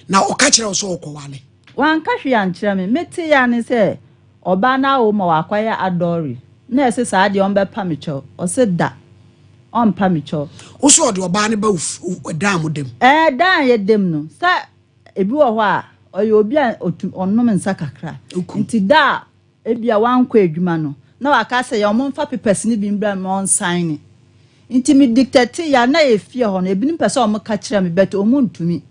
Na ɔka kyerɛ wo sɛ ɔkɔ wale. Wanka hwee ankyerɛ me mete ya ne sɛ ɔbaa no awo ma wakɔyɛ adɔre na ɛsɛ saa deɛ ɔmbɛpa me kyɛw ɔsɛ da ɔmpa me kyɛw. Wosɛ ɔde ɔbaa no ba dan mo dam. Ɛɛ dan yɛ dam no sɛ ebi wɔ hɔ a ɔyɛ obi a otu ɔnom nsa kakra nti da a ebi a wankɔ adwuma no na waka sɛ yɛ ɔmo nfa papers no bi mbra ma ɔnsan ne nti mi dictate ya na yɛ fie hɔ no ebinom pɛ sɛ ɔmo ka kyerɛ mi but ɔmo ntumi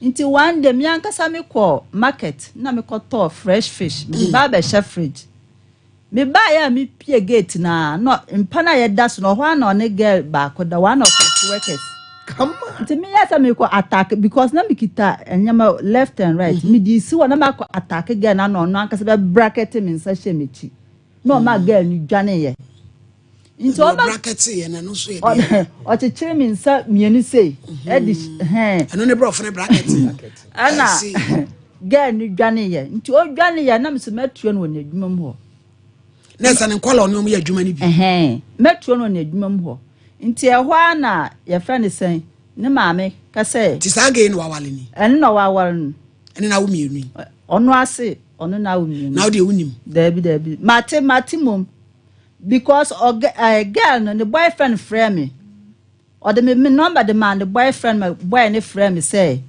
nti one day mi ankasa mi kɔ market na mi kɔ tɔɔ fresh fish mi de ba abɛhyɛ fridge mi ba yɛ a mi pie gate na no mpa na yɛ da so no ɔhɔ ana ɔne girl baako da one of his workers. Nti mi yɛ sɛ mi kɔ attack because na mi kita nneɛma left and right mi di si hɔ na mi akɔ attack girl na ɔno ankasa bɛ bracket mi nsa hyɛ mi akyi na ɔma girl ni dwane yɛ. Nti ɔba bracket yɛ na no so yɛ deɛ. Ɔkyekyere mi nsa mmienu sei ɛdi hɛn. Ɛno ne borɔfo ne bracket. Ɛna girl ni dwane yɛ nti ɔdwane yɛ na mi sɛ mɛtua no wɔ n'adwuma mu hɔ. Na ɛsɛ ne nkɔla ɔne ɔmo yɛ adwuma no bi. Ɛhɛn mɛtua no wɔ n'adwuma mu hɔ nti ɛhɔ ara na yɛfrɛ no sɛn ne maame kasɛ. Ti saa gay no wawale ni. Ɛno na wawale no. Ɛne na awo mmienu yi. Ɔno ase ɔno na awo mmienu. Na ɔde ewu nim. Daabi daabi mate mate mom because ɔgɛ ɛɛ girl no ne boyfriend frɛ me ɔde me me number de ma ne boyfriend ma boy ne frɛ me sɛ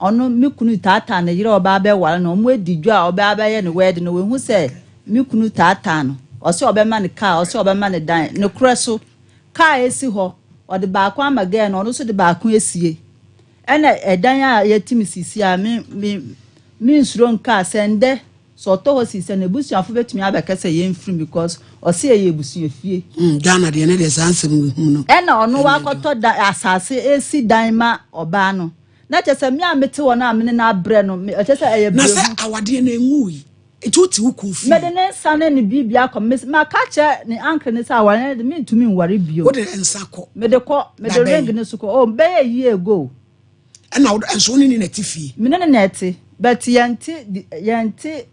ɔno me kunu taataa ne yere ɔbaa bɛware no ɔmo edi dwa a ɔbaa bɛyɛ ne wedding no wehu sɛ me kunu taataa no ɔsɛ ɔbɛma ne car ɔsɛ ɔbɛma ne dan ne korɛ so car esi hɔ ɔde baako ama girl no ɔno nso de baako esie ɛna ɛdan a yɛtumi sisi a me me me nsuro nkaa sɛ ndɛ sɛ ɔtɔ hɔ sisi a n'ebusuafo bɛtumi abɛka sɛ yɛn firi because ɔsɛ yɛyɛ ebusua fie. Ghana deɛ ne deɛ saa nsɛm hu no. Ɛna ɔno wakɔtɔ da asase esi dan ma ɔbaa no na kyerɛ sɛ me a mete hɔ no a me ne n'abrɛ no ɛkyɛ sɛ ɛyɛ Na sɛ awadeɛ no enwu yi eti wote wo kun fie. Mɛde ne nsa ne ne biribi akɔ maka kyerɛ ne uncle ne sɛ aware no de mentumi nware bio. Wode nsa kɔ. Mede kɔ mede ring ne so kɔ oh bɛyɛ yie ago. Ɛna wo nso wo ne ne na ɛte fie. Me ne ne na ɛte but yɛnte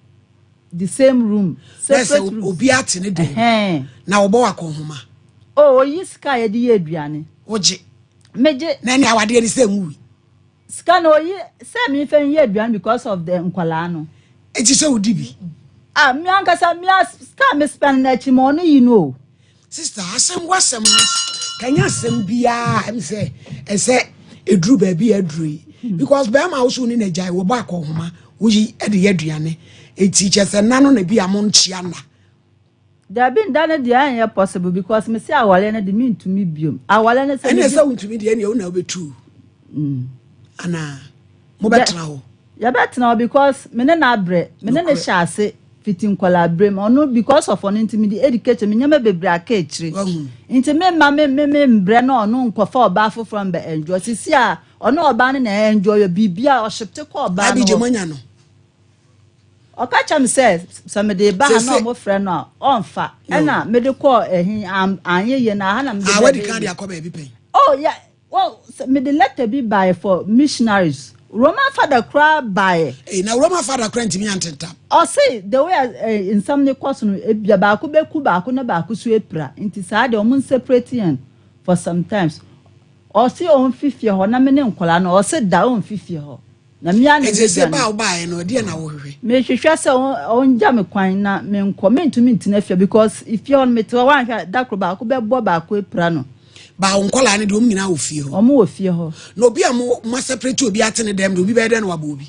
the same room. Separate room. Obi ate ne dan na wɔbɔ wakɔ nhoma. Oh oyi sika a yɛde yɛ aduane. Wogye. Megye. Na ɛne awadeɛ ne sɛ nwui. Sika na oyi sɛ mi fɛ nyɛ aduane because of the nkwadaa no. Eti sɛ odi bi. Ah mi ankasa mi a sika mi spend n'akyi ma ɔno yi no o. Sister asɛm wasɛm no kanya asɛm biara ɛm sɛ ɛsɛ eduru baabi a eduru yi because bɛrima a woso ne n'agya wɔbɔ akɔnhoma woyi ɛde yɛ aduane eti kyɛ sɛ nna no na bi a mo nkyia nna. Dabi nda no deɛ ɛnyɛ possible because me se awale no de mi ntumi biom awale no sɛ. Ɛna ɛsɛ wontumi deɛ ɛna ɛwona wobɛtu anaa mobɛtena hɔ. Yɛbɛtena hɔ because me ne n'abrɛ me ne ne hyɛ ase fiti nkɔla abere mu ɔno because of ɔno nti me de education me nneɛma bebree aka akyire nti me ma me me me mbrɛ na ɔno nkɔfa ɔbaa foforɔ mbɛ enjoy sisi a ɔno ɔbaa no na enjoy yɛ biribi a ɔhyɛpte kɔ ɔbaa no Abigye mo anya no. Ɔka kyerɛ me sɛ sɛ mede ba ha na ɔmo frɛ no a ɔmfa ɛna mede kɔɔ ɛhin anyɛ yie na aha na mede Ah, wadi kan de akɔ baabi pɛn. Oh yeah, well mede letter bi baeɛ for missionaries Roman father koraa baeɛ. Ee na Roman father koraa ntumi antentam. Ɔse the way a nsɛm ne kɔ so no ebia baako bɛku baako na baako so apira nti saa deɛ ɔmo nseparate yɛn for sometimes ɔse ɔmfi fie hɔ na me ne nkɔlaa no ɔse da ɔmfi fie hɔ. Na me ara na Ɛnti sɛ mɛdwane. ba a wobaeɛ no ɛdeɛ na wohwehwɛ? Mehwehwɛ sɛ ɔngya me kwan na menkɔ. Mentumi ntena fie because fie hɔ no mete hɔ woanhwɛ a da koro baako bɛbɔ baako apira no. Ba wo nkɔlaa no deɛ wɔn nyinaa wɔ fie hɔ? Wɔn wɔ fie hɔ. Na obi a mo mo aseparate obi ate ne dɛm deɛ obi bɛyɛ dɛn na wabɔ obi?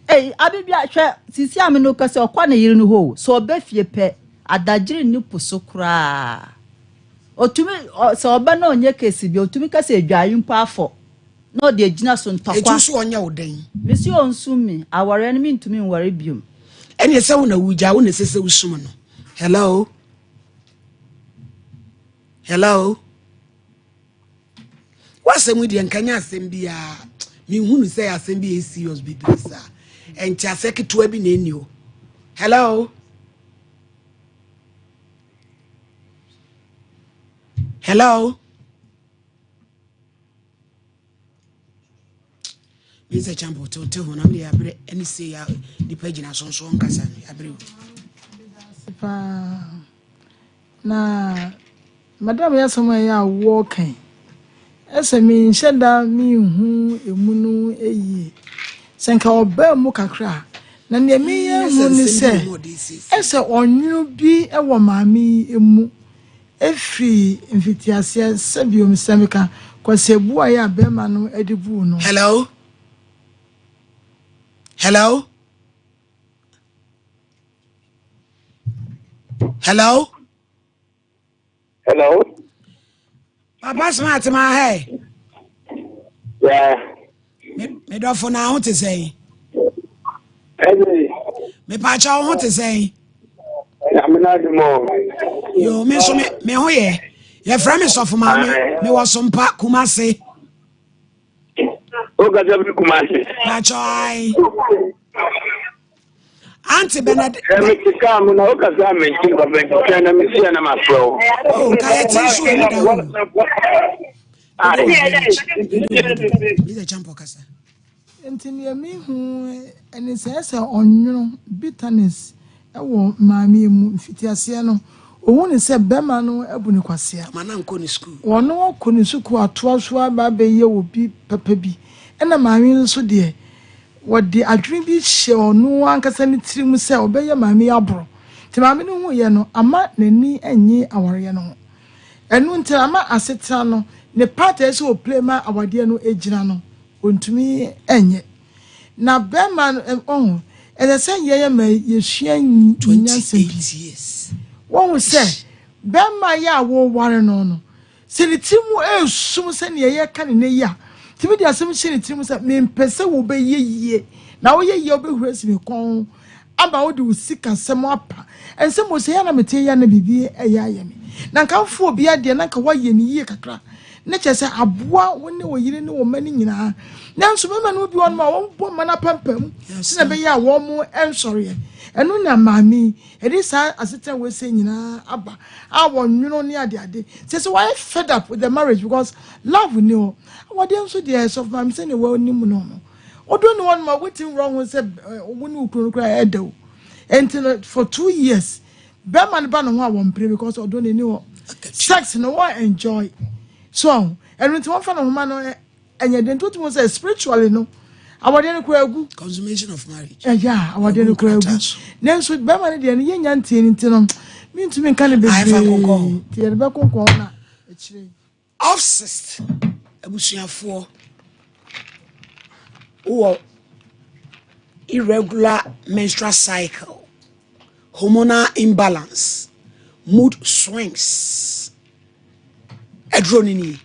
Ei Abibia hwɛ sisi a me no kasa ɔkɔ ne yere no hɔ o sɛ ɔba fie pɛ adagyere nni po so koraa. Ɔtumi sɛ ɔba na ɔnyɛ case bi a ɔtumi ka sɛ adwae mpo afɔ. Na ɔde agyina so ntɔkwa. Enti wo so ɔnyɛ wo dɛn? Mese ɔnsum me, awareɛ no mentumi nware biom. Ɛneɛ sɛ wo na wogyaa wo na ɛsɛ sɛ wosum no. Hello? Hello? W'asɛm yi deɛ nka nyɛ asɛm biara. Menhunu sɛ asɛm bi yɛ serious bebree saa. Ɛnte asɛ ketewa bi na ɛnni hɔ. Hello? Hello? Me sɛ champo te te ho na me abrɛ ɛne se ya nipa gyina so nso nkasa no abrɛ o. Paa na madam yɛ asɛm a ɛyɛ a wɔka yi ɛsɛ menhyɛ da menhu emu no yie sɛ nka ɔbaa mu kakra a na nea meyɛ hu ne sɛ ɛsɛ ɔnwono bi wɔ maame yi mu Ɛfiri mfitiaseɛ, sɛ bio sɛ meka kwaseabuaeɛ a barima no de buu no. Hello? Hello? Hello? Hello? Papa Smart ma hey. Yeah. Me dɔfo na ho te sɛn? Ɛde. Me pakyɛ wo ho te sɛn? Nyame na adi mo. Yo, me nso me me ho yɛ. Yɛfrɛ me sɔfo maame. Me wɔ Sompa Kumase. O kasa fi Kumase. Pakyɛ ai. Auntie Bernard. Ẹ mi ti kaa mu na o kasa mi nti papa nti twɛn na mi si ẹ na ma frɛ o. O ka yɛ ti nso emu da o. Nti nea mehu ne sɛ ɛsɛ ɔnwono, bitterness, wɔ maame yi mu. Mfitiaseɛ no, ɔhu no sɛ bɛrima no abu no kwasea. Ɔno ɔkɔ ne sukuu atoa so aba abɛyɛ obi papa bi. Ɛna maame yi nso deɛ, wɔde adwene bi hyɛ ɔno ankasa ne tirim sɛ ɔbɛyɛ maame yi aboro. Nti maame no huiɛ no, amma n'ani nnye awareɛ no ho. Ɛno nti ama asetena no, ne part a ɛsɛ sɛ ɔplay ma awadeɛ no gyina no, ɔntumi nyɛ. Na bɛrima no, ɔho, ɛsɛ sɛ yɛyɛ ma yɛsua nyansa bi. Wɔhu sɛ bɛrima yɛ a wɔware no no, sɛ ne tiri mu ɛresum sɛdeɛ yɛka ne nɛ yi a, tumi de asɛm hyɛ ne tiri mu sɛ, mempɛ sɛ wobɛyɛ yie, na woyɛ yie a wobɛhuri asi me kɔn ho. Ama wode wo sikasɛm apa. Ɛnsɛ mmom sɛ ɛyɛ a na mete yɛ na biribi reyɛ ayɛ me. Na anka wofa obi adeɛ na anka woayɛ no yie kakra. Na kyerɛ sɛ aboa wo ne wo yere ne wo mma no nyinaa. Nanso mmarima no bi wɔ hɔnom a wɔbɔ mma no apampam sɛdeɛ ɛbɛyɛ a wɔn nsɔreɛ. Ɛno na maame yi ɛde saa asetena wei sɛ nyinaa aba a wɔnwono ne adeade. Sɛ sɛ wɔayɛ fed up with the marriage because love nni hɔ. Awadeɛ nso deɛ sɔfo maame sɛdeɛ wɔnim no no. Wodɔ ne wɔn ma wotumi wura ho sɛ wo ne wo kunu no koraa ɛda o. Nti no for 2 years bɛrima no ba ne ho a wɔmpere because ɔdɔ n'ani hɔ. Sex no wɔn enjoy. So ɛno nti wɔmfa ne ho ma no ɛnyɛ den nti wotumi sɛ spiritually no awadeɛ no koraa agu. Consummation of marriage. Ɛyɛ a awadeɛ no koraa agu. Nanso bɛrima no deɛ no yɛnya ntie no nti no mentumi nka no bebree. Nti yɛde bɛkɔ nkɔɔ na akyire. Offsist abusuafoɔ wowɔ irregular menstrual cycle, hormonal imbalance, mood swings. Aduro no nie.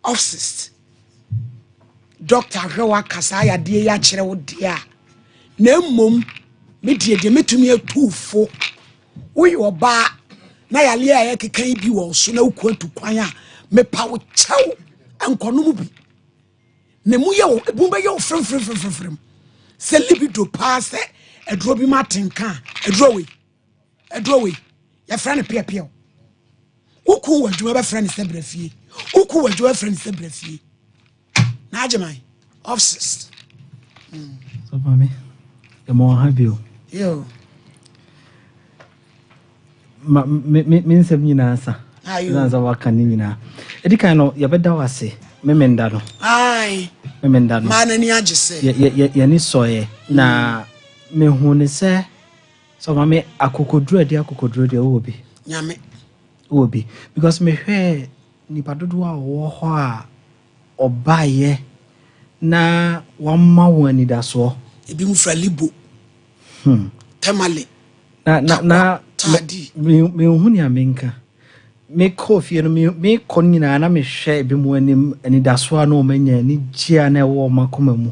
Offsist. Doctor hwɛ waka saa yadeɛ yi akyerɛ wo deɛ a na mmom me deɛ deɛ mɛtumi atu fo woyɛ ɔbaa na yareɛ a yɛkeka yi bi wɔ so na wokɔ atu kwan a mepa wo kyɛw nkɔnom bi na mu yɛ wo ebu bɛyɛ wo fremfremfremfrem sɛ libido paa sɛ aduro bi ma atenka a aduro wei aduro wei yɛfrɛ no peɛpeɛw woku wɔ adwuma bɛfrɛ no sɛ brɛ fie woku wɔ adwuma bɛfrɛ no sɛ brɛ fie na agye man office. So maame, yɛma wɔn ha bio. Yo. Ma me me me nsɛm nyinaa sa. Ayo. Ɛsan sɛ waka ne nyinaa. Edi kan no yɛbɛda wo ase. Memenda no. Ae. Memenda no. Maa n'ani agye sɛ. Yɛni sɔeɛ na mehu ne sɛ sɛ maame akokoduro adi akokoduro deɛ wowɔ bi. Nyame. Wowɔ bi because mehwɛɛ nipa dodoɔ a wɔwɔ hɔ a ɔbaeɛ na wama wɔn anidasoɔ. Ebi mu fira Libo. Tamale. Na na na Taadi. Menhu nea menka. Mekɔɔ fie no, mekɔ no nyinaa na mehwɛ ebi mu anim anidasoɔ a na wɔn anya, anigye a na ɛwɔ wɔn akoma mu.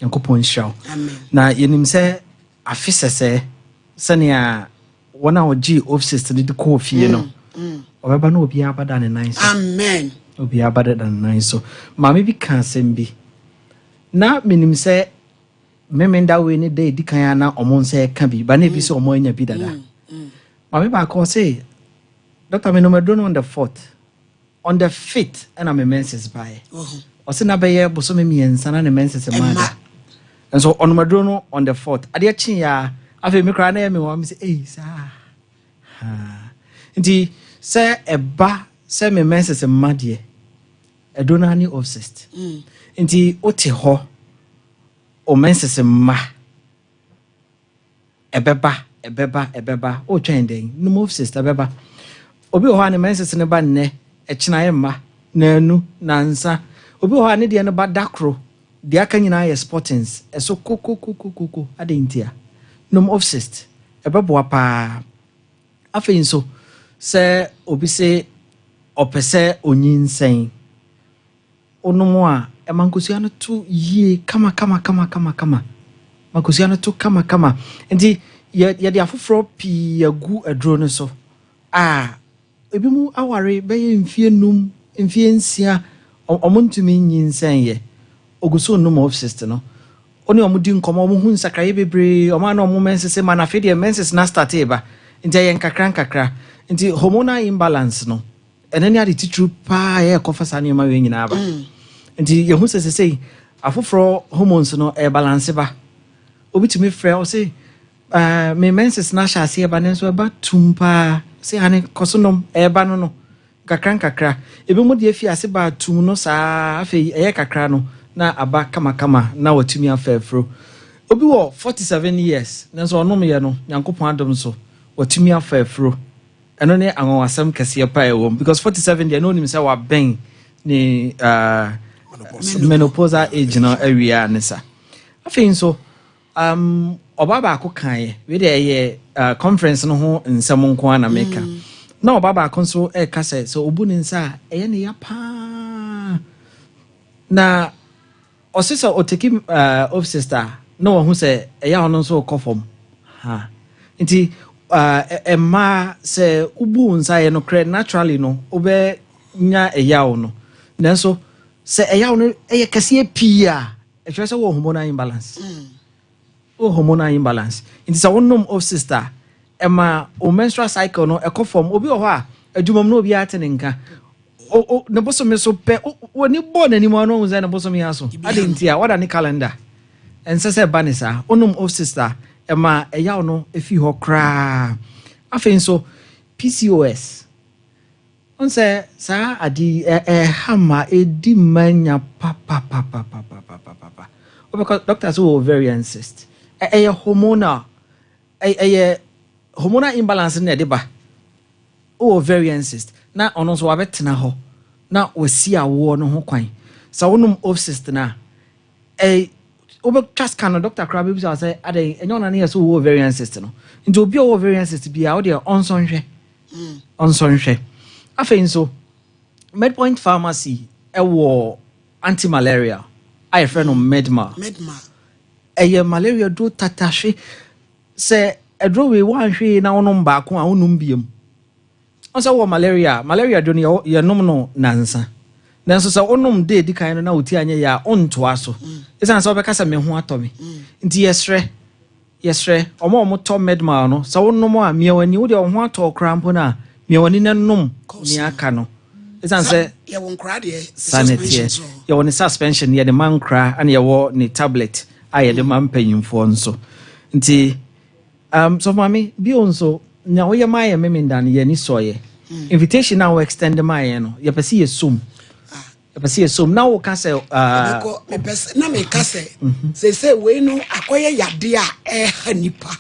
Nyankopɔn nhyira wo. Amen. Na yɛnim sɛ afe sɛsɛɛ sɛnea wɔn a wɔgyee offices no de kɔɔ fie no, ɔbɛba na obiara bɛda ne nan so. Amen. Obiara bɛda ne nan so. Maame bi ka asɛm bi. Na menim sɛ Memenda wei ne da edi kan a na wɔn nsa ɛka bi, ba na ebi sɛ wɔn anya bi dada. Maame baako ɔse, Doctor, menom aduro no on the fourth, on the fifth ɛna me menses baeɛ. Ɔse na bɛyɛ bosome 3 na ne menses mmaa da. Nso ɔnom aduro no on the fourth. Adeɛ kyeeɛ a, afei me koraa na ɛyɛ me nwanwa, me sɛ, ei saa. Ha. Nti sɛ ɛba sɛ me menses mma deɛ, aduro no ara ne obsessed. Nti wote hɔ, o menses mma. Ɛbɛba, ɛbɛba, ɛbɛba. Wotwɛn dɛn? Nom obsessed, ɛbɛba. Obi wɔ hɔ a ne menses no ba nnɛ, ɛkyena ɛmma, naanu, nansa. Obi wɔ hɔ a ne deɛ no ba da koro, deɛ aka nyinaa yɛ spottings, ɛso kokokokokoko. Adɛn ntia? Nom obsessed, ɛbɛboa paa. Afei nso, sɛ obi se ɔpɛ sɛ onyinsɛn, Wonom a, ɛma nkosua no to yie kama kama kama kama kama. Ma nkosua no to kama kama. Nti yɛ yɛde afoforɔ pii agu aduro no so a ebinom aware bɛyɛ mfie num, mfie 6, wɔn ntumi nyinsɛn yɛ. Ogu so nom Ovcyst no. Wo ne wɔn di nkɔmmɔ, wɔn hu nsakraeɛ bebree, wɔn a na wɔn menses ma no afei deɛ menses no astate reba. Nti ɛyɛ nkakra nkakra. Nti hormonal imbalance no, Ɛno ne ade titiriw paa a ɛyɛ ɛkɔfa saa nneɛma wei nyinaa ba. Nti yɛhu sɛ sesei afoforɔ hormones no ɛrebalanse ba. Obi tumi frɛ ɔse uh, me menses no ahyɛ aseɛ ba nanso ɛba tum paa. Sɛ ane kɔ so nom ɛreba no no nkakra nkakra. Ebi mu deɛ fi ase ba tum no saa afei ɛyɛ kakra no na aba kamakama na watumi afa afuro. Obi wɔ 47 years nanso ɔnomyɛ no Nyankopɔn adom so watumi afa afuro. Ɛno ne anwanwasɛm kɛseɛ paa ɛwɔ mu because 47 deɛ na onim sɛ wabɛn ne uh, menopausal age no awie a ne sa. Afei nso um, ɔbaa baako kaeɛ wei deɛ ɛyɛ uh, conference no ho nsɛm nko ara na meka mm. Na ɔbaa baako nso ɛreka sɛ sɛ ɔbu ne nsa a ɛyɛ ne ya paa na Ɔse sɛ ɔteki off sister a na wahu sɛ ɛyɛ a ɔno nso rekɔ fam ha nti mmaa sɛ wobu wo nsa yɛ nokorɛ naturally no wobɛ nya ɛyaw no nanso sɛ ɛyaw no ɛyɛ kɛseɛ pii a ɛkyerɛ sɛ wɔ hormonal imbalance wɔ hormonal imbalance nti sɛ wonom off sister a ɛma wo menstrual cycle no ɛkɔ fam obi wɔ hɔ a adwuma mu na obiara te ne nka ne bosome so pɛ w'ani bɔ n'anim a na ɔhu sɛ ne bosome aso adɛn nti a wada ne calendar ɛnsɛ sɛ ɛba ne saa wonom off sister ɛma ɛyaw no ɛfi hɔ koraa afei nso PCOS Wohu sɛ saa ade yi, ɛha ma ɛdi mma nya papapapapapapapa. Wobɛkɔ doctor sɛ wɔ ovarian cyst. Ɛyɛ hormonal, ɛyɛ hormonal imbalance na ɛde ba. Wowɔ ovarian cyst na ɔno nso wabɛtena hɔ na wasi awoɔ no ho kwan. Sɛ wonom ovcyst no a, ɛ wobɛtwa scan no doctor koraa bɛbisa wo sɛ adɛn ɛnyɛ ɔna ne yɛ sɛ wowɔ ovarian cyst no. Nti obi a ɔwɔ ovarian cyst biara wo deɛ ɔnsɔ nhwɛ. Ɔnsɔ nhwɛ. Afei nso, Medpoint Pharmacy wɔ anti-malaria a yɛfrɛ no Medmal. Ɛyɛ malaria duro tatahwe. Sɛ aduro wei woanhwɛ yie na wonom baako a wonnom biom. Wɔn sɛ wɔ malaria a, malaria duro no yɛnom no nansa. Nanso sɛ wonom da edi kan no na wo ti anyɛ yie a, wontoa so. Esiane sɛ wobɛka sɛ me ho atɔ me. Nti yɛsrɛ. Yɛsrɛ, wɔn a wɔtɔ Medmal no, sɛ wonom a, mia w'ani. Wo deɛ wo ho atɔ wo koraa mpo no a, mia w'ani na nom nea aka no. Ɛsiane sɛ Yɛwɔ nkoraa deɛ, saa na ɛteɛ. Yɛwɔ ne suspension, yɛde ma nkoraa, ɛna yɛwɔ ne tablet a yɛde ma mpanyinfoɔ nso. Nti, um, Sɔfo Maame, bio nso, nea woyɛ maa yɛn Memenda no, yɛn ani sɔeɛ. Invitation a wo extend maa yɛn no, yɛpɛ sɛ yɛsom. Yɛpɛ sɛ yɛsom na woka sɛ. Ɛbɛkɔ mepɛ sɛ na meka sɛ seesei wei no akɔyɛ yadeɛ a ɛha nipa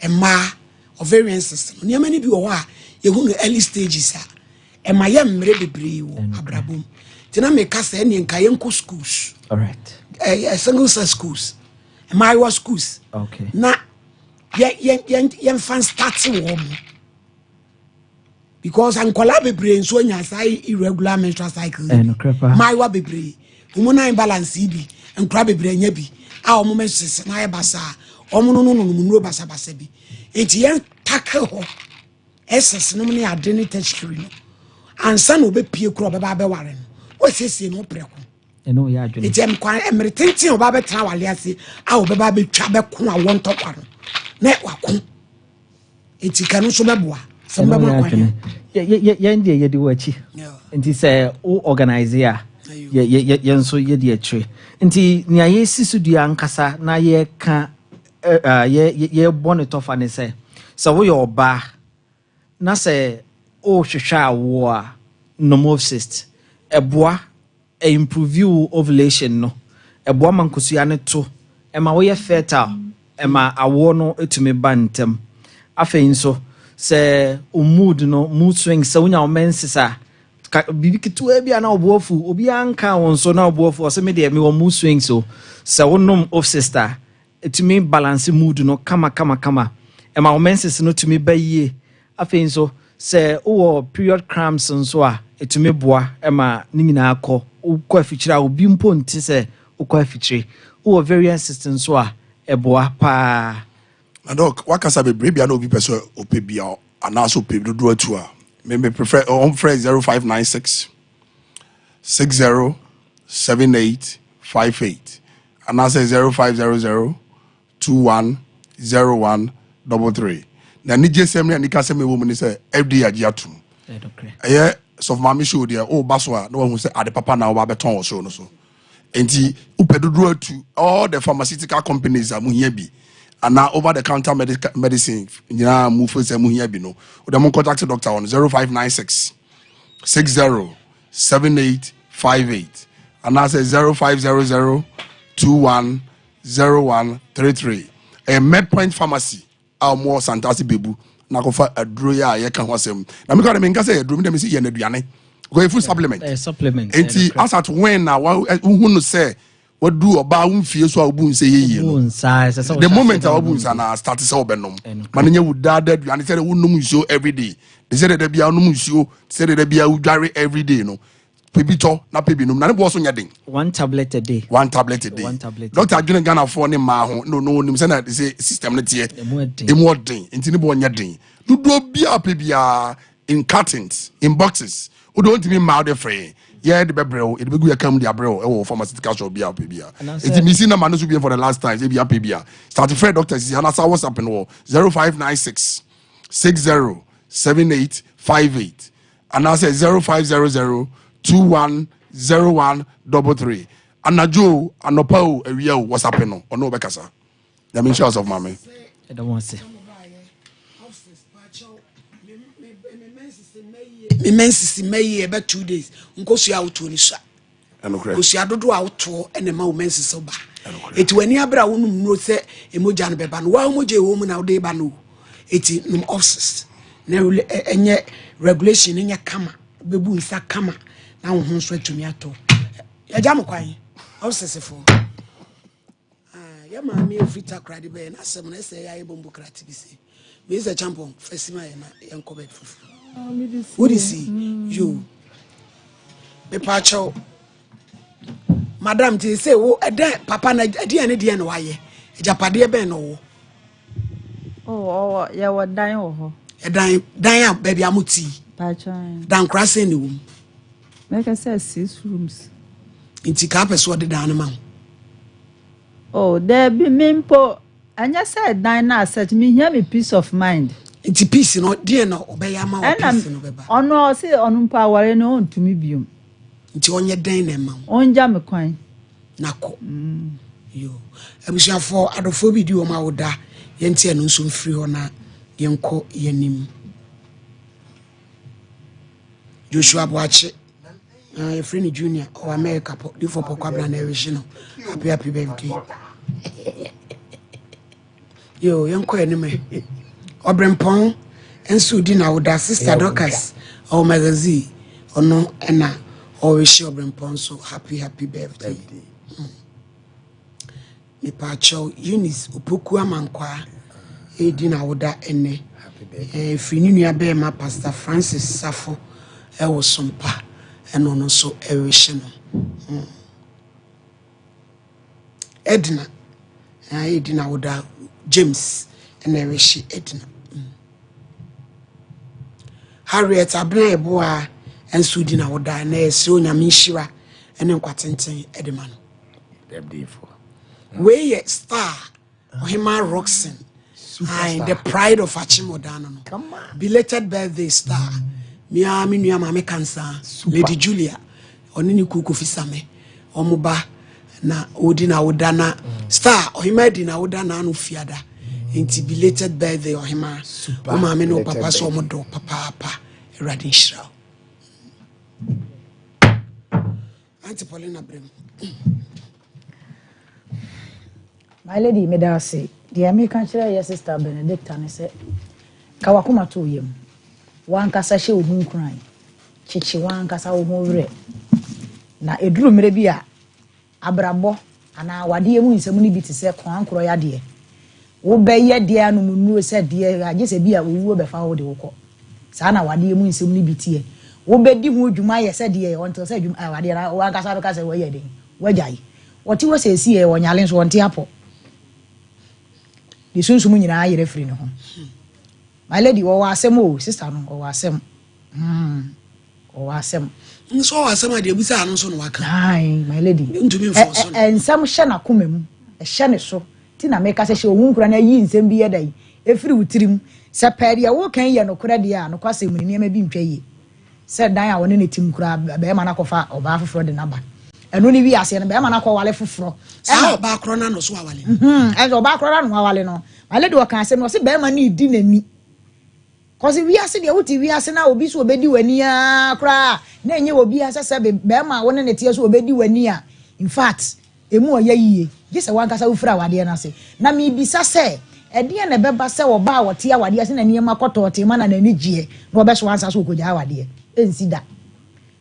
mmaa ovarian cyst no nneɛma no bi wɔ hɔ a yɛhu no early stages a ɛma yɛ mmerɛ bebree wɔ abrabɔ mu nti na meka sɛ ɛneɛ nka yɛnkɔ schools ɛyɛ single sex schools mmaayewa schools na yɛmfa start wɔ mu because nkwadaa bebree nso anya saa irregular menstrual cycle yi mmaayewa bebree hormonal imbalance yi bi nkwadaa bebree anya bi a wɔn menses na ayɛ basaa wɔn no no nom nnuro basabasa bi nti yɛn tackle hɔ ɛsɛs nom ne ade ne tertiary no ansa na ɔbɛpie kura ɔbɛba abɛware no wɔasiesie no prɛko nti nkwa mmere tenten a ɔba abɛtena awale ase a ɔbɛba abɛtwa bɛko a wɔntɔkwa no na wako nti ka no nso bɛboa sɛ mobɛma kwan yɛn deɛ yɛde wɔ akyi nti sɛ wo organise a yɛn nso yɛdi akyire nti nea yɛsi so dua ankasa na yɛka yɛbɔ ne tɔfa ne sɛ sɛ woyɛ ɔbaa na sɛ wohwehwɛ awoɔ a nom cyst ɛboa improve wo ovulation no ɛboa ma nkosua no to ɛma woyɛ fertile ɛma awoɔ no tumi ba ntɛm afei nso sɛ wo mood no mood swing sɛ wonya wo menses a biribi ketewa bi a na ɔbo afu obiara nka wo nso na ɔbo afu ɔsɛ me deɛ mewɔ mood swings o sɛ wonom off a ɛtumi balance mood no kama kama kama ɛma wo menses no tumi ba yie afei nso sɛ wowɔ period cramps nso a ɛtumi boa ɛma ne nyinaa kɔ wokɔ afikyire a obi mpo nte sɛ wokɔ afikyire wowɔ ovarian cyst nso a ɛboa paa na doc wakasa bebree bia na obi pɛ sɛ ɔpɛ bia anaasɛ ɔpɛ dodoɔ atu a me me prefer ɔmfrɛ 0596 60 78 58 anaasɛ 0500 21 01 33 na anigye sɛm ne anika sɛm ɛwɔ mu ne sɛ FDA agye atom ɛyɛ sɔfo maame show deɛ woba so a na wahu sɛ ade papa na woba bɛtɔn wɔ show no so nti wopɛ dodoɔ atu all the pharmaceutical companies a muhia bi anaa over the counter medicine nyinaa mu fo sɛ muhia bi no wode mo contact doctor on 0596 60 78 58 anaasɛ 0500 21 0133 ɛyɛ medpoint pharmacy a wɔwɔ santase bebu na akɔfa aduro yi a yɛka ho asɛm na meka de menka sɛ yɛ aduro mi dɛ mesi yɛ no aduane because food supplement supplement nti as at when na wohu no sɛ wadu ɔbaa wo mfie so a wobu nsa yɛyie no the moment a wobu nsa na start sɛ wobɛnom ma no nyɛ wo daada aduane sɛ wonom nsuo everyday de sɛ deda bia wonom nsuo sɛ deda bia wodware everyday no pɛ bi tɔ na pɛ bi nom na ne boɔ so nyɛ den one tablet a day one tablet a day one tablet doctor adwene ghanafoɔ ne mmaa ho no no onim sɛ na de sɛ system no teɛ emu ɔden nti ne boɔ nyɛ den dodoɔ biara pɛ biara in cartons in boxes wode ɔntumi mmaa wode free yɛ de bɛbrɛ wo yɛde bɛgu yɛ kam de abrɛ wo ɛwɔ pharmaceutical shop biara pɛ biara nti mesi number no so bien for the last time sɛ bia pɛ bia start frɛ doctor sisi anasa whatsapp no wɔ 0596 60 78 58 anaasɛ 0500 21 01 33 anadwo o anɔpa o awia o whatsapp no ɔne wobɛkasa nyame nhyira sɔfo maame ɛda mo ase me menses mma yie ɛbɛ 2 days nkosua a wotoɔ no sua kosua dodoɔ a wotoɔ ɛna ɛma wo menses ba eti w'ani abere a wonom nnuro sɛ emogya no bɛba no waa mogya ɛwɔ mu na wode ba no eti nom off na ɛnyɛ regulation no nyɛ kama bɛbu nsa kama na wo ho nso atumi atɔ yɛgya mo kwan off foɔ yɛ maame ofiri takoradi bɛyɛ n'asɛm no ɛsɛ yɛ ayɛ bɔmbo krate bi se mei sɛ champɔn fasi ma yɛ na yɛnkɔ baabi foforɔ wode si yo mepaakyɛw madam te sɛ wo ɛdɛn papa na ɛdeɛn ne deɛ na wayɛ agyapadeɛ bɛn na ɔwɔ Oh, ɔwɔ yɛwɔ dan wɔ hɔ. Ɛdan dan a baabi a mo ti. Dan kora sɛn na ɛwɔ mu. Mɛka sɛ six rooms. Nti kaa pɛ so ɔde dan no ma wo. Oh, daabi mi mpo ɛnyɛ sɛ dan na asɛ mi hia mi peace of mind. Nti peace no deɛ na ɔbɛyɛ ama wɔ peace no bɛba. Ɔno ɔsi ɔno mpo awɔre no ɔntumi biom. Nti ɔnyɛ dɛn na ɛma wo. Ɔngya mi kwan. Na kɔ. Yo abusuafoɔ adɔfoɔ bi di wɔn a woda yɛnte ɛno nso mfiri hɔ na yɛnkɔ yɛnim. Joshua Boakye. Na yɛfrɛ no Junior, ɔwɔ America pɔ, difo pɔ kwabena na ɛrehye no. Happy happy birthday. Yo, yɛnkɔ anim ɛ. Ɔbrempɔn nso di na woda Sister Dorcas ɔwɔ magazine ɔno ɛna ɔrehye ɔbrempɔn nso happy happy birthday. Mm. Mepaakyɛw Eunice Opoku Amankwaa redi n'awoda ɛnnɛ. Ɛfiri ne nua bɛɛma Pastor Francis Safo ɛwɔ Sompa ɛna ɔno nso ɛrehye no. Mm. Edna ɛredi n'awoda James ɛna ɛrehye Edna. Mm. Harriet Abena Eboa nso di n'awoda ɛnɛ yɛsrɛ Onyame nhyira ɛne nkwatenten ɛde ma no. Wei yɛ star Ɔhemaa Roxon. Aye, the pride of Achimodan no. Belated birthday star. Me a me nua maame kansa Lady Julia. Ɔne ne kuku Kofi Same. Ɔmo ba na odi na woda na mm. star Ɔhemaa di na woda na ano fiada. Nti belated birthday Ɔhemaa. Wo maame ne wo papa so ɔmo dɔ papaapa. Awurade nhyira wo. Auntie Paulina brɛ mu. My lady, meda ase. Deɛ meka kyerɛ yɛ sister Benedicta ne sɛ, ka wakoma to yam. Wankasa hyɛ wo ho nkuran. Kyekye wankasa wo ho werɛ. Na ɛduru mmerɛ bi a, Abrabɔ anaa awadeɛ mu nsɛm no bi te sɛ koankorɔ yadeɛ. Wobɛyɛ deɛ anom nnuro sɛ deɛ agye sɛ bi a owuo bɛfa wo de wo kɔ. Saa na awadeɛ mu nsɛm no bi teɛ. Wobɛdi ho dwuma ayɛ sɛ deɛ until sɛ adwuma awadeɛ no w'ankasa bɛka sɛ wayɛ den, wagyae. Ɔte hɔ seesei ɔnyare nso ɔnte apɔ. Ne sunsum nyinaa ayera afiri ne ho. My lady, ɔwɔ asɛm o, sister no, ɔwɔ asɛm. Hmm, ɔwɔ asɛm. Nso ɔwɔ asɛm a deɛ ebusa ano nso na waka. Ayi, my lady. Ntumi nfɔ so no. Nsɛm hyɛ n'akoma mu, ɛhyɛ ne so. Ti na meka sɛ hyɛ ohun nkura na ayi nsɛm bi yɛ da yi efiri wo tirim. Sɛ pɛɛ deɛ woka yi yɛ nokorɛ deɛ a, nokwasɛm mu ni nneɛma bi ntwa yie. Sɛ dan a ɔne ne tim koraa, bɛrima no akɔfa ɔbaa foforɔ de no aba. Ɛno ne wiaseɛ no, bɛrima no akɔwale foforɔ. Saa ɔbaa korɔ no ano so awale no. Ɛnso ɔbaa korɔ no ano awale no. My lady ɔka asɛm no, ɔse bɛrima no redi n'ani. Cause wiase deɛ wote wiase na obi so obedi w'ani aa koraa na ɛnyɛ obiara sɛ sɛbe bɛrima a wo ne ne teɛ so obedi w'ani a infact emu ɔyɛ yie gye sɛ wankasa wofiri awadeɛ no ase. Na mebisa sɛ ɛdeɛn na ɛbɛba sɛ ɔbaa a ɔte awadeɛ ase na nneɛma kɔ tɔɔtee ma na n'ani gyeɛ na ɔbɛsoa ansa so ɔkɔgyaa awadeɛ? Ɛnsi da.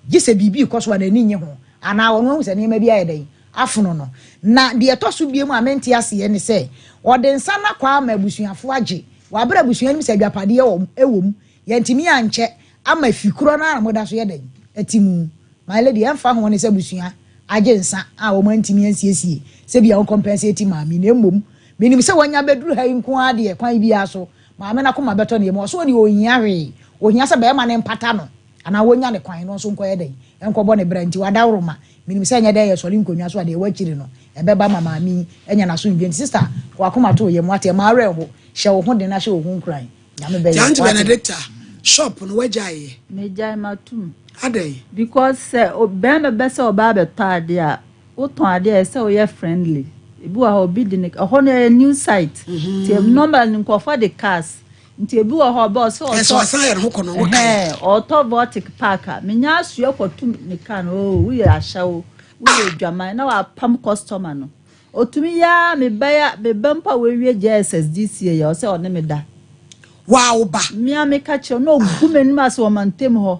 Gye sɛ biribi rekɔ so a n'ani nnye ho anaa ɔno ahu sɛ nneɛma bi ayɛ dɛn afono no. Na deɛ ɛtɔ so biom a mente aseɛ ne sɛ ɔde nsa no akɔ ama abusuafoɔ agye Wɔ aber a abusua no mu sɛ agyapadeɛ wɔ wɔ mu, yɛntumi ankyɛ ama fi korɔ no ara na moda so yɛ dɛn te mu? My lady, ɛmfa ho ne sɛ abusua agye nsa a wɔn antumi ansiesie sɛ bia wɔn compensate maame na mmom menim sɛ wanya abɛduru ha yi nko ara deɛ kwan biara so maame no akoma bɛtɔ ne yam. Ɔse ɔdeɛ ɔnhia hwee, ɔhia sɛ bɛrima no mpata no anaa wɔnya ne kwan na ɔnso nkɔyɛ dɛn nkɔbɔ ne bra nti wadaworoma Menim sɛ ɛnyɛ dɛ yɛsɔre nkonnwa so a deɛ ɛwɔ akyiri no ɛbɛba ma maame yi anya n'asomdwoeɛ nti sister fa w'akoma to wo yam wate mma awerɛ nho hyɛ wo ho den na hyɛ wo ho nkuran Nyame bɛyɛ Nti Auntie wate. Benedicta shop no wagyae yɛ? Megyae matum. Adɛn? Because sɛ bɛrima bɛ sɛ ɔba abɛtɔ adeɛ a, wotɔn adeɛ a ɛsɛ sɛ woyɛ friendly. Ebi wɔ hɔ obi de ne ɛhɔ no ɛyɛ new site. Nti normally nkurɔfoɔ de cars Nti ebi wɔ hɔ ɔbɛ ɔsɛ ɔtɔ. Ɛsɛ ɔsan yɛ ne ho kɔnɔ wo kan. Ɔtɔ vortic park a menya asoɛ kɔto ne car no oo woyɛ ahyɛwo woyɛ adwaman na wapam customer no otumi yaa me ba ya me ba mpo a wawie JSS this year yɛ ɔsɛ ɔne me da. Waa wo ba. Mmea meka kyerɛ na ogu m'anim ase wɔ mantam hɔ.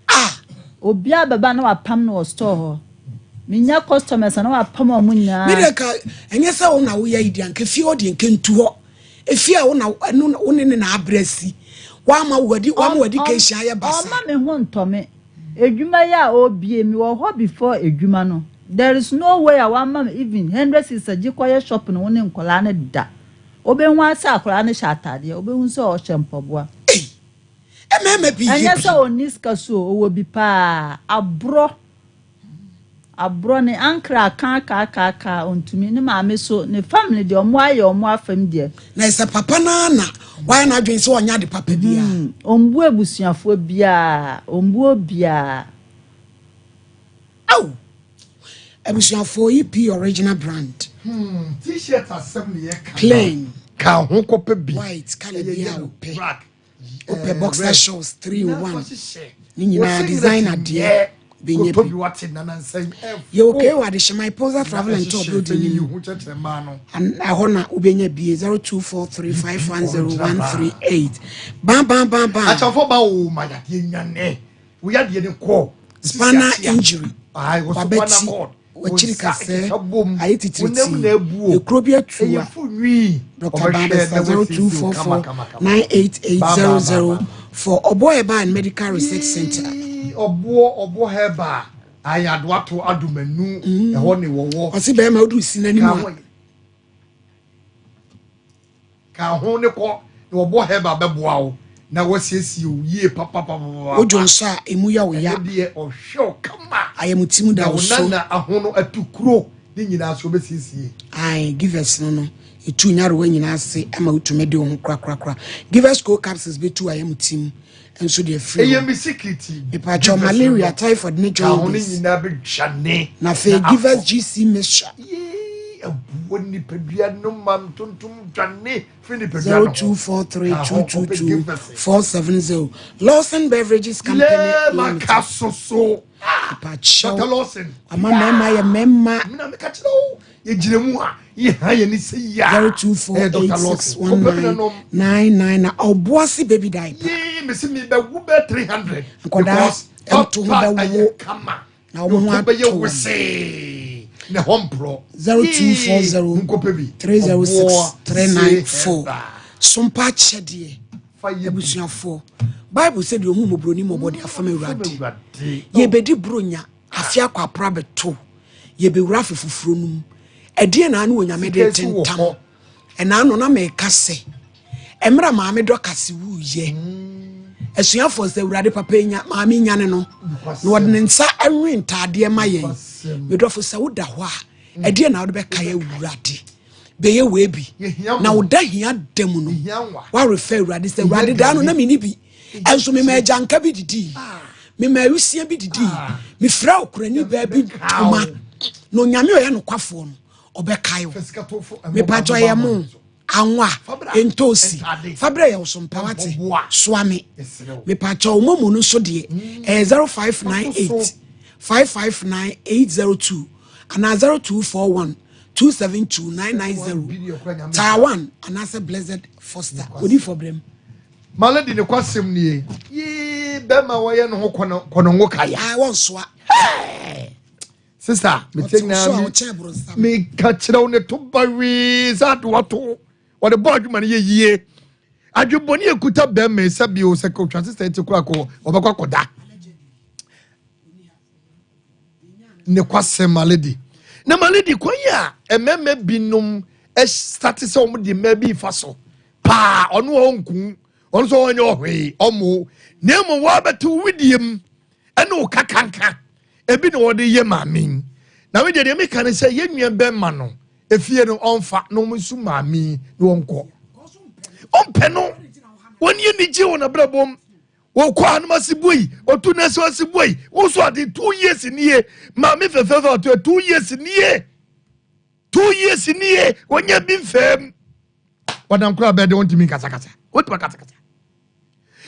Ah! Obiara bɛba na wapam no wɔ store hɔ. Menya customers a na wapam wɔn nyinaa. Me deɛ ka ɛnyɛ sɛ wo na woyɛ yi deɛ anka fie hɔ deɛ nka ntu hɔ. Efie a wo na ɛno wo ne ne na abrɛ asi. Wama wadi wama wadi cation ayɛ basa. Ɔma me ho ntɔ me. Edwuma yi a ɔrebie me wɔ hɔ before edwuma no. There is no way a wama me even 100 cedis sɛ gye kɔyɛ shopping wo ne nkwadaa no da. Wobɛhu ara sɛ akwadaa no hyɛ ataadeɛ, wobɛhu sɛ ɔhyɛ mpaboa. Ei! Mmarima bi yɛ Ɛnyɛ bi. sɛ ɔnni sika so o, ɔwɔ bi paa. Aborɔ, aborɔ ne ankra akaakaakaakaa ɔntumi. Ne maame so, ne family deɛ ɔmo ayɛ ɔmo afam deɛ. Na ɛsɛ papa no ara na wayɛ n'adwene sɛ ɔnyɛ ade papa biara. Hmm, ɔmbu abusuafoɔ biara, ɔmbu obiara. Ao! Abusuafoɔ yi pii original brand. Hmm, t-shirt asɛm ne yɛka. Plain. Ka ho kɔpɛ bi. White, colour Ɛyɛ biara yellow, wopɛ. black. Wopɛ boxer shorts 3 in 1. Ne Wo nyinaa singlet designer deɛ. nyɛ. Bɛnya Kɔtɔ bi. bi wate nanansa yi ɛfo. Yɛwɔ KO Adehyeman Posa Travel and Tour building no mu. Ho kyerɛkyerɛ mmaa no. Ɛhɔ na wobɛnya bie 0243510138. Ban ban ban ban. Akyɛnfo ba o ma yadeɛ nwane. Wo yadeɛ ne kɔ. Spinal injury. Wabɛti. Wakyiri kasɛɛ. Ayɛ titiritii. Ekuro bi atu a. Dr. Bambesa 0244988004. Ɔbɔ Herbal and Medical Research Center. Ɔboɔ ɔbɔ herbal ayɛ adoato adomanu ɛhɔ ne wɔwɔ. Ɔsi bɛrima odu si n'anim a. Ka ho ne kɔ na wɔbɔ herbal bɛboa wo na wɔasiesie wo yie papapapapa. Wodwo nso a emu yɛ wo ya. Ɛno deɛ ɔhwɛ wo kama. Ayɛmutim da wo so. Na wo nana ahono atu kuro ne nyinaa so ɔbɛsiesie. Ae givers no no etu nyarewa nyinaa ase ama wotumi de wo ho korakorakora. Givers co capsules bɛtu ayɛmutim nso de afiri hɔ. Ɛyɛ me secret. Mepatwɔ malaria, typhoid ne Ka ho ne jaundice. nyinaa bɛdwane. Na afei givers GC mixture. Yee ɛboa nipadua no ma ntontom dwane firi nipadua no ho. 0243222470 Lawson Beverages Company Lema Limited. ka soso. Mepakyɛw. Dr. Lawson. Ama mmarima yɛ mmarima. Mina meka kyerɛ wo yɛgyina mu a yɛha yɛne sɛ yia. 02486199 na ɔboase baby diaper. Yee mesi mi bɛ wo bɛ 300. Nkɔdaa ɛnto ho bɛwo kama. Na wɔn ho Yɛto bɛyɛ ato wɔn. wesee. Na ɛhɔ mporɔ. 0240 306 394 sompa akyɛdeɛ abusuafoɔ bible sɛ deɛ ɔhu mmɔborɔni mmɔbɔ de afam awurade yɛbɛdi buronya afe akɔ apora bɛto yɛbɛwura afe foforɔ no mu ɛdeɛ na ano onyame de tentam ɛna ano na meka sɛ mmerɛ maame dɔ kase wuyɛ asuafoɔ sɛ awurade papa nya maame nyane no na wɔde ne nsa nwe ntaadeɛ ma yɛn medɔfo sɛ woda hɔ a ɛdeɛ na wode bɛkae awurade bɛyɛ wei bi na woda hia da mu no woarefɛ awurade sɛ awurade daa no na menni bi ɛnso mema agyanka bi didii mema awusia bi didii mefira okurani baa bi ntoma na onyame ɔyɛ nokwafoɔ no ɔbɛkae wo mepatɔ yɛ mo anwa ntoosi fabrɛ yɛ woso mpa wate soa me mepatɔ wo momo no nso deɛ ɛyɛ 0598 559 802 anaa 0241 272 990 Taiwan anaasɛ Blessed Foster odi fɔbrɛm. Malady ne kwasɛm nie yee bɛrima wɔyɛ ne ho kɔnɔngo kaya. Wɔnsoa. Sista mete nyinaa meka kyerɛ wo ne to ba wee sɛ adoa to wɔde bɔ adwuma no yɛ yie adwebɔne ekuta bɛrima sɛ bio sɛ kɔtwa sista ti kora kɔ ɔbɛkɔ akɔda ne kwasɛm malady na malady kwan yi a mmarima binom sate sɛ wɔn de mmaa bi fa so paa ɔno a ɔnku ɔno nso ɔnyɛ ɔhwee ɔmo na mmom wɔabɛte widie mu ɛne wo kakanka ebi na wɔde yɛ maame yi na me deɛ deɛ meka ne sɛ yɛn nua bɛrima no efie no ɔnfa na wɔn nso maame yi na wɔnkɔ ɔmpɛ no wɔn yɛ nigye wɔn abrabɔ mu wɔkɔ anum ase boi otu n'ase ase boi woso ade 2 years nie maame fɛfɛɛfɛ ɔto 2 years nie 2 years nie wɔnyɛ bi nfɛm wɔdam koraa bɛɛ de wɔntumi nkasakasa wɔntumi akasakasa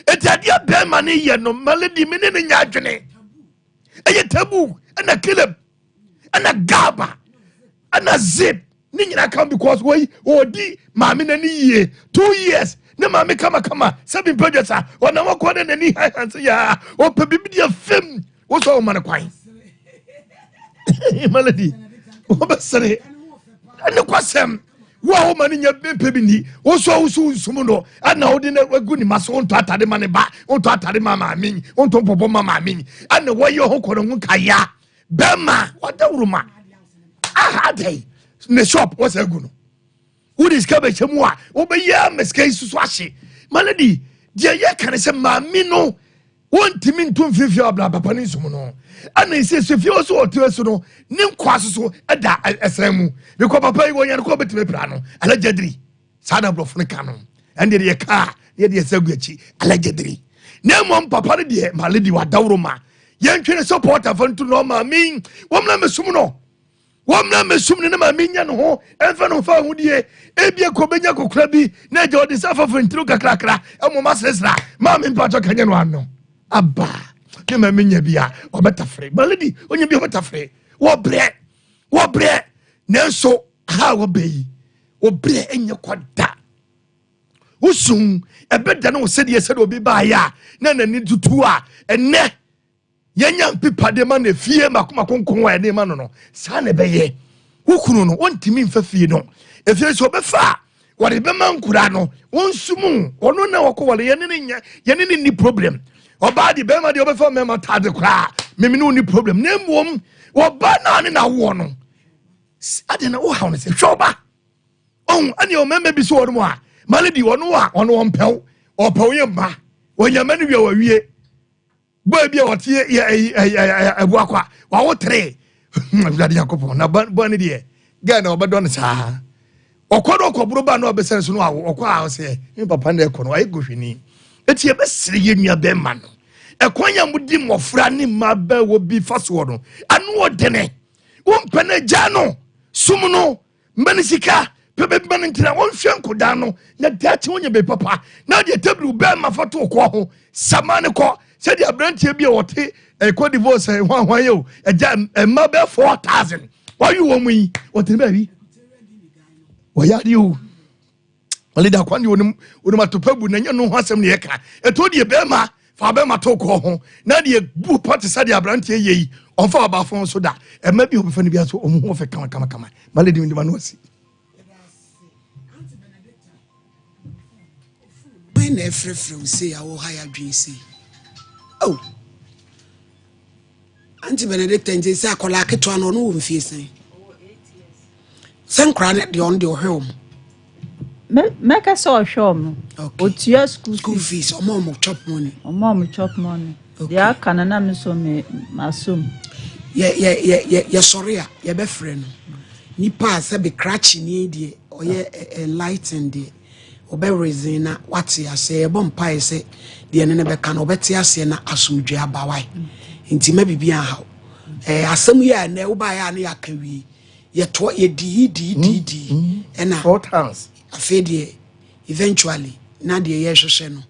eti adeɛ bɛrima ne yɛ no malady mi ne ne nya adwene ɛyɛ tabu ɛna caleb ɛna gaba ɛna zip ne nyinaa kan because wɔyi wɔdi maame n'ani yie 2 years ne maame kamakama sɛbi mpɛdwa sa ɔnam akɔ ne n'ani hanhan sɛ yaa ɔpɛ bibi deɛ fam wosɔ ɔma no kwan malady wɔbɛsere ɛne kwasɛm wo a woma no nya mpɛ bi ni wo so wo so nsum no ɛna wode no agu ne ma so wontɔ atade ma ne ba wontɔ atade ma maame wontɔ mpɔbɔ ma maame ɛna wɔyɛ ho kɔ ne ho kaya bɛrima wadawuruma aha adɛn ne shop wɔsɛ agu no wode sika bɛhyɛ mu a wobɛyɛ ama sika yi soso ahye malady deɛ yɛka ne sɛ maame no wɔntumi nto mfimfini abla papa ne nsum no ɛna esi esi fie wɔ so ɔte so no ne nkwa soso ɛda ɛsɛn mu because papa yi wɔnyɛ no kɔ bɛtumi pira no allegedly saa na aborɔfo no ka no ɛne deɛ kaa ne yɛde yɛsɛ agu akyi allegedly na mmom papa no deɛ malady wadaworo ma yɛntwe ne supporter fa nto no maame wɔmna mɛsum no wɔmna mɛsum no ne maame nya ne ho ɛmfa ne ho fa ahodie ebia kɔ bɛnya kokora bi na agya ɔde sɛ afafo ntiri kakrakra ɛmom aseresera maame mpatɔ kanyɛ no ano aba. Ne ma menya bi a ɔbɛtafere. My lady, onya bi a ɔbɛtafere. Wɔbrɛ, wɔbrɛ. Nanso ha a wɔbɛ yi, wɔbrɛ ɛnyɛ kwa da. Wosum ɛbɛda no wɔ sɛdeɛ sɛdeɛ obi baayɛ a na n'ani tutu a ɛnɛ yɛnya mpipade ma no efie mako mako nko a ɛde ma no no saa na ɛbɛyɛ wo kunu no wɔntumi mfa fie no efie sɛ ɔbɛfa a wɔde bɛma nkura no wɔn nso mu ɔno na wɔkɔ wɔle yɛne ne nya yɛne ne ni problem ɔbaa de bɛrima deɛ ɔbɛfa mmarima taade koraa mɛmi ne wo ni problem na mmom ɔbaa naa ne na awoɔ no ade na wohaw no sɛ hwɛ ɔba ɔn ɛne ɔmɛmɛ bi so wɔn mu a male di ɔno a ɔno ɔmpɛw ɔpɛw yɛ mma ɔnyama no wie wɔwie Boy bi a ɔte yɛ ɛyi ɛyi ɛyi ɛbuakwa wawo tere awurade yakɔpɔn na boy no deɛ girl na ɔbɛdɔ no saa ɔkɔ no ɔkɔboro ba na ɔbɛsɛn so no awo ɔkɔ a ɔsɛ ne papa na ɛkɔ no wayɛ gohwini eti ɛbɛsere yɛ nua bɛrima no ɛkwan yɛ mo di mmɔfra ne mmaa bɛwɔ bi fa soɔ no ano ɔdene wompɛ no agya no sum no Mma no sika, pɛ baabi ma no ntena, ɔnhwɛ nkodaa no, na daakye wonya baabi papa. Na deɛ tabiri bɛrima fa to kɔɔ ho, sama no kɔ, sɛdeɛ aberanteɛ bi a ɔte eh, Cote d'Ivoire sɛ hwan hwan yɛ o, ɛgya mma bɛɛ 4,000, wawe wɔn mu yi, ɔtene baabi. Wɔyɛ adeɛ o. Ɔleda kwan deɛ onim onim atopa bu na nyɛ no ho asɛm na yɛka. Ɛtɔ deɛ bɛrima fa bɛrima to kɔɔ ho na deɛ bu pa te sɛ deɛ aberanteɛ yɛ yi ɔmfa ɔbaafo so da. Ɛma bi ɔbɛfa no bi aso ɔmo ho ɔfɛ kama kama kama. Maledi mi de ma no asi. Hwan na ɛfrɛfrɛ wo sei a woha yɛ adwene sei? Oh! Auntie Benedicta nti sɛ akwadaa ketewa no ɔno wɔ mfie sɛn? Sɛ nkwadaa no deɛ ɔno deɛ ɔhwɛ wɔn. Mɛka sɛ ɔhwɛ wɔn. Otua school fees. School fees ɔmo ɔmo chop money. Ɔmo ɔmo chop money. Deɛ aka no na me nso me masom. Yɛ yɛ yɛ yɛ yɛsɔre a yɛbɛfrɛ no nipa a sɛbi krakye nie deɛ ɔyɛ enlighten deɛ. Ɔbɛ reason na wate aseɛ. Yɛbɔ mpaeɛ sɛ deɛ ne no bɛka no ɔbɛte aseɛ na asomdwoeɛ aba wae. Nti ma biribi anha wo. Eh, asɛm yi a ɛnɛ wobaeɛ a ne yɛaka wie. Yɛtoa yɛdii dii dii dii ɛna afei deɛ eventually na deɛ yɛhwehwɛ no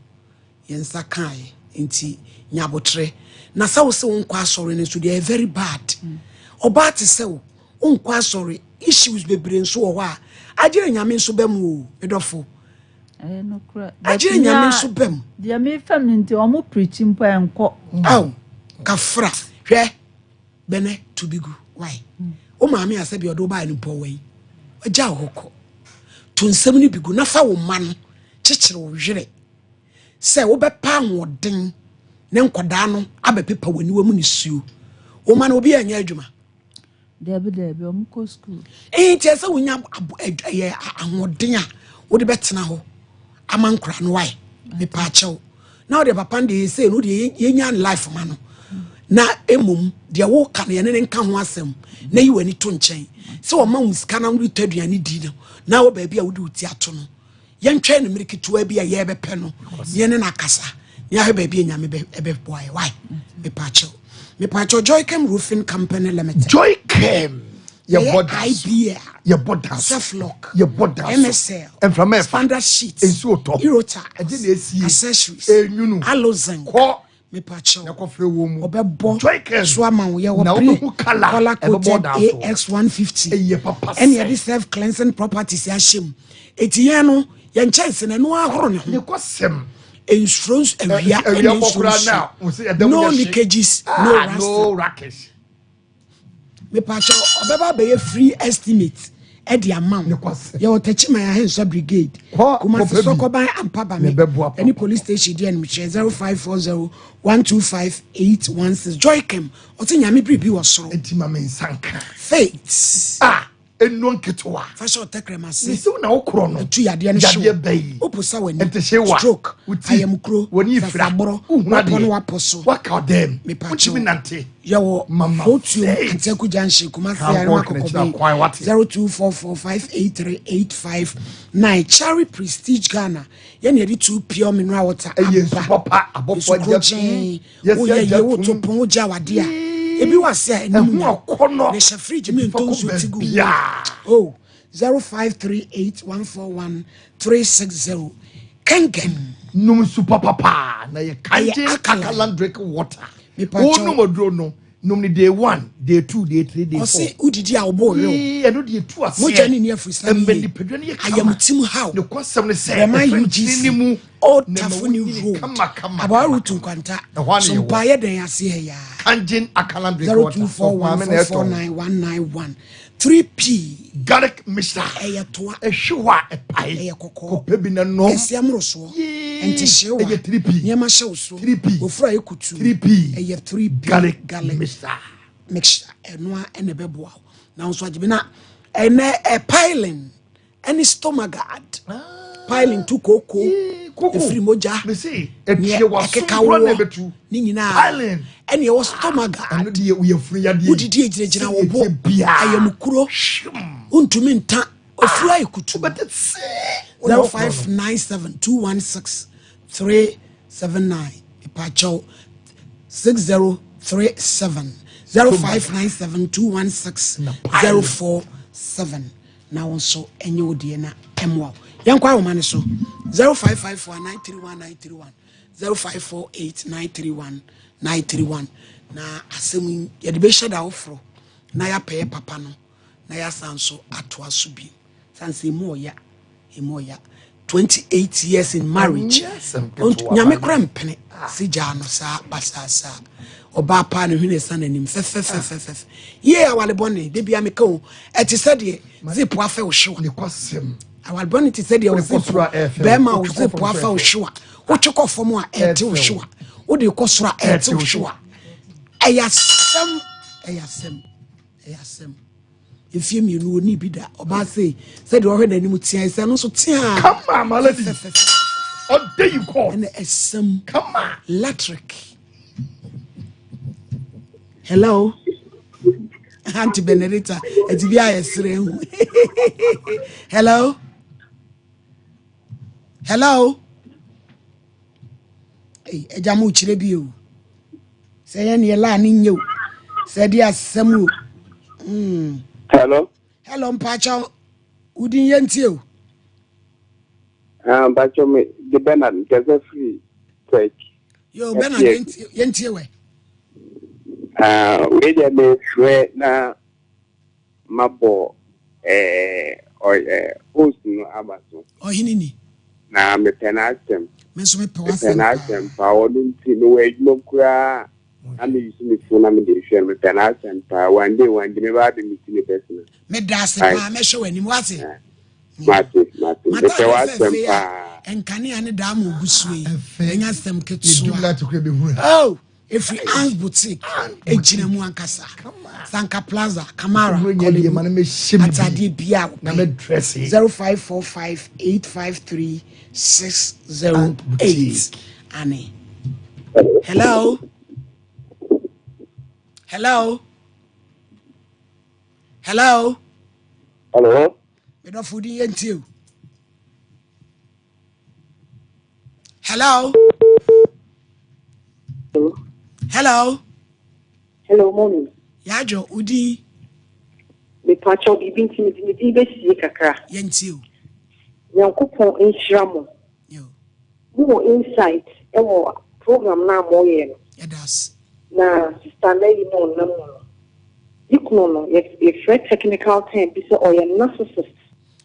yɛn nsa kaeɛ. Nti nya aboterɛ. Na sɛ wo se wonkɔ asɔre no nso deɛ ɛyɛ very bad. Ɔbaa te sɛ wo Wonkɔ asɔre, issues bebree nso wɔ hɔ a, agyere Nyame nso ba mu o, me dɔfo. Ɛyɛ nokorɛ. Agyere Nyame nso ba mu. Deɛ mefa mu nti, ɔmo preachi mpo ɛnkɔ. Aw, kafra, hwɛ, bɛnɛ to bi gu, why? Wo maame a sɛbi ɔde wo baeɛ no mpo ɔwɔ yi, wagya wo hɔ kɔ. To nsɛm no bi gu na fa wo mma no kyekyere wo werɛ sɛ wobɛpa ahoɔden ne nkɔdaa no abɛpepa w'aniwa mu nisuo. Wo mma no obi anyɛ adwuma. Dabi dabi, wɔn kɔ sukuu. Ɛɛ nti ɛsɛ wonya ɛyɛ ahoɔden a wode bɛtena hɔ ama nkora no wae mepa akyɛw na wode papa no deɛ yɛsɛ no deɛ yɛnya ne life ma no na mmom deɛ woka no yɛne ne nka ho asɛm na yi w'ani to nkyɛn sɛ wɔma wo sika na wode tɔ aduane di no na wɔ baabi a wode wo ti ato no Yɛntwɛn no mmere ketewa bi a yɛbɛpɛ no, yɛne no akasa, na yɛahwɛ baabi a Nyame bɛboa yɛ. Why? Mepaakyɛw. Mepaakyɛw, Joychem Roofing Company Limited. Joychem. Yɛbɔ da so. IBL. Yɛbɔ da so. Ceflock. Yɛbɔ da so. MSL. Mframa ɛfa. Standard sheets. Nsuo tɔ. Eurotiles. Ɛgye na esie. Accessories. Enyunu. Alozinc. Kɔ. Mepakyɛw. Na kɔfrɛ wɔ mu. Ɔbɛbɔ so ama wo. Yɛwɔ Na pre wobɛhu colour colour ɛbɛbɔ coated dan so. AX150. Ɛyɛ papa Ɛne sɛ. yɛde self cleansing properties ahyɛ mu. Eti yɛn no, yɛn nkyɛnse no, ɛno ara horo ne ho. Ne kɔsɛm. Nsuro nsu, awia Ɛ- ɛne awia bɔ nsuo koraa nsu. na wo sɛ ɛda mu No yɛ hye. leakages, no Ah, rusting. no rakish. Mepakyɛw, ɔbɛba abɛyɛ free estimate ɛde ama wo. Yɛwɔ Techiman Ahensua Brigade, Kumasi Sɔkɔban Ampabame, ɛne police station di anim kyerɛ 0540 125 816. Joycam, ɔte nyame biribi wɔ soro. Enti ma me nsa nka. Faith. Ah. Nnuro nketewa. Fa hyɛ ɔtɛkrɛma ase. Mesiw na wokorɔ no. Etu yadeɛ no hyew. Yadeɛ bɛyi. Woposa w'ani. Ntehyewa. Stroke. Wuti. Ayamkuro. W'ani efira. Sasaborɔ. Wohunu Wapɔ adeɛ. no wapɔ so. Waka ɔdɛm. Mepakyɛw. Wotumi nante. Yɛwɔ Mama Fotuom faith. Antiako Junction Kumasi Kankɔ Arema Kɛnɛkyina Kɔkɔbɛn kwan wate. 0244583859 Cherry Prestige Ghana yɛne yɛde 2 pure mineral water Ɛyɛ nsu aba. papa abɔfo Nsu agye koro atum. gyɛn. Yɛsi Woyɛ agye yie woto atum. pon wogye awadeɛ a ebi wɔ ase a ɛnim Ɛho nya. akɔnɔ. Na ɛhyɛ fridge mu Ɛti fa ntɔ kɔ nsuo ti gu mu. baabiaa. Oh 0538141360 Kengen. Nom nsu papa paa na yɛ Ɛyɛ kangen alkaline. alkaline drink water. Wonom aduro no, nom no day one, day two, day three, day four. Ɔse wodidi a wobɔ ɔwerɛ o. Yee, ɛno deɛ tu aseɛ. Mogya ne ni afiri Ɛmɛ nipadua no yɛ kama. Ayamtim haw. Ne kɔsɛm ne sɛ, Brɛma ɛfɛ UGC. ntini ne mu. Old Na ɛma Tafoni wonyini Road. kama kama Abawa kama. Route Nkwanta. Ɛhɔ ara na So yɛwɔ. mpa yɛ dɛn ase ha yaa. Kangen Akalan drink water. Sɔfo maame na ɛtɔn. 0241449191 3P. Garlic mixture. Ɛyɛ toa. Ɛhwe hɔ a ɛpae. Ɛyɛ kɔkɔɔ. Kɔpɛ bi na nom. Kɛseɛ mmorosoɔ. Ntehyewa. Ɛyɛ 3P. Nneɛma hyɛ wo so. 3P. Ofura yɛ kutu. 3P. Ɛyɛ 3P. Garlic Garlic mixture. mixture. Ɛno a ɛna ɛbɛboa wo. Na nso agye bi na ɛnɛ ɛ piling ɛne stomagard. Piling tu kooko. Efiri mogya. Ɛtie waso ɛkeka nkura na woɔ. ɛbɛtu. Ne nyinaa. Piling. Ɛne ɛwɔ stomagard. Ɛno deɛ woyɛ funu yadeɛ. Wodidi egyinagyina wo bo. Sɛdeɛ biara. Ayamukuro. Wontumi nta. Ofuru ayɛ kutu. 0597 216 379. Ipakyɛw 6037 0597 216 047. Na wo nso ɛnyɛ wo deɛ na ɛmmoa wo. Yɛnkɔ ahoma no so 0554 931 931 0548 931 931 na asɛm yi yɛde bɛhyɛ da woforo na yɛapɛyɛ papa no na yɛasan so atoa so bi sane sɛ ɛmu ɔya ɛmu ɔya 28 years in marriage Ɛnyɛ asɛm ketewa, nyame maame. kora mpene si gyaa no saa basaa saa ɔbaa paa ne hwene sa n'anim fɛfɛfɛfɛfɛ yie awale bɔne da bia meka o ɛte sɛ deɛ zip afɛ wo hyewa awale bɔne te sɛ deɛ wo Wode kɔ zip soro a ɛɛfɛ wo. bɛrima wo Wotwe kɔ zip fam nso afɛ wo ɛɛfɛ. hyewa wotwe kɔ fam a ɛɛte wo Ɛɛfɛ wo. hyewa wode kɔ soro a ɛɛte Ɛɛte wo wo hyewa ɛyɛ asɛm ɛyɛ asɛm ɛyɛ asɛm efie mmienu oni bi da ɔbaa sei sɛdeɛ ɔhwɛ n'anim tea sɛ no nso tea Kama my lady. Ɔde you call. ɛna ɛsɛm Kama. electric hello aunty benedicta ɛti bi ayɛ sere hu hello hello Ei, ɛgya mo kyerɛ bi o sɛ yɛn neɛ laa ne nyɛ o sɛ ɛde asɛm o mm. Hello. hello mpakyɛw wodin yɛ ntie o Ah, Mpacho me de Bernard nkasa free tech. yo bernard yɛntie yɛntie wɛ Ah, we de me hwɛ na mabɔ eh eh host no aba so. ɔhene ni Na mepɛ n'asɛm. me nso mepɛ Mepɛ w'asɛm paa n'asɛm paa. Ɔno nti mewɔ adwuma koraa. Na me use me phone na me de hwɛ no. Mepɛ n'asɛm paa. One day one day me ba abɛ meet ne personal. meda ase Aye. paa mɛhwɛ w'anim wate Mate, mate. Mepɛ mataadeɛ w'asɛm fɛfɛ a paa. nkanea ne daa ma ogu so yi ɛnyɛ asɛm Yɛdum ketewa light kura bɛhunu. oh ɛfiri ans boutique ɛgyina mu ankasa sanka plaza kamara Ɔmo nyɛ deɛ ma no mɛhyɛ me bi. atadeɛ bia Na mɛdress yi. 0545 853 608 ane hello hello hello Hello. medɔfo din yɛntie o hello hello Hello, mommy. yɛadwo wo din Mepakyɛw biribi nti mede me din bɛsie kakra. yɛntie o Nyankopɔn nhyira mo. Mowɔ insight ɛwɔ program no a moyɛ no. yɛda ase Na sister Mary na ɔnam mu no. Ne kunu no, yɛ- yɛfrɛ technical term bi sɛ ɔyɛ narcissist.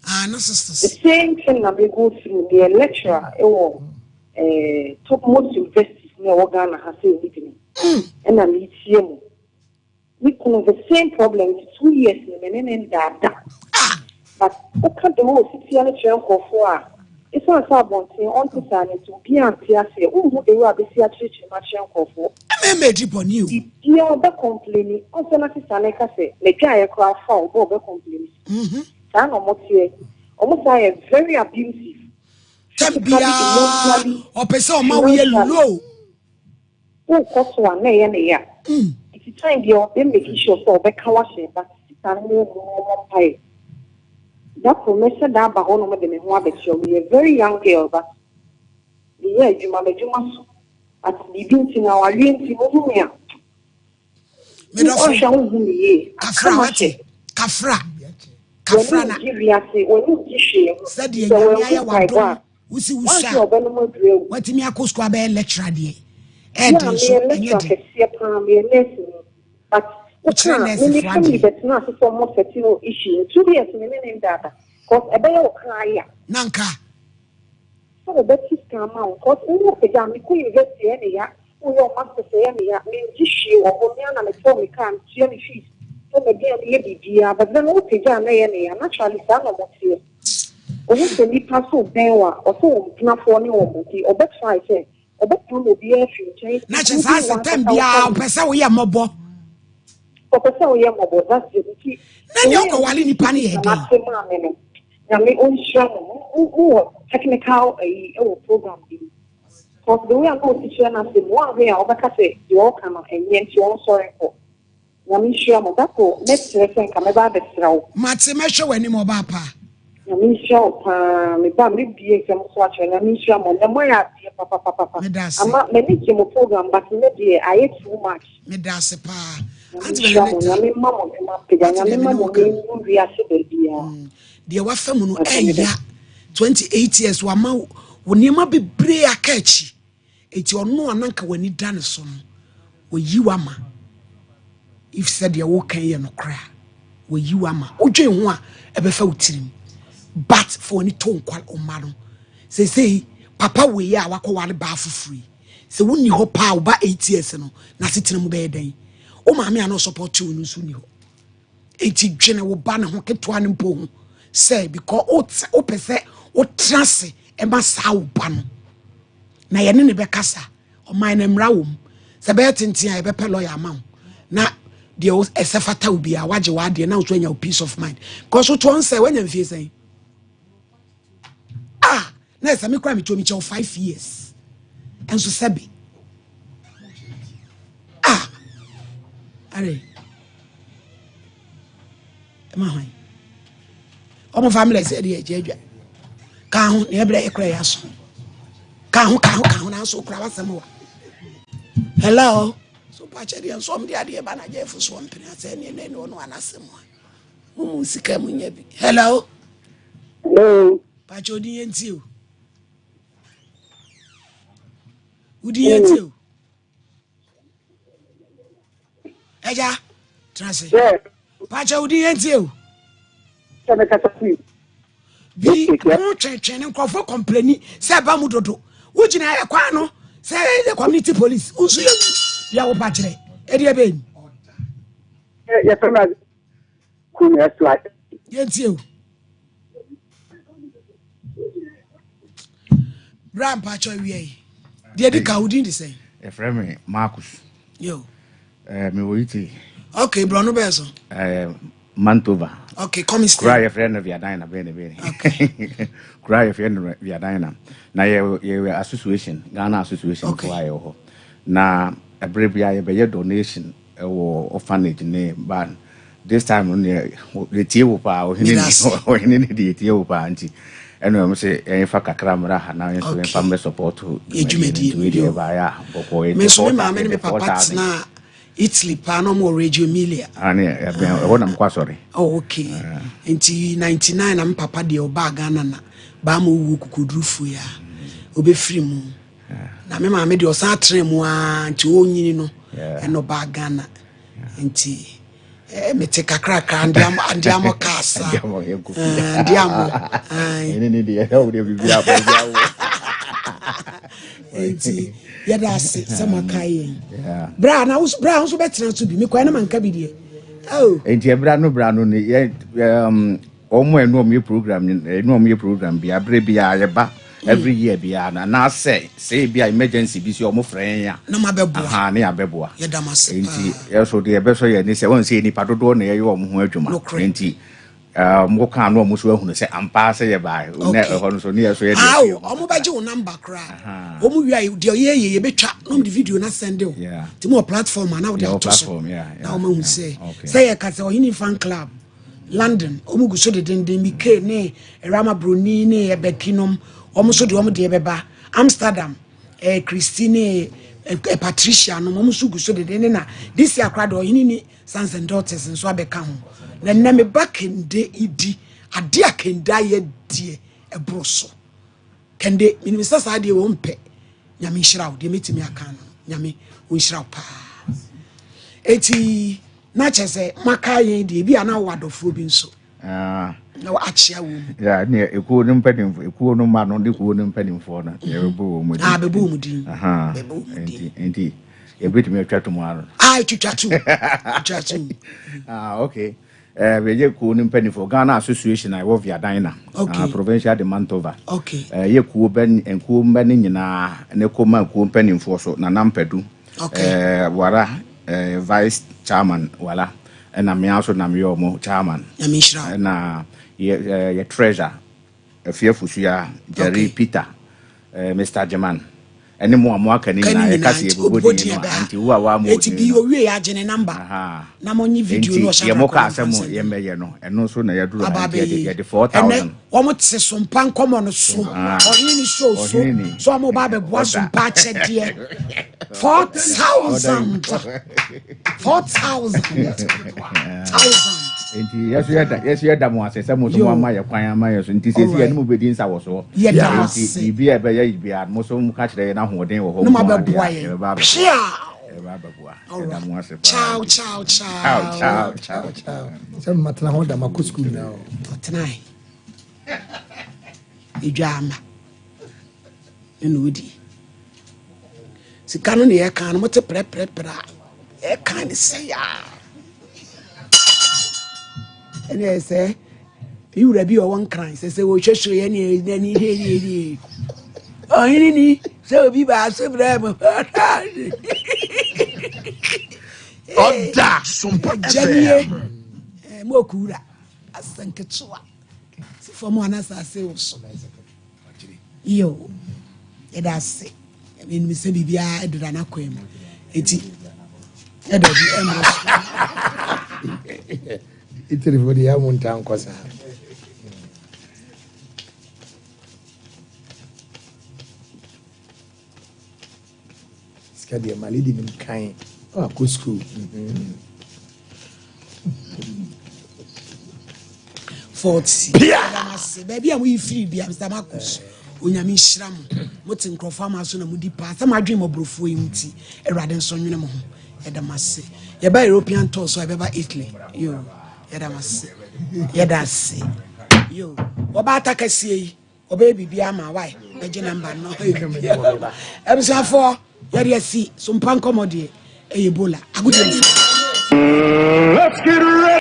ah narcissist The same thing na me go through. Meyɛ lecturer ɛwɔ eh, top most universities na ɛwɔ Ghana ha sɛ ɛni bi no. Ɛna metie mu. Me kunu the same problem nti 2 years ni me ne ne ndaada. But woka de wɔ sitia no kyerɛ nkurɔfoɔ a ɛsiane sɛ abɔnten ɔnte saa no nti obiaa nte aseɛ wonhu de wɔ a bɛsi akyerɛkyerɛ mu akyerɛ nkurɔfoɔ. Ɛmɛɛmɛ di bɔne o. Biribiaa ɔbɛ complain ɔnsɛ na sisa no ka sɛ n'adwaeɛ koraa fa wo bɛ ɔbɛ complain. Saa na ɔmo teɛ. Ɔmo saa yɛ very abusive. Tam Physically, biara emotionally, ɔpɛ sɛ ɔma woyɛ financially. low. Wokɔ so a na ɛyɛ ne ya. Nti time deɛ ɔbɛ make sure sɛ ɔbɛka wahyɛ but sisa no ne mu ɔmɔ mpaeɛ. Da koro mɛhyɛ da aba hɔ nom de me ho abɛkyerɛ wo. Meyɛ very young girl but meyɛ adwuma m'adwuma so. But biribi nti na awareɛ nti wohu me a Medɔfo. ɔhwɛ wohu me yie. Kafra Aka wate mahyɛ. kafra kafra W'ani na ngye wiase, w'ani ngye hwee ho. Sɛdeɛ Sɛ Nyame wanhu ayɛ mpaebɔ w'adom a, wosi wo sa wanhwɛ a ɔbɛnom aduru awu. watumi akɔ sukuu abɛyɛ lecturer deɛ. Ɛɛden nso, meyɛ ɛnyɛ lecturer den. kɛseɛ paa, meyɛ nurse ni. But Wokyerɛ woka a, me nursefoɔ me family adeɛ. bɛtena ase sɛ ɔmo settle issue no. 2 years me ne ne ndaada. Cause ɛbɛyɛ wo kra ya. Na nka. Sɛ wɔbɛte sika ama wo. Cause wo wɔ pagya, mekɔ university ɛyɛ me ya, woyɛ wo masters ɛyɛ me ya, mengye hwee wɔ hɔ, me ara na metɔɔ me car, metua me fees, tɔ m'aduane, yɛ biribiara. But then wo pagya a na ɛyɛ me ya. Naturally saa na ɔmo teɛ. Ohu sɛ nipa so bɛn wo a, ɔsɛ wo mpenafoɔ ne wɔn nti ɔbɛ try sɛ ɔbɛpam obiara afiri nkyɛn Na kyɛ saa including sɛ tɛm w'ankasa wo biara family. ɔpɛ sɛ woyɛ mmɔbɔ. Ɔpɛ sɛ woyɛ mmɔbɔ, that's it. Nti Na the nea way a ɔkɔwale nipa no yɛ na dɛn? n'ase maa me no, Nyame ɔnhyira mo. Mo mo wɔ technical ayi wɔ program bi mu. Cause the way a na ɔsi kyerɛ n'ase no, woanhwɛ a ɔbɛka sɛ deɛ ɔreka no ɛnyɛ nti ɔnsɔre nkɔ. Nyame nhyira mo. Dako mɛsrɛ sɛ nka mɛba abɛsra wo. Mate, mɛhwɛ w'anim ɔbaa pa. Nyame nhyira wo paa. Me ba mɛbie nsɛm so akyerɛ. Nyame nhyira mo. Nnɛ moayɛ adeɛ papapapapa. Meda ase. Ama m'ani gye mo program but nnɛ deɛ ayɛ too much. Meda ase paa. Nyame Auntie nhyira mo. Benedicta. Nyame mma mo adwuma mpagya. Wate Nyame deɛ me mma ne mo wo ka nne no? nnu wiase baabiara. Deɛ wafa mu no Mpakyɛ meda. ɛya. 28 years wama wo nneɛma bebree aka akyi. Eti ɔno a na nka w'ani da ne so no, wayi wo ama. If sɛ deɛ woka yi yɛ nokorɛ a, wayi wo ama. Wodwen ho a, ɛbɛfa wo tirim. But fa w'ani to nkwa mma no. Seesei, papa wei a wakɔware baa foforɔ yi, sɛ wonni hɔ paa wo ba 8 years no, n'asetena mu bɛyɛ dɛn? Wo maame a na ɔsɔpɔte wo no nso nni hɔ. Enti dwene wo ba ne ho ketewa no mpo ho sɛ because wopɛ sɛ wotena ase ɛma saa wo ba no na yɛne ne bɛkasa. Ɔman no mmara wɔ mu sɛ bɛyɛ tenten a yɛbɛpɛ lɔya ama wo na deɛ ɛsɛ fata wo biara wagye w'adeɛ na wo so anya wo peace of mind because wotoɔ nsɛ woanya mfie sɛn ah na ɛsɛ me kora metuo mekyɛ wo 5 years ɛnso sɛbe ah are ɛma hwan ɔmo fa mmerɛ sɛ ɛde agya adwa ka ho na ɛbrɛ yɛ kora yɛ aso ka ho ka ho ka ho nanso kora wasɛm wa hello so pakyɛ deɛ nso ɔmo de adeɛ ba na agya efu so ɔmpene asɛ ɛne ɛne ɛne ɔno anasɛm a mo mu sika mu nya bi hello. Hello. Pakyɛ odi yɛn ti o wodi yɛn ti o ɛgya tena se pakyɛ wodi yɛn ti o bi ho twɛntwɛn ne nkurɔfoɔ kɔmpleni sɛ ɛba mu dodo wogyina ɛkwan no sɛ ɛyɛ community police nso yɛ wu deɛ wopa kyerɛ ɛdeɛ bɛn ni. Yɛfrɛ no kun ɛsla. Yɛntie o. Bra mpakyɛ awia yi. Deɛ di ka wo din de sɛn? Yɛfrɛ me Marcus. Yo. Mewɔ Italy. Okay, borɔno bɛɛ so. Mantova. Okay, come stay. Kura yɛfrɛ no Viadina bɛne bɛne. Okay. Kura yɛfrɛ no Viadina. Na yɛ yɛ association, Ghana association okay. fo a yɛwɔ hɔ. Na ɛberɛ bi a yɛbɛyɛ donation ɛwɔ orphanage ne ban. This time no deɛ yɛtie wo paa ɔhene ni ɔhene ni deɛ yɛtie wo paa nti ɛna wɔn sɛ yɛnfa kakra mmra ha na yɛn nso yɛnfa mmɛ support dwumadie nti wei deɛ ɛbaayɛ a bɔkɔɔ yɛ me nso me maame ne me papa tena Italy paa na ɔmo wɔ Reggio Emilia. Ah, ne ɛbɛn ɛhɔ na mekɔ asɔre. Oh, okay. Nti 99 na me papa deɛ ɔbaa Ghana na baa ma owuo kokoduru yi a obɛfiri mu. Na me maame deɛ ɔsan atena mu aa nti ɔnyini no ɛna ɔbaa Ghana. Nti mete kakrakra andeamɔ kaasa. Andeamɔ. Ɛne ne deɛ ɛna wo deɛ biribi abɔ biribi awɔ. Nti yɛda ase sɛ moakae yɛn. Bra na bra nso bɛtena so bi mekɔɛ na manka bi deɛ. Oh. Nti ɛbra no bra no ne yɛ wɔn a ɛnu wɔn yɛ program ɛnu wɔn yɛ program bi abere bi a yɛba every year bi a na anaasɛ sɛ ebi a emergency bi si wɔn frɛ yɛn a. Na mo abɛboa. Aha ne abɛboa. Yɛda mo ase paa. Nti yɛso deɛ ɛbɛsɔ yɛn ni sɛ wɔn sɛ nipa dodoɔ na yɛyɛ wɔn ho adwuma. Nokorɛ. Nti wɔn kan no wɔn so ahunu sɛ ampa sɛ yɛ baa na ɛhɔ no so ne yɛ so yɛ deɛ. Awo wɔn bɛgye wo number koraa. Wɔn wia deɛ ɔyɛ yɛ yɛbɛtwa na wɔn de video na send o. Ti mu wɔ platform a na wɔde ato so na wɔn ahu sɛ sɛ yɛ ka sɛ ɔhene fan club London wɔn gu so dedenden Mike ne Rama Broni ne Ɛbɛki nom wɔn nso de wɔn deɛ bɛba Amsterdam Christy ne Patricia nom wɔn nso gu so dedenden na this year koraa deɛ ɔhene ni sons and daughters nso abɛka ho na nnɛ me ba kende idi ade a kende ayɛ deɛ ɛboro so kende menim sɛ saa deɛ wɔn mpɛ nyame nhyira wo deɛ mɛtumi aka no. Nyame ɔnhyira wo paa. Eti na kyerɛ sɛ maka yɛn deɛ ebi a na wowɔ adɔfoɔ bi nso. Ah. Na akyea wɔ mu. Ya ne ekuo no mpanimfoɔ ekuo no mma no ne kuo no mpanimfoɔ no yɛbɛbɔ wɔn mu din. Ah bɛbɔ wɔn din. Bɛbɔ wɔn din. Nti nti yɛbɛtumi atwa to mu ano. Ah twitwa to twitwa to. Ah okay. Eh, yɛ kuo no mpanimfoɔ Ghana Association a ɛwɔ Viadana. Okay. Ah, Provincial de Mantova. Okay. Eh, yɛ kuo bɛ nkuo mba no nyinaa ne kɔma kuo mpanimfoɔ so Nana Mpadu. Okay. Eh, wara eh, vice chairman wala ɛna mmea nso na meyɛ ɔmo chairman. Nyame nhyira wo. Ɛna yɛ eh, yɛ treasurer Afia Fusua, Jerry Okay. Peter, eh, Mr. Gyeman ɛne mo a mo aka ne Ka ne nyinaa yɛka nyinaa sɛ nti yɛbɛbɔ obobɔ din din no a ɛbɛ ha. nti wo a woama Eti odin bi no owie yɛ agye ne namba Aha. na mo nye video nti no ɔhyɛ yɛ mo abrakɔ kaa na sɛ mo mfa nsɛn yɛmmɛyɛ no ɛno nso na yɛduru aba ha nti yɛde abɛyɛ yɛde ɛnɛ 4000 wɔn te sompa nkɔmɔ no so Ah. ɔhene ni show so Ɔhene ni. so wɔn ba abɛboa Ɔda. sompa akyɛdeɛ 4000 4000 thousand. Nti yɛso yɛda yɛso yɛda mo ase sɛ mo so mo ama yɛ kwan ama yɛ so nti sɛsi yɛne mo bɛdi nsa wɔ soɔ. Yɛda mo Nti ase. biribi a ɛbɛyɛ yi biara mo so mo ka kyerɛ yɛn ahoɔden wɔ hɔ Na mo nko ara abɛboa deɛ a yɛn. yɛbɛba abɛboa. Pia! Yɛbɛba abɛboa. All Yɛda right. mo ase paa. Ciao, ciao, Ciao, ciao. ciao, ciao, ciao. Sɛ matena hɔ da makɔ sukuu nyinaa o. Ɔtenae. Edwa ama. Ɛna odi. Sika no ne yɛka no mote prɛprɛprɛ a yɛka ne sɛ yaa. Ɛne ɛyɛ sɛ me wura bi a ɔwɔ nkran sɛ sɛ wɔhwɛ so yɛ ne n'ani hwɛ nie nie. Ɔhene ni sɛ obi baa so brɛ mo. Ɔda Sompa Gyanie FM. mo okuwura asɛnketewa si fam a na asase wo so. Yo, yɛda ase. Menim sɛ biribiara adura n'akwan mu. Eti, ɛda bi ɛmmɔ so. Italyfoɔ deɛ yɛ mo ntaa nkɔ saa. Sika deɛ ma lady nim kan na wakɔ school. 40. Pia! Ase baabi a moyi firi bia Mr. Marcus. Onyame nhyira mo. Mote nkurɔfoɔ ama so na modi paa. Sɛ moadwene mmɔborɔfoɔ yi nti, Awurade nso nwene mo ho. Yɛda mo ase. Yɛba European tour so a yɛbɛba Italy. Yo, yɛda mo ase. Yɛda ase. Yo, wɔba atakɛseɛ yi. Ɔbɛyɛ biribi ama wae bɛgye namba no abusuafoɔ yɛde asi so mpa nkɔmmɔ deɛ ɛyɛ bola agodie mfo. Let's get ready.